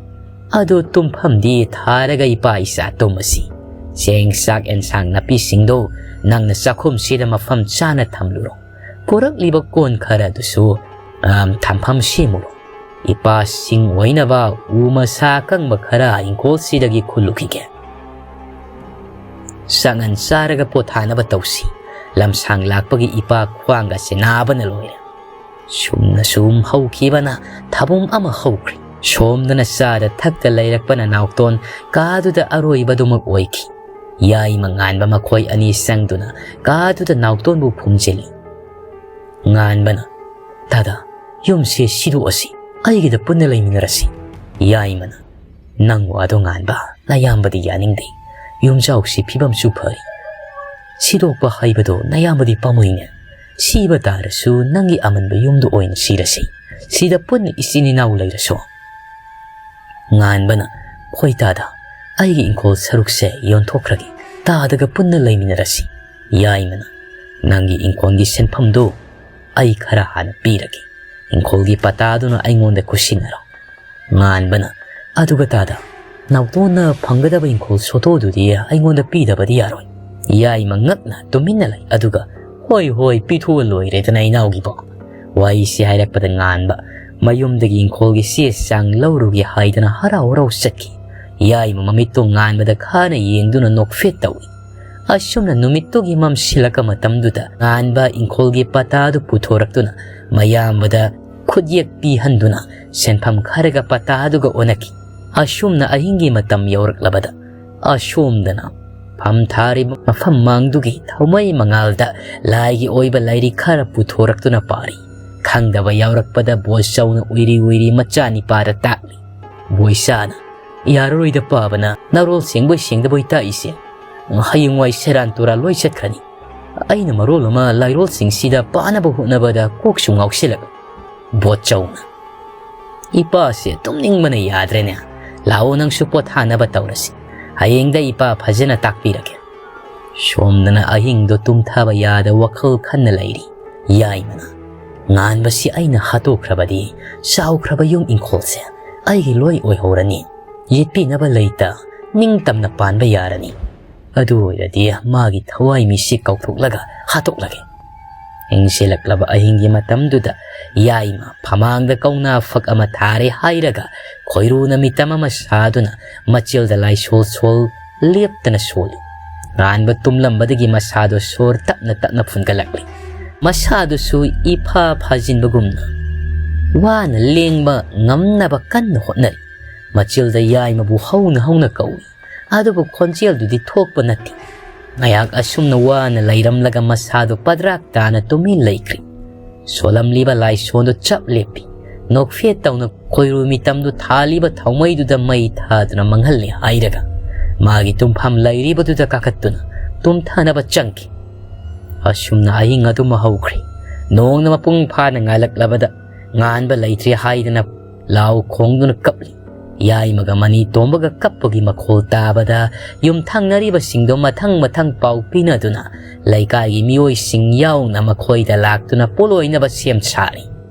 ꯑꯗꯨ ꯇꯨꯝꯐꯝꯗꯤ ꯊꯥꯔꯒ ꯏꯄꯥ ꯏꯆꯥ ꯇꯨꯝꯃꯁꯤ꯫ ꯆꯦꯡ ꯆꯥꯛ ꯑꯦꯟꯁꯥꯡ ꯅꯥꯄꯤꯁꯤꯡꯗꯣ ꯅꯪꯅ ꯆꯥꯛꯈꯨꯝꯁꯤꯗ ꯃꯐꯝ ꯆꯥꯅ ꯊꯝꯂꯨꯔꯣ꯫ ꯄꯨꯔꯛꯂꯤꯕ ꯀꯣꯟ ꯈꯔ ꯑꯗꯨꯁꯨ, ꯑꯝ, ꯊꯝꯐꯝ ꯁꯦꯝꯃꯨꯔꯣ꯫ ꯏꯄꯥꯁꯤꯡ ꯑꯣꯏꯅꯕ ꯎ ꯃꯁꯥ ꯑꯀꯪꯕ ꯈꯔ ꯏꯪꯈꯣꯜꯁꯤꯗꯒꯤ ꯈꯨꯜꯂꯨꯈꯤꯒꯦ꯫ ꯆꯥꯛꯉꯟ ꯆꯥꯔꯒ ꯄꯣꯊꯥꯅꯕ ꯇꯧꯁꯤ꯫ ꯂꯝꯁꯥꯡ ꯂꯥꯛꯄꯒꯤ ꯏꯄꯥ ꯈ꯭ꯋꯥꯡꯒꯁꯦ ꯅꯥꯕꯅ ꯂꯣꯏꯔꯦ꯫ ꯁꯨꯝꯅ ꯁꯨꯝ ꯍꯧꯈꯤꯕꯅ ꯊꯥꯕꯨꯝ ꯑꯃ ꯍꯧꯈ꯭ꯔꯦ꯫ ꯁꯣꯝꯗꯅ ꯆꯥꯗ ꯊꯛꯇ ꯂꯩꯔꯛꯄꯅ ꯅꯥꯎꯇꯣꯟ ꯀꯥꯗꯨꯗ ꯑꯔꯣꯏꯕꯗꯨꯃꯛ ꯑꯣꯏꯈꯤ꯫ ꯌꯥꯏꯃ ꯉꯥꯟꯕ ꯃꯈꯣꯏ ꯑꯅꯤ ꯆꯪꯗꯨꯅ ꯀꯥꯗꯨꯗ ꯅꯥꯎꯇꯣꯟꯕꯨ ꯐꯨꯝꯖꯤꯜꯂꯤ꯫ ꯉꯥꯟꯕꯅ, "ꯗꯥꯗꯥ, ꯌꯨꯝꯁꯦ ꯁꯤꯗꯣꯛꯑꯁꯤ, ꯑꯩꯒꯤꯗ ꯄꯨꯟꯅ ꯂꯩꯃꯤꯟꯅꯔꯁꯤ꯫" ꯌꯥꯏꯃꯅ, "ꯅꯪ ꯋꯥꯗꯣ ꯉꯥꯟꯕ, ꯅꯌꯥꯝꯕꯗꯤ ꯌꯥꯅꯤꯡꯗꯦ꯫ ꯌꯨꯝꯖꯥꯎꯁꯤ ꯐꯤꯕꯝꯁꯨ ꯐꯔꯤ꯫ ꯁꯤꯗꯣꯛꯄ ꯍꯥꯏꯕꯗꯣ ꯅꯌꯥꯝꯕꯗꯤ ꯄꯥꯝꯃꯨꯏꯅꯦ꯫ ꯁꯤꯕ ꯇꯥꯔꯁꯨ ꯅꯪꯒꯤ ꯑꯃꯟꯕ ꯌꯨꯝꯗ ꯑꯣꯏꯅ ꯁꯤꯔꯁꯤ꯫ ꯁꯤꯗ ꯄꯨꯟꯅ ꯏꯆꯤꯟ ꯏꯅꯥꯎ ꯂꯩꯔꯁꯨ꯫" ꯉꯥꯟꯕꯅ, "ꯍꯣꯏ ꯗꯥꯗꯥ, ꯑꯩꯒꯤ ꯏꯪꯈꯣꯜ ꯁꯔꯨꯛꯁꯦ ꯌꯣꯟꯊꯣꯛꯈ꯭ꯔꯒꯦ꯫ ꯗꯥꯗꯥꯒ ꯄꯨꯟꯅ ꯂꯩꯃꯤꯟꯅꯔꯁꯤ꯫" ꯌꯥꯏꯃꯅ, "ꯅꯪꯒꯤ ꯏꯪꯈꯣꯜꯒꯤ ꯁꯦꯟꯐꯝꯗꯨ ꯑꯩ ꯈꯔ ꯍꯥꯟꯅ ꯄꯤꯔꯒꯦ꯫ ꯏꯪꯈꯣꯜꯒꯤ ꯄꯇꯥꯗꯨꯅ ꯑꯩꯉꯣꯟꯗ ꯈꯨꯠꯁꯤꯟꯅꯔꯣ꯫" ꯉꯥꯟꯕꯅ, "ꯑꯗꯨꯒ ꯗꯥꯗꯥ, ꯅꯥꯎꯇꯣꯟꯅ ꯐꯪꯒꯗꯕ ꯏꯪꯈꯣꯜ ꯁꯣꯇꯣꯗꯨꯗꯤ ꯑꯩꯉꯣꯟꯗ ꯄꯤꯗꯕꯗꯤ ꯌꯥꯔꯣꯏ꯫" ꯌꯥꯏꯃ ꯉꯛꯅ ꯇꯨꯃꯤꯟꯅ ꯂꯩ, ꯑꯗꯨꯒ, "ꯍꯣꯏ, ꯍꯣꯏ, ꯄꯤꯊꯣꯛꯑ ꯂꯣꯏꯔꯦꯗꯅ ꯏꯅꯥꯎꯒꯤꯕꯣ꯫" ꯋꯥꯔꯤꯁꯤ ꯍꯥꯏꯔꯛꯄꯗ ꯉꯥꯟꯕ ꯃꯌꯨꯝꯗꯒꯤ ꯏꯪꯈꯣꯜꯒꯤ ꯆꯦ ꯆꯥꯡ ꯂꯧꯔꯨꯒꯦ ꯍꯥꯏꯗꯅ ꯍꯔꯥꯎ ꯍꯔꯥꯎ ꯆꯠꯈꯤ꯫ ꯌꯥꯏꯃ ꯃꯃꯤꯠꯇꯣ ꯉꯥꯟꯕꯗ ꯈꯥꯅ ꯌꯦꯡꯗꯨꯅ ꯅꯣꯛꯐꯦꯠ ꯇꯧꯏ꯫ ꯑꯁꯨꯝꯅ ꯅꯨꯃꯤꯠꯇꯨꯒꯤ ꯃꯝꯁꯤꯜꯂꯛꯄ ꯃꯇꯝꯗꯨꯗ ꯉꯥꯟꯕ ꯏꯪꯈꯣꯜꯒꯤ ꯄꯇꯥꯗꯨ ꯄꯨꯊꯣꯔꯛꯇꯨꯅ ꯃꯌꯥꯝꯕꯗ ꯈꯨꯠꯌꯦꯛ ꯄꯤꯍꯟꯗꯨꯅ ꯁꯦꯟꯐꯝ ꯈꯔꯒ ꯄꯇꯥꯗꯨꯒ ꯑꯣꯟꯅꯈꯤ꯫ ꯑꯁꯨꯝꯅ ꯑꯍꯤꯡꯒꯤ ꯃꯇꯝ ꯌꯧꯔꯛꯂꯕꯗ ꯑꯁꯣꯝꯗꯅ ꯐꯝ ꯊꯥꯔꯤꯕ ꯃꯐꯝ ꯃꯥꯡꯗꯨꯒꯤ ꯊꯧꯃꯩ ꯃꯉꯥꯜꯗ ꯂꯥꯏꯒꯤ ꯑꯣꯏꯕ ꯂꯥꯏꯔꯤꯛ ꯈꯔ ꯄꯨꯊꯣꯔꯛꯇꯨꯅ ꯄꯥꯔꯤ꯫ ꯈꯪꯗꯕ ꯌꯥꯎꯔꯛꯄꯗ ꯕꯣꯏꯆꯧꯅ ꯎꯏꯔꯤ ꯎꯏꯔꯤ ꯃꯆꯥꯅꯤꯄꯥꯗ ꯇꯥꯛꯂꯤ꯫ ꯕꯣꯏꯆꯥꯅ, "ꯌꯥꯔꯔꯣꯏꯗ ꯄꯥꯕꯅ, ꯅꯔꯣꯜ ꯁꯦꯡꯕꯣꯏ ꯁꯦꯡꯗꯕꯣꯏ ꯇꯥꯛꯏꯁꯦ꯫ ꯍꯌꯦꯡꯋꯥꯏ ꯁꯦꯔꯥꯟ ꯇꯨꯔꯥꯟ ꯂꯣꯏ ꯆꯠꯈ꯭ꯔꯅꯤ꯫ ꯑꯩꯅ ꯃꯔꯣꯜ ꯑꯃ ꯂꯥꯏꯔꯣꯜꯁꯤꯡꯁꯤꯗ ꯄꯥꯅꯕ ꯍꯣꯠꯅꯕꯗ ꯀꯣꯛꯁꯨ ꯉꯥꯎꯁꯤꯜꯂꯛ꯫" ꯕꯣꯠꯆꯧꯅ, "ꯏꯄꯥꯁꯦ ꯇꯨꯝꯅꯤꯡꯕꯅ ꯌꯥꯗ꯭ꯔꯦꯅꯦ꯫ ꯂꯥꯛꯑꯣ, ꯅꯪꯁꯨ ꯄꯣꯊꯥꯅꯕ ꯇꯧꯔꯁꯤ꯫ ꯍꯌꯦꯡꯗ ꯏꯄꯥ ꯐꯖꯅ ꯇꯥꯛꯄꯤꯔꯒꯦ꯫" ꯁꯣꯝꯗꯅ ꯑꯍꯤꯡꯗꯣ ꯇꯨꯝꯊꯕ ꯌꯥꯗ ꯋꯥꯈꯜ ꯈꯟꯅ ꯂꯩꯔꯤ꯫ ꯌꯥꯏꯃꯅ, "ꯉꯥꯟꯕꯁꯤ ꯑꯩꯅ ꯍꯥꯠꯇꯣꯛꯈ꯭ꯔꯕꯗꯤ ꯆꯥꯎꯈ꯭ꯔꯕ ꯌꯨꯝ ꯏꯪꯈꯣꯜꯁꯦ ꯑꯩꯒꯤ ꯂꯣꯏ ꯑꯣꯏꯍꯧꯔꯅꯤ꯫ ꯌꯦꯠꯄꯤꯅꯕ ꯂꯩꯇ ꯅꯤꯡꯇꯝꯅ ꯄꯥꯟꯕ ꯌꯥꯔꯅꯤ꯫" ꯑꯗꯨ ꯑꯣꯏꯔꯗꯤ ꯃꯥꯒꯤ ꯊꯋꯥꯏ ꯃꯤꯁꯤ ꯀꯧꯊꯣꯛꯂꯒ ꯍꯥꯠꯇꯣꯛꯂꯒꯦ꯫ ꯍꯤꯡꯁꯤꯜꯂꯛꯂꯕ ꯑꯍꯤꯡꯒꯤ ꯃꯇꯝꯗꯨꯗ ꯌꯥꯏꯃ ꯐꯃꯥꯡꯗ ꯀꯧꯅꯥ ꯐꯛ ꯑꯃ ꯊꯥꯔꯦ ꯍꯥꯏꯔꯒ ꯈꯣꯏꯔꯨꯅ ꯃꯤꯇꯝ ꯑꯃ ꯁꯥꯗꯨꯅ ꯃꯆꯤꯜꯗ ꯂꯥꯏꯁꯣꯜ ꯁꯣꯜ ꯂꯦꯞꯇꯅ ꯁꯣꯜꯂꯤ꯫ ꯉꯥꯟꯕ ꯇꯨꯝꯂꯝꯕꯗꯒꯤ ꯃꯁꯥꯗꯣ ꯁꯣꯔ ꯇꯞꯅ ꯇꯞꯅ ꯐꯨꯟꯒꯠꯂꯛꯂꯤ꯫ ꯃꯁꯥꯗꯨꯁꯨ ꯏꯐꯥ ꯐꯥꯖꯤꯟꯕꯒꯨꯝꯅ ꯋꯥꯅ ꯂꯦꯡꯕ ꯉꯝꯅꯕ ꯀꯟꯅ ꯍꯣꯠꯅꯔꯤ꯫ ꯃꯆꯤꯜꯗ ꯌꯥꯏꯃꯕꯨ ꯍꯧꯅ ꯍꯧꯅ ꯀꯧꯏ꯫ ꯑꯗꯨꯕꯨ ꯈꯣꯟꯖꯦꯜꯗꯨꯗꯤ ꯊꯣꯛꯄ ꯅꯠꯇꯦ꯫ ꯉꯥꯏꯍꯥꯛ ꯑꯁꯨꯝꯅ ꯋꯥꯅ ꯂꯩꯔꯝꯂꯒ ꯃꯁꯥꯗꯨ ꯄꯗ꯭ꯔꯥꯛ ꯇꯥꯅ ꯇꯨꯃꯤꯟ ꯂꯩꯈ꯭ꯔꯤ꯫ ꯁꯣꯜꯂꯝꯂꯤꯕ ꯂꯥꯏꯁꯣꯟꯗꯨ ꯆꯞ ꯂꯦꯞꯄꯤ꯫ ꯅꯣꯛꯐꯦꯠ ꯇꯧꯅ ꯈꯣꯏꯔꯨ ꯃꯤꯇꯝꯗꯨ ꯊꯥꯜꯂꯤꯕ ꯊꯥꯎꯃꯩꯗꯨꯗ ꯃꯩ ꯊꯥꯗꯨꯅ ꯃꯥꯡꯍꯜꯂꯦ ꯍꯥꯏꯔꯒ ꯃꯥꯒꯤ ꯇꯨꯝꯐꯝ ꯂꯩꯔꯤꯕꯗꯨꯗ ꯀꯥꯈꯠꯇꯨꯅ ꯇꯨꯝꯊꯅꯕ ꯆꯪꯈꯤ꯫ ꯑꯁꯨꯝꯅ ꯑꯍꯤꯡ ꯑꯗꯨꯃ ꯍꯧꯈ꯭ꯔꯦ꯫ ꯅꯣꯡꯅ ꯃꯄꯨꯡ ꯐꯥꯅ ꯉꯥꯜꯂꯛꯂꯕꯗ ꯉꯥꯟꯕ ꯂꯩꯇ꯭ꯔꯦ ꯍꯥꯏꯗꯅ ꯂꯥꯎ ꯈꯣꯡꯗꯨꯅ ꯀꯞꯂꯤ꯫ ꯌꯥꯏꯃꯒ ꯃꯅꯤ ꯇꯣꯝꯕꯒ ꯀꯞꯄꯒꯤ ꯃꯈꯣꯜ ꯇꯥꯕꯗ ꯌꯨꯝꯊꯪꯅꯔꯤꯕꯁꯤꯡꯗꯣ ꯃꯊꯪ ꯃꯊꯪ ꯄꯥꯎ ꯄꯤꯅꯗꯨꯅ ꯂꯩꯀꯥꯏꯒꯤ ꯃꯤꯑꯣꯏꯁꯤꯡ ꯌꯥꯎꯅ ꯃꯈꯣꯏꯗ ꯂꯥꯛꯇꯨꯅ ꯄꯣꯂꯣꯏꯅꯕ ꯁꯦꯝ ꯁꯥꯔꯤ꯫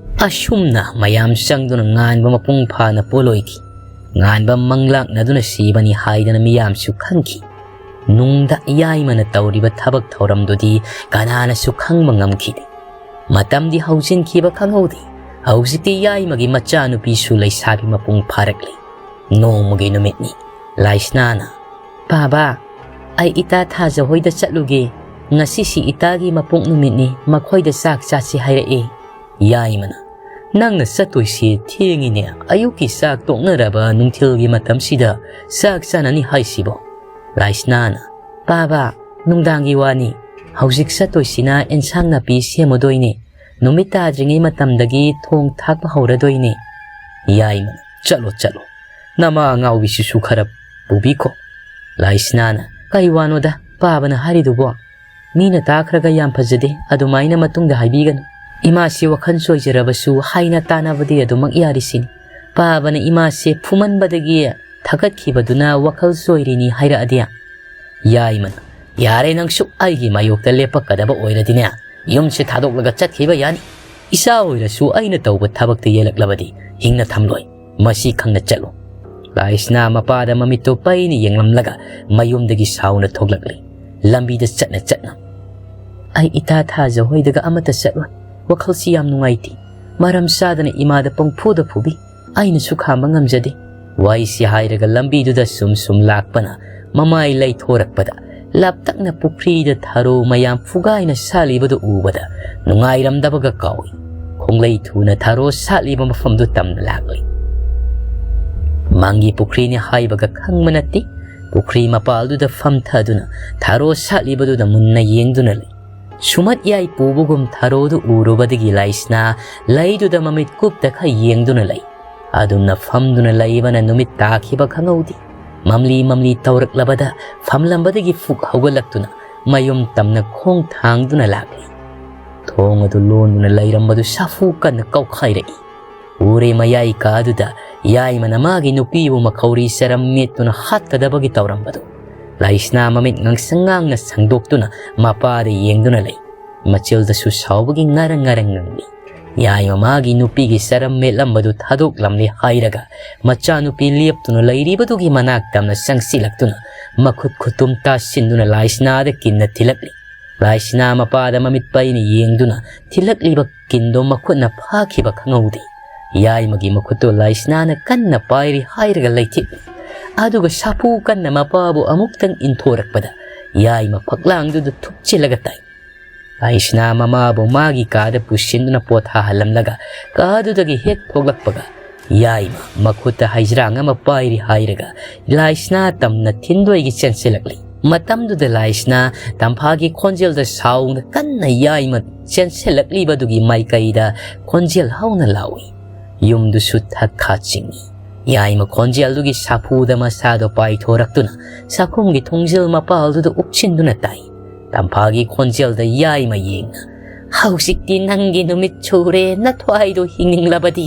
ꯑꯁꯨꯝꯅ ꯃꯌꯥꯝ ꯆꯪꯗꯨꯅ ꯉꯥꯟꯕ ꯃꯄꯨꯡ ꯐꯥꯅ ꯄꯣꯂꯣꯏꯈꯤ꯫ ꯉꯥꯟꯕ ꯃꯪꯂꯥꯛꯅꯗꯨꯅ ꯁꯤꯕꯅꯤ ꯍꯥꯏꯗꯅ ꯃꯤꯌꯥꯝꯁꯨ ꯈꯪꯈꯤ꯫ ꯅꯨꯡꯗ ꯌꯥꯏꯃꯅ ꯇꯧꯔꯤꯕ ꯊꯕꯛ ꯊꯧꯔꯝꯗꯨꯗꯤ ꯀꯅꯥꯅꯁꯨ ꯈꯪꯕ ꯉꯝꯈꯤꯗꯦ꯫ ꯃꯇꯝꯗꯤ ꯍꯧꯖꯤꯟꯈꯤꯕ ꯈꯪꯍꯧꯗꯦ꯫ ꯍꯧꯖꯤꯛꯇꯤ ꯌꯥꯏꯃꯒꯤ ꯃꯆꯥꯅꯨꯄꯤꯁꯨ ꯂꯩꯁꯥꯕꯤ ꯃꯄꯨꯡ ꯐꯥꯔꯛꯂꯤ꯫ ꯅꯣꯡꯃꯒꯤ ꯅꯨꯃꯤꯠꯅꯤ꯫ ꯂꯥꯏꯁꯅꯥꯅ, "ꯄꯥꯕ, ꯑꯩ ꯏꯇꯥ ꯊꯥꯖ ꯍꯣꯏꯗ ꯆꯠꯂꯨꯒꯦ꯫ ꯉꯁꯤꯁꯤ ꯏꯇꯥꯒꯤ ꯃꯄꯣꯛ ꯅꯨꯃꯤꯠꯅꯤ, ꯃꯈꯣꯏꯗ ꯆꯥꯛ ꯆꯥꯁꯤ ꯍꯥꯏꯔꯛꯑꯦ꯫" ꯌꯥꯏꯃꯅ, "ꯅꯪꯅ ꯆꯠꯇꯣꯏꯁꯤ ꯊꯦꯡꯉꯤꯅꯦ, ꯑꯌꯨꯛꯀꯤ ꯆꯥꯛ ꯇꯣꯛꯅꯔꯕ ꯅꯨꯡꯊꯤꯜꯒꯤ ꯃꯇꯝꯁꯤꯗ ꯆꯥꯛ ꯆꯥꯅꯅꯤ ꯍꯥꯏꯁꯤꯕꯣ?" ꯂꯥꯏꯁꯅꯥꯅ, "ꯄꯥꯕ, ꯅꯨꯡꯗꯥꯡꯒꯤ ꯋꯥꯅꯤ꯫ ꯍꯧꯖꯤꯛ ꯆꯠꯇꯣꯏꯁꯤꯅ ꯑꯦꯟꯁꯥꯡ ꯅꯥꯄꯤ ꯁꯦꯝꯃꯨꯗꯣꯏꯅꯦ꯫ ꯅꯨꯃꯤꯠ ꯇꯥꯗ꯭ꯔꯤꯉꯩ ꯃꯇꯝꯗꯒꯤ ꯊꯣꯡ ꯊꯥꯛꯄ ꯍꯧꯔꯗꯣꯏꯅꯦ꯫" ꯌꯥꯏꯃꯅ, "ꯆꯠꯂꯣ, ꯆꯠꯂꯣ꯫ ꯅꯃꯥ ꯑꯉꯥꯎꯕꯤꯁꯤꯁꯨ ꯈꯔ ꯄꯨꯕꯤꯈꯣ꯫" ꯂꯥꯏꯁꯅꯥꯅ, "ꯀꯩ ꯋꯥꯅꯣꯗ ꯄꯥꯕꯅ ꯍꯥꯏꯔꯤꯗꯨꯕꯣ? ꯃꯤꯅ ꯇꯥꯈ꯭ꯔꯒ ꯌꯥꯝ ꯐꯖꯗꯦ, ꯑꯗꯨꯃꯥꯏꯅ ꯃꯇꯨꯡꯗ ꯍꯥꯏꯕꯤꯒꯅꯨ꯫ ꯏꯃꯥꯁꯤ ꯋꯥꯈꯜ ꯆꯣꯏꯖꯔꯕꯁꯨ ꯍꯥꯏꯅ ꯇꯥꯅꯕꯗꯤ ꯑꯗꯨꯃꯛ ꯌꯥꯔꯤꯁꯤꯅꯤ꯫ ꯄꯥꯕꯅ ꯏꯃꯥꯁꯦ ꯐꯨꯃꯟꯕꯗꯒꯤ ꯊꯥꯒꯠꯈꯤꯕꯗꯨꯅ ꯋꯥꯈꯜ ꯆꯣꯏꯔꯤꯅꯤ ꯍꯥꯏꯔꯛꯑꯗꯤ?" ꯌꯥꯏꯃꯅ, "ꯌꯥꯔꯦ, ꯅꯪꯁꯨ ꯑꯩꯒꯤ ꯃꯥꯌꯣꯛꯇ ꯂꯦꯞꯄꯛꯀꯗꯕ ꯑꯣꯏꯔꯗꯤꯅꯦ, ꯌꯨꯝꯁꯦ ꯊꯥꯗꯣꯛꯂꯒ ꯆꯠꯈꯤꯕ ꯌꯥꯅꯤ꯫ ꯏꯆꯥ ꯑꯣꯏꯔꯁꯨ ꯑꯩꯅ ꯇꯧꯕ ꯊꯕꯛꯇ ꯌꯦꯜꯂꯛꯂꯕꯗꯤ ꯍꯤꯡꯅ ꯊꯝꯂꯣꯏ꯫ ꯃꯁꯤ ꯈꯪꯅ ꯆꯠꯂꯨ꯫" ꯂꯥꯏꯁꯅꯥ ꯃꯄꯥꯗ ꯃꯃꯤꯠꯇꯨ ꯄꯩꯅ ꯌꯦꯡꯂꯝꯂꯒ ꯃꯌꯨꯝꯗꯒꯤ ꯁꯥꯎꯅ ꯊꯣꯛꯂꯛꯂꯤ꯫ ꯂꯝꯕꯤꯗ ꯆꯠꯅ ꯆꯠꯅ, "ꯑꯩ ꯏꯇꯥ ꯊꯥꯖ ꯍꯣꯏꯗꯒ ꯑꯃꯠꯇ ꯆꯠꯂꯣꯏ꯫ ꯋꯥꯈꯜꯁꯤ ꯌꯥꯝ ꯅꯨꯡꯉꯥꯏꯇꯦ꯫ ꯃꯔꯝ ꯆꯥꯗꯅ ꯏꯃꯥꯗ ꯄꯪꯐꯨꯗ ꯐꯨꯕꯤ꯫ ꯑꯩꯅꯁꯨ ꯈꯥꯝꯕ ꯉꯝꯖꯗꯦ"꯫ ꯋꯥꯍꯩꯁꯤ ꯍꯥꯏꯔꯒ ꯂꯝꯕꯤꯗꯨꯗ ꯁꯨꯝ ꯁꯨꯝ ꯂꯥꯛꯄꯅ ꯃꯃꯥꯏ ꯂꯩꯊꯣꯔꯛꯄꯗ ꯂꯥꯞꯇꯛꯅ ꯄꯨꯈ꯭ꯔꯤꯗ ꯊꯔꯣ ꯃꯌꯥꯝ ꯐꯨꯒꯥꯏꯅ ꯁꯥꯠꯂꯤꯕꯗꯨ ꯎꯕꯗ ꯅꯨꯡꯉꯥꯏꯔꯝꯗꯕꯒ ꯀꯥꯎꯏ꯫ ꯈꯣꯡꯂꯩ ꯊꯨꯅ ꯊꯔꯣ ꯁꯥꯠꯂꯤꯕ ꯃꯐꯝꯗꯨ ꯇꯝꯅ ꯂꯥꯛꯂꯤ꯫ ꯃꯥꯡꯒꯤ ꯄꯨꯈ꯭ꯔꯤꯅꯤ ꯍꯥꯏꯕꯒ ꯈꯪꯕ ꯅꯠꯇꯦ꯫ ꯄꯨꯈ꯭ꯔꯤ ꯃꯄꯥꯜꯗꯨꯗ ꯐꯝꯊꯗꯨꯅ ꯊꯔꯣ ꯁꯥꯠꯂꯤꯕꯗꯨꯗ ꯃꯨꯟꯅ ꯌꯦꯡꯗꯨꯅ ꯂꯩ꯫ ꯁꯨꯃꯠ ꯌꯥꯏ ꯄꯨꯕꯒꯨꯝ ꯊꯔꯣꯗꯨ ꯎꯔꯨꯕꯗꯒꯤ ꯂꯥꯏꯁꯅꯥ ꯂꯩꯗꯨꯗ ꯃꯃꯤꯠ ꯀꯨꯞꯇ ꯈꯔ ꯌꯦꯡꯗꯨꯅ ꯂꯩ꯫ ꯑꯗꯨꯝꯅ ꯐꯝꯗꯨꯅ ꯂꯩꯕꯅ ꯅꯨꯃꯤꯠ ꯇꯥꯈꯤꯕ ꯈꯪꯍꯧꯗꯦ꯫ ꯃꯝꯂꯤ ꯃꯝꯂꯤ ꯇꯧꯔꯛꯂꯕꯗ ꯐꯝꯂꯝꯕꯗꯒꯤ ꯐꯨꯛ ꯍꯧꯒꯠꯂꯛꯇꯨꯅ ꯃꯌꯨꯝ ꯇꯝꯅ ꯈꯣꯡ ꯊꯥꯡꯗꯨꯅ ꯂꯥꯛꯂꯤ꯫ ꯊꯣꯡ ꯑꯗꯨ ꯂꯣꯟꯗꯨꯅ ꯂꯩꯔꯝꯕꯗꯨ ꯁꯥꯐꯨ ꯀꯟꯅ ꯀꯧꯈꯥꯏꯔꯛꯏ꯫ ꯎꯔꯦ ꯃꯌꯥꯏ ꯀꯥꯗꯨꯗ ꯌꯥꯏꯃꯅ ꯃꯥꯒꯤ ꯅꯨꯄꯤꯕꯨ ꯃꯈꯧꯔꯤ ꯆꯔꯝ ꯃꯦꯠꯇꯨꯅ ꯍꯥꯠꯀꯗꯕꯒꯤ ꯇꯧꯔꯝꯕꯗꯨ꯫ ꯂꯥꯏꯁꯅꯥ ꯃꯃꯤꯠ ꯉꯥꯡꯁꯪ ꯉꯥꯡꯅ ꯁꯪꯗꯣꯛꯇꯨꯅ ꯃꯄꯥꯗ ꯌꯦꯡꯗꯨꯅ ꯂꯩ꯫ ꯃꯆꯤꯜꯗꯁꯨ ꯁꯥꯎꯕꯒꯤ ꯉꯔꯪ ꯉꯔꯪ ꯉꯪꯂꯤ꯫ ꯌꯥꯏꯃ ꯃꯥꯒꯤ ꯅꯨꯄꯤꯒꯤ ꯆꯔꯝ ꯃꯦꯠꯂꯝꯕꯗꯨ ꯊꯥꯗꯣꯛꯂꯝꯂꯦ ꯍꯥꯏꯔꯒ ꯃꯆꯥꯅꯨꯄꯤ ꯂꯦꯞꯇꯨꯅ ꯂꯩꯔꯤꯕꯗꯨꯒꯤ ꯃꯅꯥꯛ ꯇꯝꯅ ꯆꯪꯁꯤꯜꯂꯛꯇꯨꯅ ꯃꯈꯨꯠ ꯈꯨꯇꯨꯝ ꯇꯥꯁꯤꯟꯗꯨꯅ ꯂꯥꯏꯁꯅꯥꯗ ꯀꯤꯟꯅ ꯊꯤꯜꯂꯛꯂꯤ꯫ ꯂꯥꯏꯁꯅꯥ ꯃꯄꯥꯗ ꯃꯃꯤꯠ ꯄꯩꯅ ꯌꯦꯡꯗꯨꯅ ꯊꯤꯜꯂꯛꯂꯤꯕ ꯀꯤꯟꯗꯣ ꯃꯈꯨꯠꯅ ꯐꯥꯈꯤꯕ ꯈꯪꯍꯧꯗꯦ꯫ ꯌꯥꯏꯃꯒꯤ ꯃꯈꯨꯠꯇꯨ ꯂꯥꯏꯁꯅꯥꯅ ꯀꯟꯅ ꯄꯥꯏꯔꯤ ꯍꯥꯏꯔꯒ ꯂꯩꯊꯤꯠꯂꯤ꯫ ꯑꯗꯨꯒ ꯁꯥꯐꯨ ꯀꯟꯅ ꯃꯄꯥꯕꯨ ꯑꯃꯨꯛꯇꯪ ꯏꯟꯊꯣꯔꯛꯄꯗ ꯌꯥꯏꯃ ꯐꯛꯂꯥꯡꯗꯨꯗ ꯊꯨꯞꯆꯤꯜꯂꯒ ꯇꯥꯏ꯫ ꯂꯥꯏꯁꯅꯥ ꯃꯃꯥꯕꯨ ꯃꯥꯒꯤ ꯀꯥꯗ ꯄꯨꯁꯤꯟꯗꯨꯅ ꯄꯣꯊꯥꯍꯜꯂꯝꯂꯒ ꯀꯥꯗꯨꯗꯒꯤ ꯍꯦꯛ ꯊꯣꯛꯂꯛꯄꯒ ꯌꯥꯏꯃ ꯃꯈꯨꯠꯇ ꯍꯩꯖ꯭ꯔꯥꯡ ꯑꯃ ꯄꯥꯏꯔꯤ ꯍꯥꯏꯔꯒ ꯂꯥꯏꯁꯅꯥ ꯇꯝꯅ ꯊꯤꯟꯗꯣꯏꯒꯤ ꯆꯦꯟꯁꯤꯜꯂꯛꯂꯤ꯫ ꯃꯇꯝꯗꯨꯗ ꯂꯥꯏꯁꯅꯥ ꯇꯝꯐꯥꯒꯤ ꯈꯣꯟꯖꯦꯜꯗ ꯁꯥꯎꯅ ꯀꯟꯅ ꯌꯥꯏꯃ ꯆꯦꯟꯁꯤꯜꯂꯛꯂꯤꯕꯗꯨꯒꯤ ꯃꯥꯏꯀꯩꯗ ꯈꯣꯟꯖꯦꯜ ꯍꯧꯅ ꯂꯥꯎꯏ꯫ ꯌꯨꯝꯗꯨꯁꯨ ꯊꯛ ꯈꯥ ꯆꯤꯡꯏ꯫ ꯌꯥꯏꯃ ꯈꯣꯟꯖꯦꯜꯗꯨꯒꯤ ꯁꯥꯐꯨꯗ ꯃꯁꯥꯗꯣ ꯄꯥꯏꯊꯣꯔꯛꯇꯨꯅ ꯆꯥꯛꯈꯨꯝꯒꯤ ꯊꯣꯡꯖꯤꯜ ꯃꯄꯥꯜꯗꯨꯗ ꯎꯞꯁꯤꯟꯗꯨꯅ ꯇꯥꯏ꯫ ꯇꯝꯐꯥꯒꯤ ꯈꯣꯟꯖꯦꯜꯗ ꯌꯥꯏꯃ ꯌꯦꯡꯅ, "ꯍꯧꯖꯤꯛꯇꯤ ꯅꯪꯒꯤ ꯅꯨꯃꯤꯠ ꯁꯨꯔꯦ, ꯅꯊ꯭ꯋꯥꯏꯗꯣ ꯍꯤꯡꯅꯤꯡꯂꯕꯗꯤ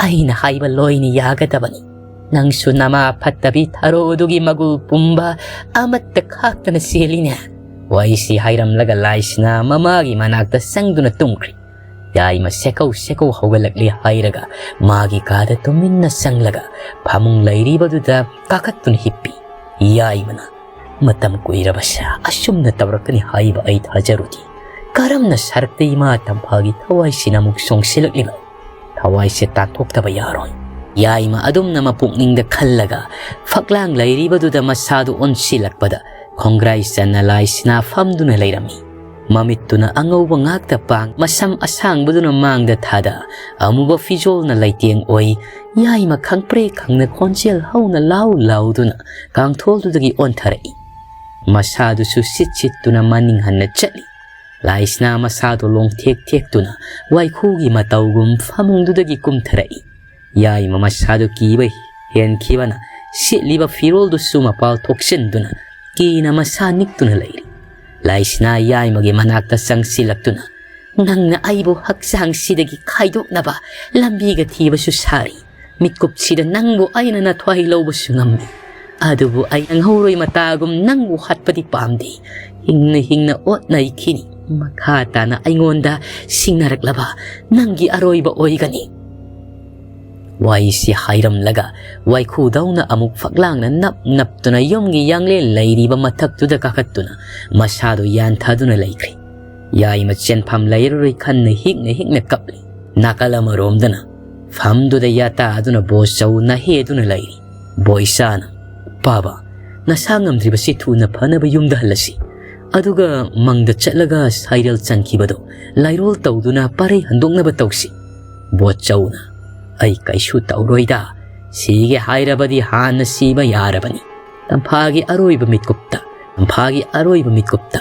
ꯑꯩꯅ ꯍꯥꯏꯕ ꯂꯣꯏꯅ ꯌꯥꯒꯗꯕꯅꯤ꯫ ꯅꯪꯁꯨ ꯅꯃꯥ ꯐꯠꯇꯕꯤ ꯊꯔꯣꯗꯨꯒꯤ ꯃꯒꯨꯜ ꯄꯨꯝꯕ ꯑꯃꯠꯇ ꯈꯥꯛꯇꯅ ꯆꯦꯜꯂꯤꯅꯦ"꯫ ꯋꯥꯍꯩꯁꯤ ꯍꯥꯏꯔꯝꯂꯒ ꯂꯥꯏꯁꯅꯥ ꯃꯃꯥꯒꯤ ꯃꯅꯥꯛꯇ ꯆꯪꯗꯨꯅ ꯇꯨꯝꯈ꯭ꯔꯤ꯫ ꯌꯥꯏꯃ ꯁꯦꯀꯧ ꯁꯦꯀꯧ ꯍꯧꯒꯠꯂꯛꯂꯦ ꯍꯥꯏꯔꯒ ꯃꯥꯒꯤ ꯀꯥꯗ ꯇꯨꯃꯤꯟꯅ ꯆꯪꯂꯒ ꯐꯃꯨꯡ ꯂꯩꯔꯤꯕꯗꯨꯗ ꯀꯥꯈꯠꯇꯨꯅ ꯍꯤꯞꯄꯤ꯫ ꯌꯥꯏꯃꯅ, "ꯃꯇꯝ ꯀꯨꯏꯔꯕꯁꯦ ꯑꯁꯨꯝꯅ ꯇꯧꯔꯛꯀꯅꯤ ꯍꯥꯏꯕ ꯑꯩ ꯊꯥꯖꯔꯨꯗꯦ꯫ ꯀꯔꯝꯅ ꯁꯔꯛꯇ ꯏꯃꯥ ꯇꯝꯐꯥꯒꯤ ꯊꯋꯥꯏꯁꯤꯅ ꯑꯃꯨꯛ ꯆꯣꯡꯁꯤꯜꯂꯛꯂꯤꯕ? ꯊꯋꯥꯏꯁꯦ ꯇꯥꯟꯊꯣꯛꯇꯕ ꯌꯥꯔꯣꯏ꯫" ꯌꯥꯏꯃ ꯑꯗꯨꯝꯅ ꯃꯄꯨꯛꯅꯤꯡꯗ ꯈꯜꯂꯒ ꯐꯛꯂꯥꯡ ꯂꯩꯔꯤꯕꯗꯨꯗ ꯃꯁꯥꯗꯨ ꯑꯣꯟꯁꯤꯜꯂꯛꯄꯗ ꯈꯣꯡꯒ꯭ꯔꯥꯏ ꯆꯟꯅ ꯂꯥꯏꯁꯅꯥ ꯐꯝꯗꯨꯅ ꯂꯩꯔꯝꯃꯤ꯫ ꯃꯃꯤꯠꯇꯨꯅ ꯑꯉꯧꯕ ꯉꯥꯛꯇ ꯄꯥꯡ, ꯃꯁꯝ ꯑꯁꯥꯡꯕꯗꯨꯅ ꯃꯥꯡꯗ ꯊꯥꯗ, ꯑꯃꯨꯕ ꯐꯤꯖꯣꯜꯅ ꯂꯩꯇꯦꯡ ꯑꯣꯏ꯫ ꯌꯥꯏꯃ ꯈꯪꯄ꯭ꯔꯦ ꯈꯪꯅ ꯈꯣꯟꯖꯦꯜ ꯍꯧꯅ ꯂꯥꯎ ꯂꯥꯎꯗꯨꯅ ꯀꯥꯡꯊꯣꯜꯗꯨꯗꯒꯤ ꯑꯣꯟꯊꯔꯛꯏ꯫ ꯃꯁꯥꯗꯨꯁꯨ ꯁꯤꯠ ꯁꯤꯠꯇꯨꯅ ꯃꯅꯤꯡ ꯍꯟꯅ ꯆꯠꯂꯤ꯫ ꯂꯥꯏꯁꯅꯥ ꯃꯁꯥꯗꯨ ꯂꯣꯡꯊꯦꯛ ꯊꯦꯛꯇꯨꯅ ꯋꯥꯏꯈꯨꯒꯤ ꯃꯇꯧꯒꯨꯝ ꯐꯃꯨꯡꯗꯨꯗꯒꯤ ꯀꯨꯝꯊꯔꯛꯏ꯫ ꯌꯥꯏꯃ ꯃꯁꯥꯗꯨ ꯀꯤꯕ ꯍꯦꯟꯈꯤꯕꯅ ꯁꯦꯠꯂꯤꯕ ꯐꯤꯔꯣꯜꯗꯨꯁꯨ ꯃꯄꯥꯜ ꯊꯣꯛꯆꯤꯟꯗꯨꯅ ꯀꯤꯅ ꯃꯁꯥ ꯅꯤꯛꯇꯨꯅ ꯂꯩꯔꯤ꯫ ꯂꯥꯏꯁꯅꯥ ꯌꯥꯏꯃꯒꯤ ꯃꯅꯥꯛꯇ ꯆꯪꯁꯤꯜꯂꯛꯇꯨꯅ, "ꯅꯪꯅ ꯑꯩꯕꯨ ꯍꯛꯆꯥꯡꯁꯤꯗꯒꯤ ꯈꯥꯏꯗꯣꯛꯅꯕ ꯂꯝꯕꯤꯒ ꯊꯤꯕꯁꯨ ꯁꯥꯔꯤ꯫ ꯃꯤꯠꯀꯨꯞꯁꯤꯗ ꯅꯪꯕꯨ ꯑꯩꯅ ꯅꯊ꯭ꯋꯥꯏ ꯂꯧꯕꯁꯨ ꯉꯝꯃꯤ꯫ ꯑꯗꯨꯕꯨ ꯑꯩ ꯅꯪꯍꯧꯔꯣꯏ ꯃꯇꯥꯒꯨꯝ ꯅꯪꯕꯨ ꯍꯥꯠꯄꯗꯤ ꯄꯥꯝꯗꯦ꯫ ꯍꯤꯡꯅ ꯍꯤꯡꯅ ꯑꯣꯠ ꯅꯩꯈꯤꯅꯤ꯫ ꯃꯈꯥ ꯇꯥꯅ ꯑꯩꯉꯣꯟꯗ ꯁꯤꯡꯅꯔꯛꯂꯕ ꯅꯪꯒꯤ ꯑꯔꯣꯏꯕ ꯑꯣꯏꯒꯅꯤ꯫" ꯋꯥꯍꯩꯁꯤ ꯍꯥꯏꯔꯝꯂꯒ ꯋꯥꯏꯈꯨꯗꯧꯅ ꯑꯃꯨꯛ ꯐꯛꯂꯥꯡꯅ ꯅꯞ ꯅꯞꯇꯨꯅ ꯌꯨꯝꯒꯤ ꯌꯥꯡꯂꯦꯟ ꯂꯩꯔꯤꯕ ꯃꯊꯛꯇꯨꯗ ꯀꯥꯈꯠꯇꯨꯅ ꯃꯁꯥꯗꯨ ꯌꯥꯟꯊꯗꯨꯅ ꯂꯩꯈ꯭ꯔꯦ꯫ ꯌꯥꯏꯃ ꯆꯦꯟꯐꯝ ꯂꯩꯔꯔꯣꯏ ꯈꯟꯅ ꯍꯤꯛꯅ ꯍꯤꯛꯅ ꯀꯞꯂꯤ꯫ ꯅꯥꯀꯜ ꯑꯃꯔꯣꯝꯗꯅ ꯐꯝꯗꯨꯗ ꯌꯥꯇꯥꯗꯨꯅ ꯕꯣꯆꯧ ꯅꯍꯦꯗꯨꯅ ꯂꯩꯔꯤ꯫ ꯕꯣꯏꯆꯥꯅ, "ꯄꯥꯕ, ꯅꯁꯥ ꯉꯝꯗ꯭ꯔꯤꯕꯁꯤ ꯊꯨꯅ ꯐꯅꯕ ꯌꯨꯝꯗ ꯍꯜꯂꯁꯤ꯫ ꯑꯗꯨꯒ ꯃꯪꯗ ꯆꯠꯂꯒ ꯁꯥꯏꯔꯦꯜ ꯆꯟꯈꯤꯕꯗꯣ ꯂꯥꯏꯔꯣꯜ ꯇꯧꯗꯨꯅ ꯄꯥꯔꯩ ꯍꯟꯗꯣꯛꯅꯕ ꯇꯧꯁꯤ꯫" ꯕꯣꯆꯧꯅ, "ꯑꯩ ꯀꯩꯁꯨ ꯇꯧꯔꯣꯏꯗ꯫ ꯁꯤꯒꯦ ꯍꯥꯏꯔꯕꯗꯤ ꯍꯥꯟꯅ ꯁꯤꯕ ꯌꯥꯔꯕꯅꯤ꯫ ꯇꯝꯐꯥꯒꯤ ꯑꯔꯣꯏꯕ ꯃꯤꯠꯀꯨꯞꯇ, ꯇꯝꯐꯥꯒꯤ ꯑꯔꯣꯏꯕ ꯃꯤꯠꯀꯨꯞꯇ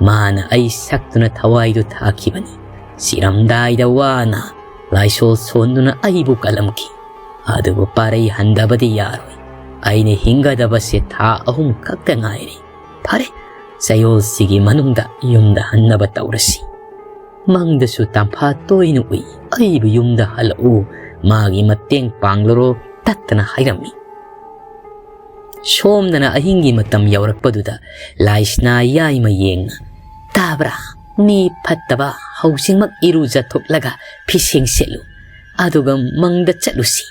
ꯃꯥꯅ ꯑꯩ ꯁꯛꯇꯨꯅ ꯊꯋꯥꯏꯗꯨ ꯊꯥꯈꯤꯕꯅꯤ꯫ ꯁꯤꯔꯝꯗꯥꯏꯗ ꯋꯥꯅ ꯂꯥꯏꯁꯣꯜ ꯁꯣꯟꯗꯨꯅ ꯑꯩꯕꯨ ꯀꯜꯂꯝꯈꯤ꯫ ꯑꯗꯨꯕꯨ ꯄꯥꯔꯩ ꯍꯟꯗꯕꯗꯤ ꯌꯥꯔꯣꯏ꯫ ꯑꯩꯅ ꯍꯤꯡꯒꯗꯕꯁꯦ ꯊꯥ ꯑꯍꯨꯝ ꯈꯛꯇ ꯉꯥꯏꯔꯦ꯫ ꯐꯔꯦ, ꯆꯌꯣꯜꯁꯤꯒꯤ ꯃꯅꯨꯡꯗ ꯌꯨꯝꯗ ꯍꯟꯅꯕ ꯇꯧꯔꯁꯤ꯫ ꯃꯪꯗꯁꯨ ꯇꯝꯐꯥ ꯇꯣꯏꯅ ꯎꯏ꯫ ꯑꯩꯕꯨ ꯌꯨꯝꯗ ꯍꯜꯂꯛꯎ, ꯃꯥꯒꯤ ꯃꯇꯦꯡ ꯄꯥꯡꯂꯔꯣ ꯇꯠꯇꯅ ꯍꯥꯏꯔꯝꯃꯤ꯫" ꯁꯣꯝꯗꯅ ꯑꯍꯤꯡꯒꯤ ꯃꯇꯝ ꯌꯧꯔꯛꯄꯗꯨꯗ ꯂꯥꯏꯁꯅꯥ ꯌꯥꯏꯃ ꯌꯦꯡꯅ, "ꯇꯥꯕ꯭ꯔꯥ? ꯃꯤ ꯐꯠꯇꯕ ꯍꯧꯖꯤꯛꯃꯛ ꯏꯔꯨꯖꯊꯣꯛꯂꯒ ꯐꯤꯁꯦꯡ ꯁꯦꯠꯂꯨ꯫ ꯑꯗꯨꯒ ꯃꯪꯗ ꯆꯠꯂꯨꯁꯤ꯫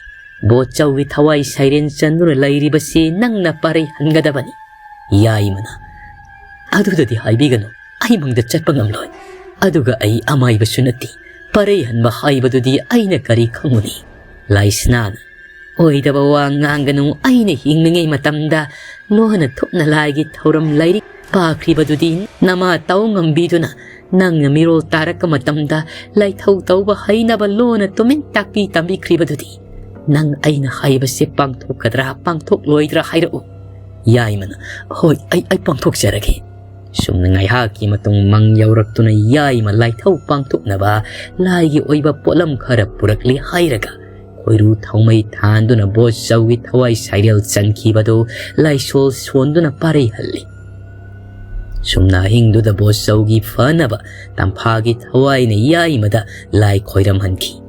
ꯕꯣꯠꯆꯧꯒꯤ ꯊꯋꯥꯏ ꯁꯩꯔꯦꯟ ꯆꯟꯗꯨꯅ ꯂꯩꯔꯤꯕꯁꯤ ꯅꯪꯅ ꯄꯥꯔꯩ ꯍꯟꯒꯗꯕꯅꯤ꯫ ꯌꯥꯏꯃꯅ, ꯑꯗꯨꯗꯗꯤ ꯍꯥꯏꯕꯤꯒꯅꯨ, ꯑꯩ ꯃꯪꯗ ꯆꯠꯄ ꯉꯝꯂꯣꯏ꯫ ꯑꯗꯨꯒ ꯑꯩ ꯑꯃꯥꯏꯕꯁꯨ ꯅꯠꯇꯦ, ꯄꯥꯔꯩ ꯍꯟꯕ ꯍꯥꯏꯕꯗꯨꯗꯤ ꯑꯩꯅ ꯀꯔꯤ ꯈꯪꯉꯨꯅꯤ? ꯂꯥꯏꯁꯅꯥꯅ, ꯑꯣꯏꯗꯕ ꯋꯥ ꯉꯥꯡꯒꯅꯨ, ꯑꯩꯅ ꯍꯤꯡꯂꯤꯉꯩ ꯃꯇꯝꯗ ꯂꯣꯟꯅ ꯊꯨꯞꯅ ꯂꯥꯏꯒꯤ ꯊꯧꯔꯝ ꯂꯥꯏꯔꯤꯛ ꯄꯥꯈ꯭ꯔꯤꯕꯗꯨꯗꯤ ꯅꯃꯥ ꯇꯧ ꯉꯝꯕꯤꯗꯨꯅ ꯅꯪꯅ ꯃꯤꯔꯣꯜ ꯇꯥꯔꯛꯄ ꯃꯇꯝꯗ ꯂꯥꯏꯊꯧ ꯇꯧꯕ ꯍꯩꯅꯕ ꯂꯣꯟꯅ ꯇꯨꯃꯤꯟ ꯇꯥꯛꯄꯤ ꯇꯝꯕꯤꯈ꯭ꯔꯤꯕꯗꯨꯗꯤ꯫ ꯅꯪ ꯑꯩꯅ ꯍꯥꯏꯕꯁꯦ ꯄꯥꯡꯊꯣꯛꯀꯗ꯭ꯔꯥ ꯄꯥꯡꯊꯣꯛꯂꯣꯏꯗ꯭ꯔꯥ ꯍꯥꯏꯔꯛꯎ꯫ ꯌꯥꯏꯃꯅ, ꯍꯣꯏ, ꯑꯩ, ꯑꯩ ꯄꯥꯡꯊꯣꯛꯆꯔꯒꯦ꯫ ꯁꯨꯝꯅ ꯉꯥꯏꯍꯥꯛꯀꯤ ꯃꯇꯨꯡ ꯃꯪ ꯌꯧꯔꯛꯇꯨꯅ ꯌꯥꯏꯃ ꯂꯥꯏꯊꯧ ꯄꯥꯡꯊꯣꯛꯅꯕ ꯂꯥꯏꯒꯤ ꯑꯣꯏꯕ ꯄꯣꯠꯂꯝ ꯈꯔ ꯄꯨꯔꯛꯂꯤ ꯍꯥꯏꯔꯒ ꯈꯣꯏꯔꯨ ꯊꯥꯎꯃꯩ ꯊꯥꯟꯗꯨꯅ ꯕꯣꯠꯆꯧꯒꯤ ꯊꯋꯥꯏ ꯁꯩꯔꯦꯜ ꯆꯟꯈꯤꯕꯗꯨ ꯂꯥꯏꯁꯣꯜ ꯁꯣꯟꯗꯨꯅ ꯄꯥꯔꯩꯍꯜꯂꯤ꯫ ꯁꯨꯝꯅ ꯑꯍꯤꯡꯗꯨꯗ ꯕꯣꯠꯆꯧꯒꯤ ꯐꯅꯕ ꯇꯝꯐꯥꯒꯤ ꯊꯋꯥꯏꯅ ꯌꯥꯏꯃꯗ ꯂꯥꯏ ꯈꯣꯏꯔꯝꯍꯟꯈꯤ꯫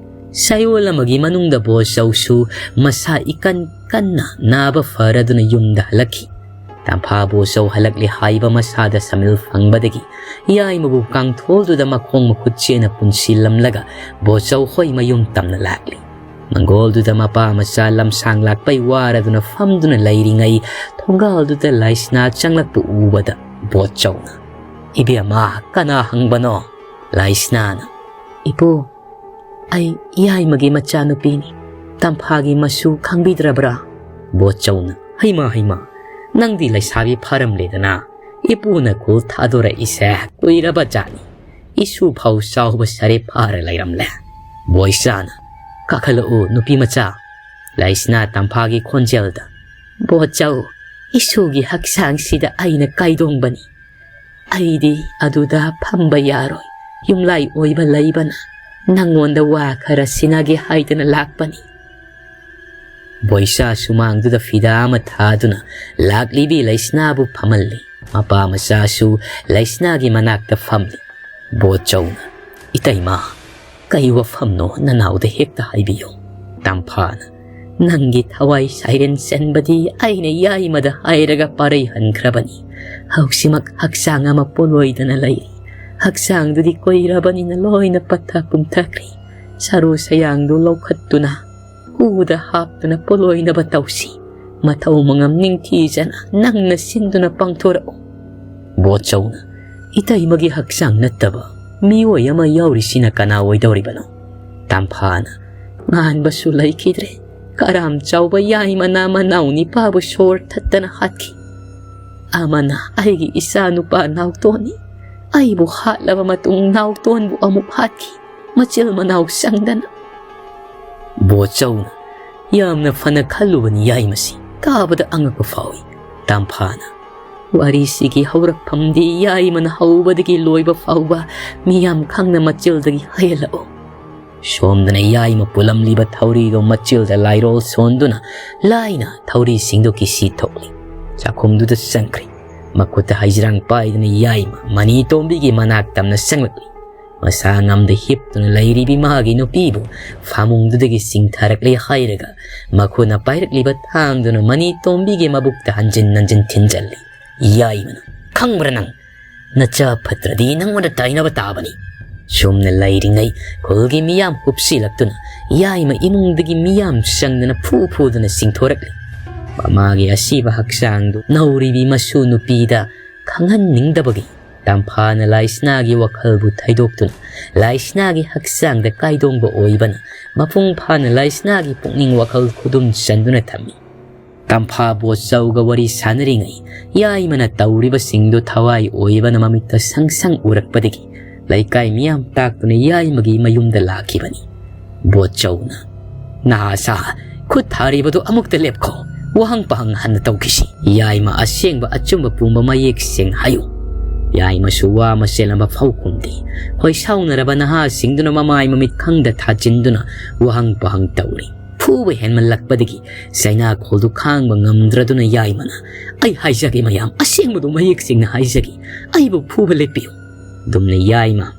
ꯆꯌꯣꯜ ꯑꯃꯒꯤ ꯃꯅꯨꯡꯗ ꯕꯣꯠꯆꯧꯁꯨ ꯃꯁꯥ ꯏꯀꯟ ꯀꯟꯅ ꯅꯥꯕ ꯐꯔꯗꯨꯅ ꯌꯨꯝꯗ ꯍꯜꯂꯛꯈꯤ꯫ ꯇꯝꯐꯥ ꯕꯣꯠꯆꯧ ꯍꯜꯂꯛꯂꯦ ꯍꯥꯏꯕ ꯃꯁꯥꯗ ꯁꯃꯤꯜ ꯐꯪꯕꯗꯒꯤ ꯌꯥꯏꯃꯕꯨ ꯀꯥꯡꯊꯣꯜꯗꯨꯗ ꯃꯈꯣꯡ ꯃꯈꯨꯠ ꯆꯦꯠꯅ ꯄꯨꯟꯁꯤꯜꯂꯝꯂꯒ ꯕꯣꯠꯆꯧ ꯍꯣꯏ ꯃꯌꯨꯝ ꯇꯝꯅ ꯂꯥꯛꯂꯤ꯫ ꯃꯪꯒꯣꯜꯗꯨꯗ ꯃꯄꯥ ꯃꯆꯥ ꯂꯝꯁꯥꯡ ꯂꯥꯛꯄꯩ ꯋꯥꯔꯗꯨꯅ ꯐꯝꯗꯨꯅ ꯂꯩꯔꯤꯉꯩ ꯊꯣꯡꯒꯥꯜꯗꯨꯗ ꯂꯥꯏꯁꯅꯥ ꯆꯪꯂꯛꯄ ꯎꯕꯗ ꯕꯣꯠꯆꯧꯅ, "ꯏꯕꯦꯝꯃ, ꯀꯅꯥ ꯍꯪꯕꯅꯣ?" ꯂꯥꯏꯁꯅꯥꯅ, "ꯏꯄꯨ, ꯑꯩ ꯏꯌꯥꯏꯃꯒꯤ ꯃꯆꯥꯅꯨꯄꯤꯅꯤ꯫ ꯇꯝꯐꯥꯒꯤ ꯃꯆꯨ ꯈꯪꯕꯤꯗ꯭ꯔꯕ꯭ꯔꯥ?" ꯕꯣꯠꯆꯧꯅ, "ꯍꯩꯃꯥ, ꯍꯩꯃꯥ, ꯅꯪꯗꯤ ꯂꯩꯁꯥꯕꯤ ꯐꯥꯔꯝꯂꯦꯗꯅ꯫ ꯏꯄꯨꯅ ꯈꯨꯜ ꯊꯥꯗꯣꯔꯛꯏꯁꯦ ꯀꯨꯏꯔꯕ ꯖꯥꯠꯅꯤ꯫ ꯏꯁꯨ ꯐꯥꯎ ꯆꯥꯎꯕ ꯁꯥꯔꯦ ꯐꯥꯔ ꯂꯩꯔꯝꯂꯦ꯫" ꯕꯣꯏꯆꯥꯅ, "ꯀꯥꯈꯠꯂꯛꯎ, ꯅꯨꯄꯤ ꯃꯆꯥ꯫" ꯂꯥꯏꯁꯅꯥ ꯇꯝꯐꯥꯒꯤ ꯈꯣꯟꯖꯦꯜꯗ, "ꯕꯣꯠꯆꯧ, ꯏꯁꯨꯒꯤ ꯍꯛꯆꯥꯡꯁꯤꯗ ꯑꯩꯅ ꯀꯥꯏꯗꯣꯡꯕꯅꯤ꯫ ꯑꯩꯗꯤ ꯑꯗꯨꯗ ꯐꯝꯕ ꯌꯥꯔꯣꯏ꯫ ꯌꯨꯝꯂꯥꯏ ꯑꯣꯏꯕ ꯂꯩꯕꯅ ꯅꯪꯉꯣꯟꯗ ꯋꯥ ꯈꯔ ꯁꯤꯟꯅꯒꯦ ꯍꯥꯏꯗꯅ ꯂꯥꯛꯄꯅꯤ꯫" ꯕꯣꯏꯆꯥ ꯁꯨꯃꯥꯡꯗꯨꯗ ꯐꯤꯗꯥ ꯑꯃ ꯊꯥꯗꯨꯅ ꯂꯥꯛꯂꯤꯕꯤ ꯂꯩꯁꯅꯥꯕꯨ ꯐꯝꯍꯜꯂꯤ꯫ ꯃꯄꯥ ꯃꯆꯥꯁꯨ ꯂꯩꯁꯅꯥꯒꯤ ꯃꯅꯥꯛꯇ ꯐꯝꯂꯤ꯫ ꯕꯣꯠꯆꯧꯅ, "ꯏꯇꯩꯃ, ꯀꯩ ꯋꯥꯐꯝꯅꯣ ꯅꯅꯥꯎꯗ ꯍꯦꯛꯇ ꯍꯥꯏꯕꯤꯌꯨ꯫" ꯇꯝꯐꯥꯅ, "ꯅꯪꯒꯤ ꯊꯋꯥꯏ ꯁꯥꯏꯔꯦꯟ ꯆꯟꯕꯗꯤ ꯑꯩꯅ ꯌꯥꯏꯃꯗ ꯍꯥꯏꯔꯒ ꯄꯥꯔꯩ ꯍꯟꯈ꯭ꯔꯕꯅꯤ꯫ ꯍꯧꯖꯤꯛꯃꯛ ꯍꯛꯆꯥꯡ ꯑꯃ ꯄꯣꯂꯣꯏꯗꯅ ꯂꯩꯔꯤ꯫ ꯍꯛꯆꯥꯡꯗꯨꯗꯤ ꯀꯨꯏꯔꯕꯅꯤꯅ ꯂꯣꯏꯅ ꯄꯠꯊ ꯄꯨꯝꯊꯈ꯭ꯔꯦ꯫ ꯁꯔꯨ ꯁꯌꯥꯡꯗꯨ ꯂꯧꯈꯠꯇꯨꯅ ꯀꯨꯗ ꯍꯥꯞꯇꯨꯅ ꯄꯣꯂꯣꯏꯅꯕ ꯇꯧꯁꯤ꯫ ꯃꯊꯧ ꯃꯉꯝ ꯅꯤꯡꯊꯤꯖꯅ ꯅꯪꯅ ꯁꯤꯟꯗꯨꯅ ꯄꯥꯡꯊꯣꯔꯛꯎ꯫ ꯕꯣꯠꯆꯧꯅ, "ꯏꯇꯩꯃꯒꯤ ꯍꯛꯆꯥꯡ ꯅꯠꯇꯕ ꯃꯤꯑꯣꯏ ꯑꯃ ꯌꯥꯎꯔꯤꯁꯤꯅ ꯀꯅꯥ ꯑꯣꯏꯗꯧꯔꯤꯕꯅꯣ?" ꯇꯝꯐꯥꯅ, "ꯉꯥꯟꯕꯁꯨ ꯂꯩꯈꯤꯗ꯭ꯔꯦ꯫ ꯀꯔꯥꯝ ꯆꯥꯎꯕ ꯌꯥꯏꯃꯅ ꯃꯅꯥꯎ ꯅꯤꯄꯥꯕꯨ ꯁꯣꯔ ꯊꯠꯇꯅ ꯍꯥꯠꯈꯤ꯫ ꯑꯃꯅ ꯑꯩꯒꯤ ꯏꯆꯥ ꯅꯨꯄꯥ ꯅꯥꯎꯇꯣꯟꯅꯤ꯫ ꯑꯩꯕꯨ ꯍꯥꯠꯂꯕ ꯃꯇꯨꯡ ꯅꯥꯎꯇꯣꯟꯕꯨ ꯑꯃꯨꯛ ꯍꯥꯠꯈꯤ, ꯃꯆꯤꯜ ꯃꯅꯥꯎ ꯆꯪꯗꯅ꯫" ꯕꯣꯠꯆꯧꯅ, "ꯌꯥꯝꯅ ꯐꯅ ꯈꯜꯂꯨꯕꯅꯤ ꯌꯥꯏꯃꯁꯤ, ꯇꯥꯕꯗ ꯑꯉꯛꯄ ꯐꯥꯎꯏ꯫" ꯇꯝꯐꯥꯅ, "ꯋꯥꯔꯤꯁꯤꯒꯤ ꯍꯧꯔꯛꯐꯝꯗꯤ ꯌꯥꯏꯃꯅ ꯍꯧꯕꯗꯒꯤ ꯂꯣꯏꯕ ꯐꯥꯎꯕ ꯃꯤꯌꯥꯝ ꯈꯪꯅ ꯃꯆꯤꯜꯗꯒꯤ ꯍꯩꯍꯜꯂꯛꯎ꯫" ꯁꯣꯝꯗꯅ ꯌꯥꯏꯃ ꯄꯨꯜꯂꯝꯂꯤꯕ ꯊꯧꯔꯤꯗꯣ ꯃꯆꯤꯜꯗ ꯂꯥꯏꯔꯣꯜ ꯁꯣꯟꯗꯨꯅ ꯂꯥꯏꯅ ꯊꯧꯔꯤꯁꯤꯡꯗꯣ ꯀꯤꯁꯤ ꯊꯣꯛꯂꯤ꯫ ꯆꯥꯛꯈꯨꯝꯗꯨꯗ ꯆꯪꯈ꯭ꯔꯤ꯫ ꯃꯈꯨꯠꯇ ꯍꯩꯖ꯭ꯔꯥꯡ ꯄꯥꯏꯗꯨꯅ ꯌꯥꯏꯃ ꯃꯅꯤ ꯇꯣꯝꯕꯤꯒꯤ ꯃꯅꯥꯛ ꯇꯝꯅ ꯆꯪꯂꯛꯂꯤ꯫ ꯃꯁꯥ ꯉꯝꯗ ꯍꯤꯞꯇꯨꯅ ꯂꯩꯔꯤꯕꯤ ꯃꯥꯒꯤ ꯅꯨꯄꯤꯕꯨ ꯐꯃꯨꯡꯗꯨꯗꯒꯤ ꯆꯤꯡꯊꯔꯛꯂꯦ ꯍꯥꯏꯔꯒ ꯃꯈꯨꯠꯅ ꯄꯥꯏꯔꯛꯂꯤꯕ ꯊꯥꯡꯗꯨꯅ ꯃꯅꯤ ꯇꯣꯝꯕꯤꯒꯤ ꯃꯕꯨꯛꯇ ꯍꯟꯖꯤꯟ ꯍꯟꯖꯤꯟ ꯊꯤꯟꯖꯜꯂꯤ꯫ ꯌꯥꯏꯃꯅ, "ꯈꯪꯕ꯭ꯔꯥ ꯅꯪ? ꯅꯆꯥ ꯐꯠꯇ꯭ꯔꯗꯤ ꯅꯪꯉꯣꯟꯗ ꯇꯥꯏꯅꯕ ꯇꯥꯕꯅꯤ꯫" ꯁꯨꯝꯅ ꯂꯩꯔꯤꯉꯩ ꯈꯨꯜꯒꯤ ꯃꯤꯌꯥꯝ ꯍꯨꯞꯁꯤꯜꯂꯛꯇꯨꯅ ꯌꯥꯏꯃ ꯏꯃꯨꯡꯗꯒꯤ ꯃꯤꯌꯥꯝ ꯆꯪꯗꯅ ꯐꯨ ꯐꯨꯗꯨꯅ ꯆꯤꯡꯊꯣꯔꯛꯂꯤ꯫ ꯃꯃꯥꯒꯤ ꯑꯁꯤꯕ ꯍꯛꯆꯥꯡꯗꯨ ꯅꯧꯔꯤꯕꯤ ꯃꯁꯨ ꯅꯨꯄꯤꯗ ꯈꯪꯍꯟꯅꯤꯡꯗꯕꯒꯤ ꯇꯝꯐꯥꯅ ꯂꯥꯏꯁꯅꯥꯒꯤ ꯋꯥꯈꯜꯕꯨ ꯊꯩꯗꯣꯛꯇꯨꯅ ꯂꯥꯏꯁꯅꯥꯒꯤ ꯍꯛꯆꯥꯡꯗ ꯀꯥꯏꯗꯣꯡꯕ ꯑꯣꯏꯕꯅ ꯃꯄꯨꯡ ꯐꯥꯅ ꯂꯥꯏꯁꯅꯥꯒꯤ ꯄꯨꯛꯅꯤꯡ ꯋꯥꯈꯜ ꯈꯨꯗꯨꯝ ꯆꯟꯗꯨꯅ ꯊꯝꯃꯤ꯫ ꯇꯝꯐꯥ ꯕꯣꯠꯆꯧꯒ ꯋꯥꯔꯤ ꯁꯥꯟꯅꯔꯤꯉꯩ ꯌꯥꯏꯃꯅ ꯇꯧꯔꯤꯕꯁꯤꯡꯗꯨ ꯊꯋꯥꯏ ꯑꯣꯏꯕꯅ ꯃꯃꯤꯠꯇ ꯁꯪ ꯁꯪ ꯎꯔꯛꯄꯗꯒꯤ ꯂꯩꯀꯥꯏ ꯃꯤꯌꯥꯝ ꯇꯥꯛꯇꯨꯅ ꯌꯥꯏꯃꯒꯤ ꯃꯌꯨꯝꯗ ꯂꯥꯛꯈꯤꯕꯅꯤ꯫ ꯕꯣꯠꯆꯧꯅ, "ꯅꯍꯥ ꯁꯥ, ꯈꯨꯠ ꯊꯥꯔꯤꯕꯗꯨ ꯑꯃꯨꯛꯇ ꯂꯦꯞꯈꯣ꯫ ꯋꯥꯍꯪ ꯄꯥꯍꯪ ꯍꯟꯅ ꯇꯧꯈꯤꯁꯤ꯫ ꯌꯥꯏꯃ ꯑꯁꯦꯡꯕ ꯑꯆꯨꯝꯕ ꯄꯨꯝꯕ ꯃꯌꯦꯛ ꯁꯦꯡꯅ ꯍꯥꯏꯌꯨ꯫" ꯌꯥꯏꯃꯁꯨ ꯋꯥ ꯑꯃ ꯆꯦꯜꯂꯝꯕ ꯐꯥꯎ ꯈꯨꯝꯗꯦ꯫ ꯈꯣꯏꯁꯥꯎꯅꯔꯕ ꯅꯍꯥꯁꯤꯡꯗꯨꯅ ꯃꯃꯥꯏ ꯃꯃꯤꯠ ꯈꯪꯗ ꯊꯥꯖꯤꯟꯗꯨꯅ ꯋꯥꯍꯪ ꯄꯥꯍꯪ ꯇꯧꯔꯤ꯫ ꯐꯨꯕ ꯍꯦꯟꯃꯜꯂꯛꯄꯗꯒꯤ ꯆꯩꯅꯥꯈꯣꯜꯗꯨ ꯈꯥꯡꯕ ꯉꯝꯗ꯭ꯔꯗꯨꯅ ꯌꯥꯏꯃꯅ, "ꯑꯩ ꯍꯥꯏꯖꯒꯦ ꯃꯌꯥꯝ, ꯑꯁꯦꯡꯕꯗꯨ ꯃꯌꯦꯛ ꯁꯦꯡꯅ ꯍꯥꯏꯖꯒꯦ꯫ ꯑꯩꯕꯨ ꯐꯨꯕ ꯂꯦꯞꯄꯤꯌꯨ꯫" ꯑꯗꯨꯝꯅ ꯌꯥꯏꯃ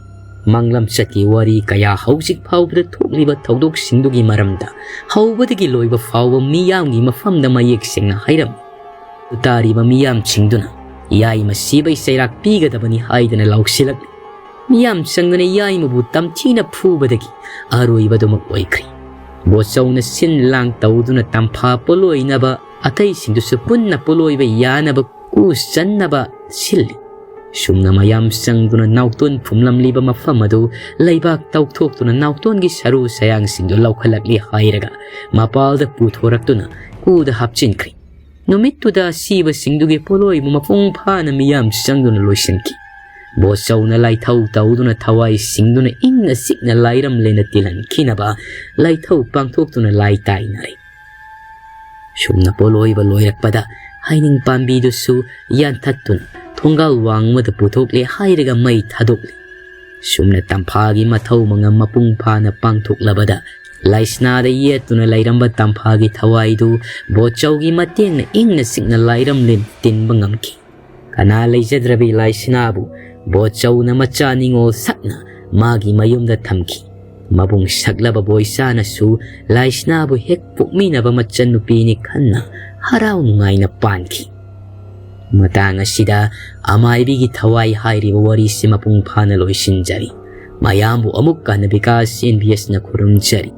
ꯃꯪꯂꯝꯆꯠꯀꯤ ꯋꯥꯔꯤ ꯀꯌꯥ ꯍꯧꯖꯤꯛ ꯐꯥꯎꯕꯗ ꯊꯣꯛꯂꯤꯕ ꯊꯧꯗꯣꯛꯁꯤꯡꯗꯨꯒꯤ ꯃꯔꯝꯗ ꯍꯧꯕꯗꯒꯤ ꯂꯣꯏꯕ ꯐꯥꯎꯕ ꯃꯤꯌꯥꯝꯒꯤ ꯃꯐꯝꯗ ꯃꯌꯦꯛ ꯁꯦꯡꯅ ꯍꯥꯏꯔꯝꯃꯤ꯫ ꯇꯥꯔꯤꯕ ꯃꯤꯌꯥꯝꯁꯤꯡꯗꯨꯅ ꯌꯥꯏꯃ ꯁꯤꯕꯩ ꯆꯩꯔꯥꯛ ꯄꯤꯒꯗꯕꯅꯤ ꯍꯥꯏꯗꯅ ꯂꯥꯎꯁꯤꯜꯂꯛꯂꯤ꯫ ꯃꯤꯌꯥꯝ ꯆꯪꯗꯨꯅ ꯌꯥꯏꯃꯕꯨ ꯇꯝꯊꯤꯅ ꯐꯨꯕꯗꯒꯤ ꯑꯔꯣꯏꯕꯗꯨꯃꯛ ꯑꯣꯏꯈ꯭ꯔꯦ꯫ ꯕꯣꯠꯆꯧꯅ ꯁꯤꯟ ꯂꯥꯡ ꯇꯧꯗꯨꯅ ꯇꯝꯐꯥ ꯄꯣꯂꯣꯏꯅꯕ ꯑꯇꯩꯁꯤꯡꯗꯨꯁꯨ ꯄꯨꯟꯅ ꯄꯣꯂꯣꯏꯕ ꯌꯥꯅꯕ ꯀꯨ ꯆꯟꯅꯕ ꯁꯤꯜꯂꯤ꯫ ꯁꯨꯝꯅ ꯃꯌꯥꯝ ꯆꯪꯗꯨꯅ ꯅꯥꯎꯇꯣꯟ ꯐꯨꯝꯂꯝꯂꯤꯕ ꯃꯐꯝ ꯑꯗꯨ ꯂꯩꯕꯥꯛ ꯇꯧꯊꯣꯛꯇꯨꯅ ꯅꯥꯎꯇꯣꯟꯒꯤ ꯁꯔꯨ ꯁꯌꯥꯡꯁꯤꯡꯗꯨ ꯂꯧꯈꯠꯂꯛꯂꯤ ꯍꯥꯏꯔꯒ ꯃꯄꯥꯜꯗ ꯄꯨꯊꯣꯔꯛꯇꯨꯅ ꯀꯨꯗ ꯍꯥꯞꯆꯤꯟꯈ꯭ꯔꯦ꯫ ꯅꯨꯃꯤꯠꯇꯨꯗ ꯑꯁꯤꯕꯁꯤꯡꯗꯨꯒꯤ ꯄꯣꯂꯣꯏꯕꯨ ꯃꯄꯨꯡ ꯐꯥꯅ ꯃꯤꯌꯥꯝ ꯆꯪꯗꯨꯅ ꯂꯣꯏꯁꯤꯟꯈꯤ꯫ ꯕꯣꯠꯆꯧꯅ ꯂꯥꯏꯊꯧ ꯇꯧꯗꯨꯅ ꯊꯋꯥꯏ ꯁꯤꯡꯗꯨꯅ ꯏꯪꯅ ꯆꯤꯛꯅ ꯂꯥꯏꯔꯝꯂꯦꯅ ꯇꯤꯜꯍꯟꯈꯤꯅꯕ ꯂꯥꯏꯊꯧ ꯄꯥꯡꯊꯣꯛꯇꯨꯅ ꯂꯥꯏ ꯇꯥꯏꯅꯔꯦ꯫ ꯁꯨꯝꯅ ꯄꯣꯂꯣꯏꯕ ꯂꯣꯏꯔꯛꯄꯗ ꯍꯩꯅꯤꯡ ꯄꯥꯝꯕꯤꯗꯨꯁꯨ ꯌꯥꯟꯊꯠꯇꯨꯅ ꯊꯣꯡꯒꯥꯜ ꯋꯥꯡꯃꯗ ꯄꯨꯊꯣꯛꯂꯦ ꯍꯥꯏꯔꯒ ꯃꯩ ꯊꯥꯗꯣꯛꯂꯦ꯫ ꯁꯨꯝꯅ ꯇꯝꯐꯥꯒꯤ ꯃꯊꯧ ꯃꯉꯝ ꯃꯄꯨꯡ ꯐꯥꯅ ꯄꯥꯡꯊꯣꯛꯂꯕꯗ ꯂꯥꯏꯁꯅꯥꯗ ꯌꯦꯠꯇꯨꯅ ꯂꯩꯔꯝꯕ ꯇꯝꯐꯥꯒꯤ ꯊꯋꯥꯏꯗꯨ ꯕꯣꯠꯆꯧꯒꯤ ꯃꯇꯦꯡꯅ ꯏꯪꯅ ꯆꯤꯛꯅ ꯂꯥꯏꯔꯝꯂꯦꯟ ꯇꯤꯟꯕ ꯉꯝꯈꯤ꯫ ꯀꯅꯥ ꯂꯩꯖꯗ꯭ꯔꯕꯤ ꯂꯥꯏꯁꯅꯥꯕꯨ ꯕꯣꯠꯆꯧꯅ ꯃꯆꯥ ꯅꯤꯉꯣꯜ ꯁꯛꯅ ꯃꯥꯒꯤ ꯃꯌꯨꯝꯗ ꯊꯝꯈꯤ꯫ ꯃꯕꯨꯡ ꯁꯛꯂꯕ ꯕꯣꯏꯆꯥꯅꯁꯨ ꯂꯥꯏꯁꯅꯥꯕꯨ ꯍꯦꯛ ꯄꯣꯛꯃꯤꯟꯅꯕ ꯃꯆꯟꯅꯨꯄꯤꯅꯤ ꯈꯟꯅ ꯍꯔꯥꯎ ꯅꯨꯡꯉꯥꯏꯅ ꯄꯥꯟꯈꯤ꯫ ꯃꯇꯥꯡ ꯑꯁꯤꯗ ꯑꯃꯥꯏꯕꯤꯒꯤ ꯊꯋꯥꯏ ꯍꯥꯏꯔꯤꯕ ꯋꯥꯔꯤꯁꯤ ꯃꯄꯨꯡ ꯐꯥꯅ ꯂꯣꯏꯁꯤꯟꯖꯔꯤ꯫ ꯃꯌꯥꯝꯕꯨ ꯑꯃꯨꯛ ꯍꯟꯅ ꯕꯤꯀꯥꯁ ꯑꯦꯟ ꯕꯤ ꯑꯦꯁꯅ ꯈꯨꯔꯨꯝꯖꯔꯤ꯫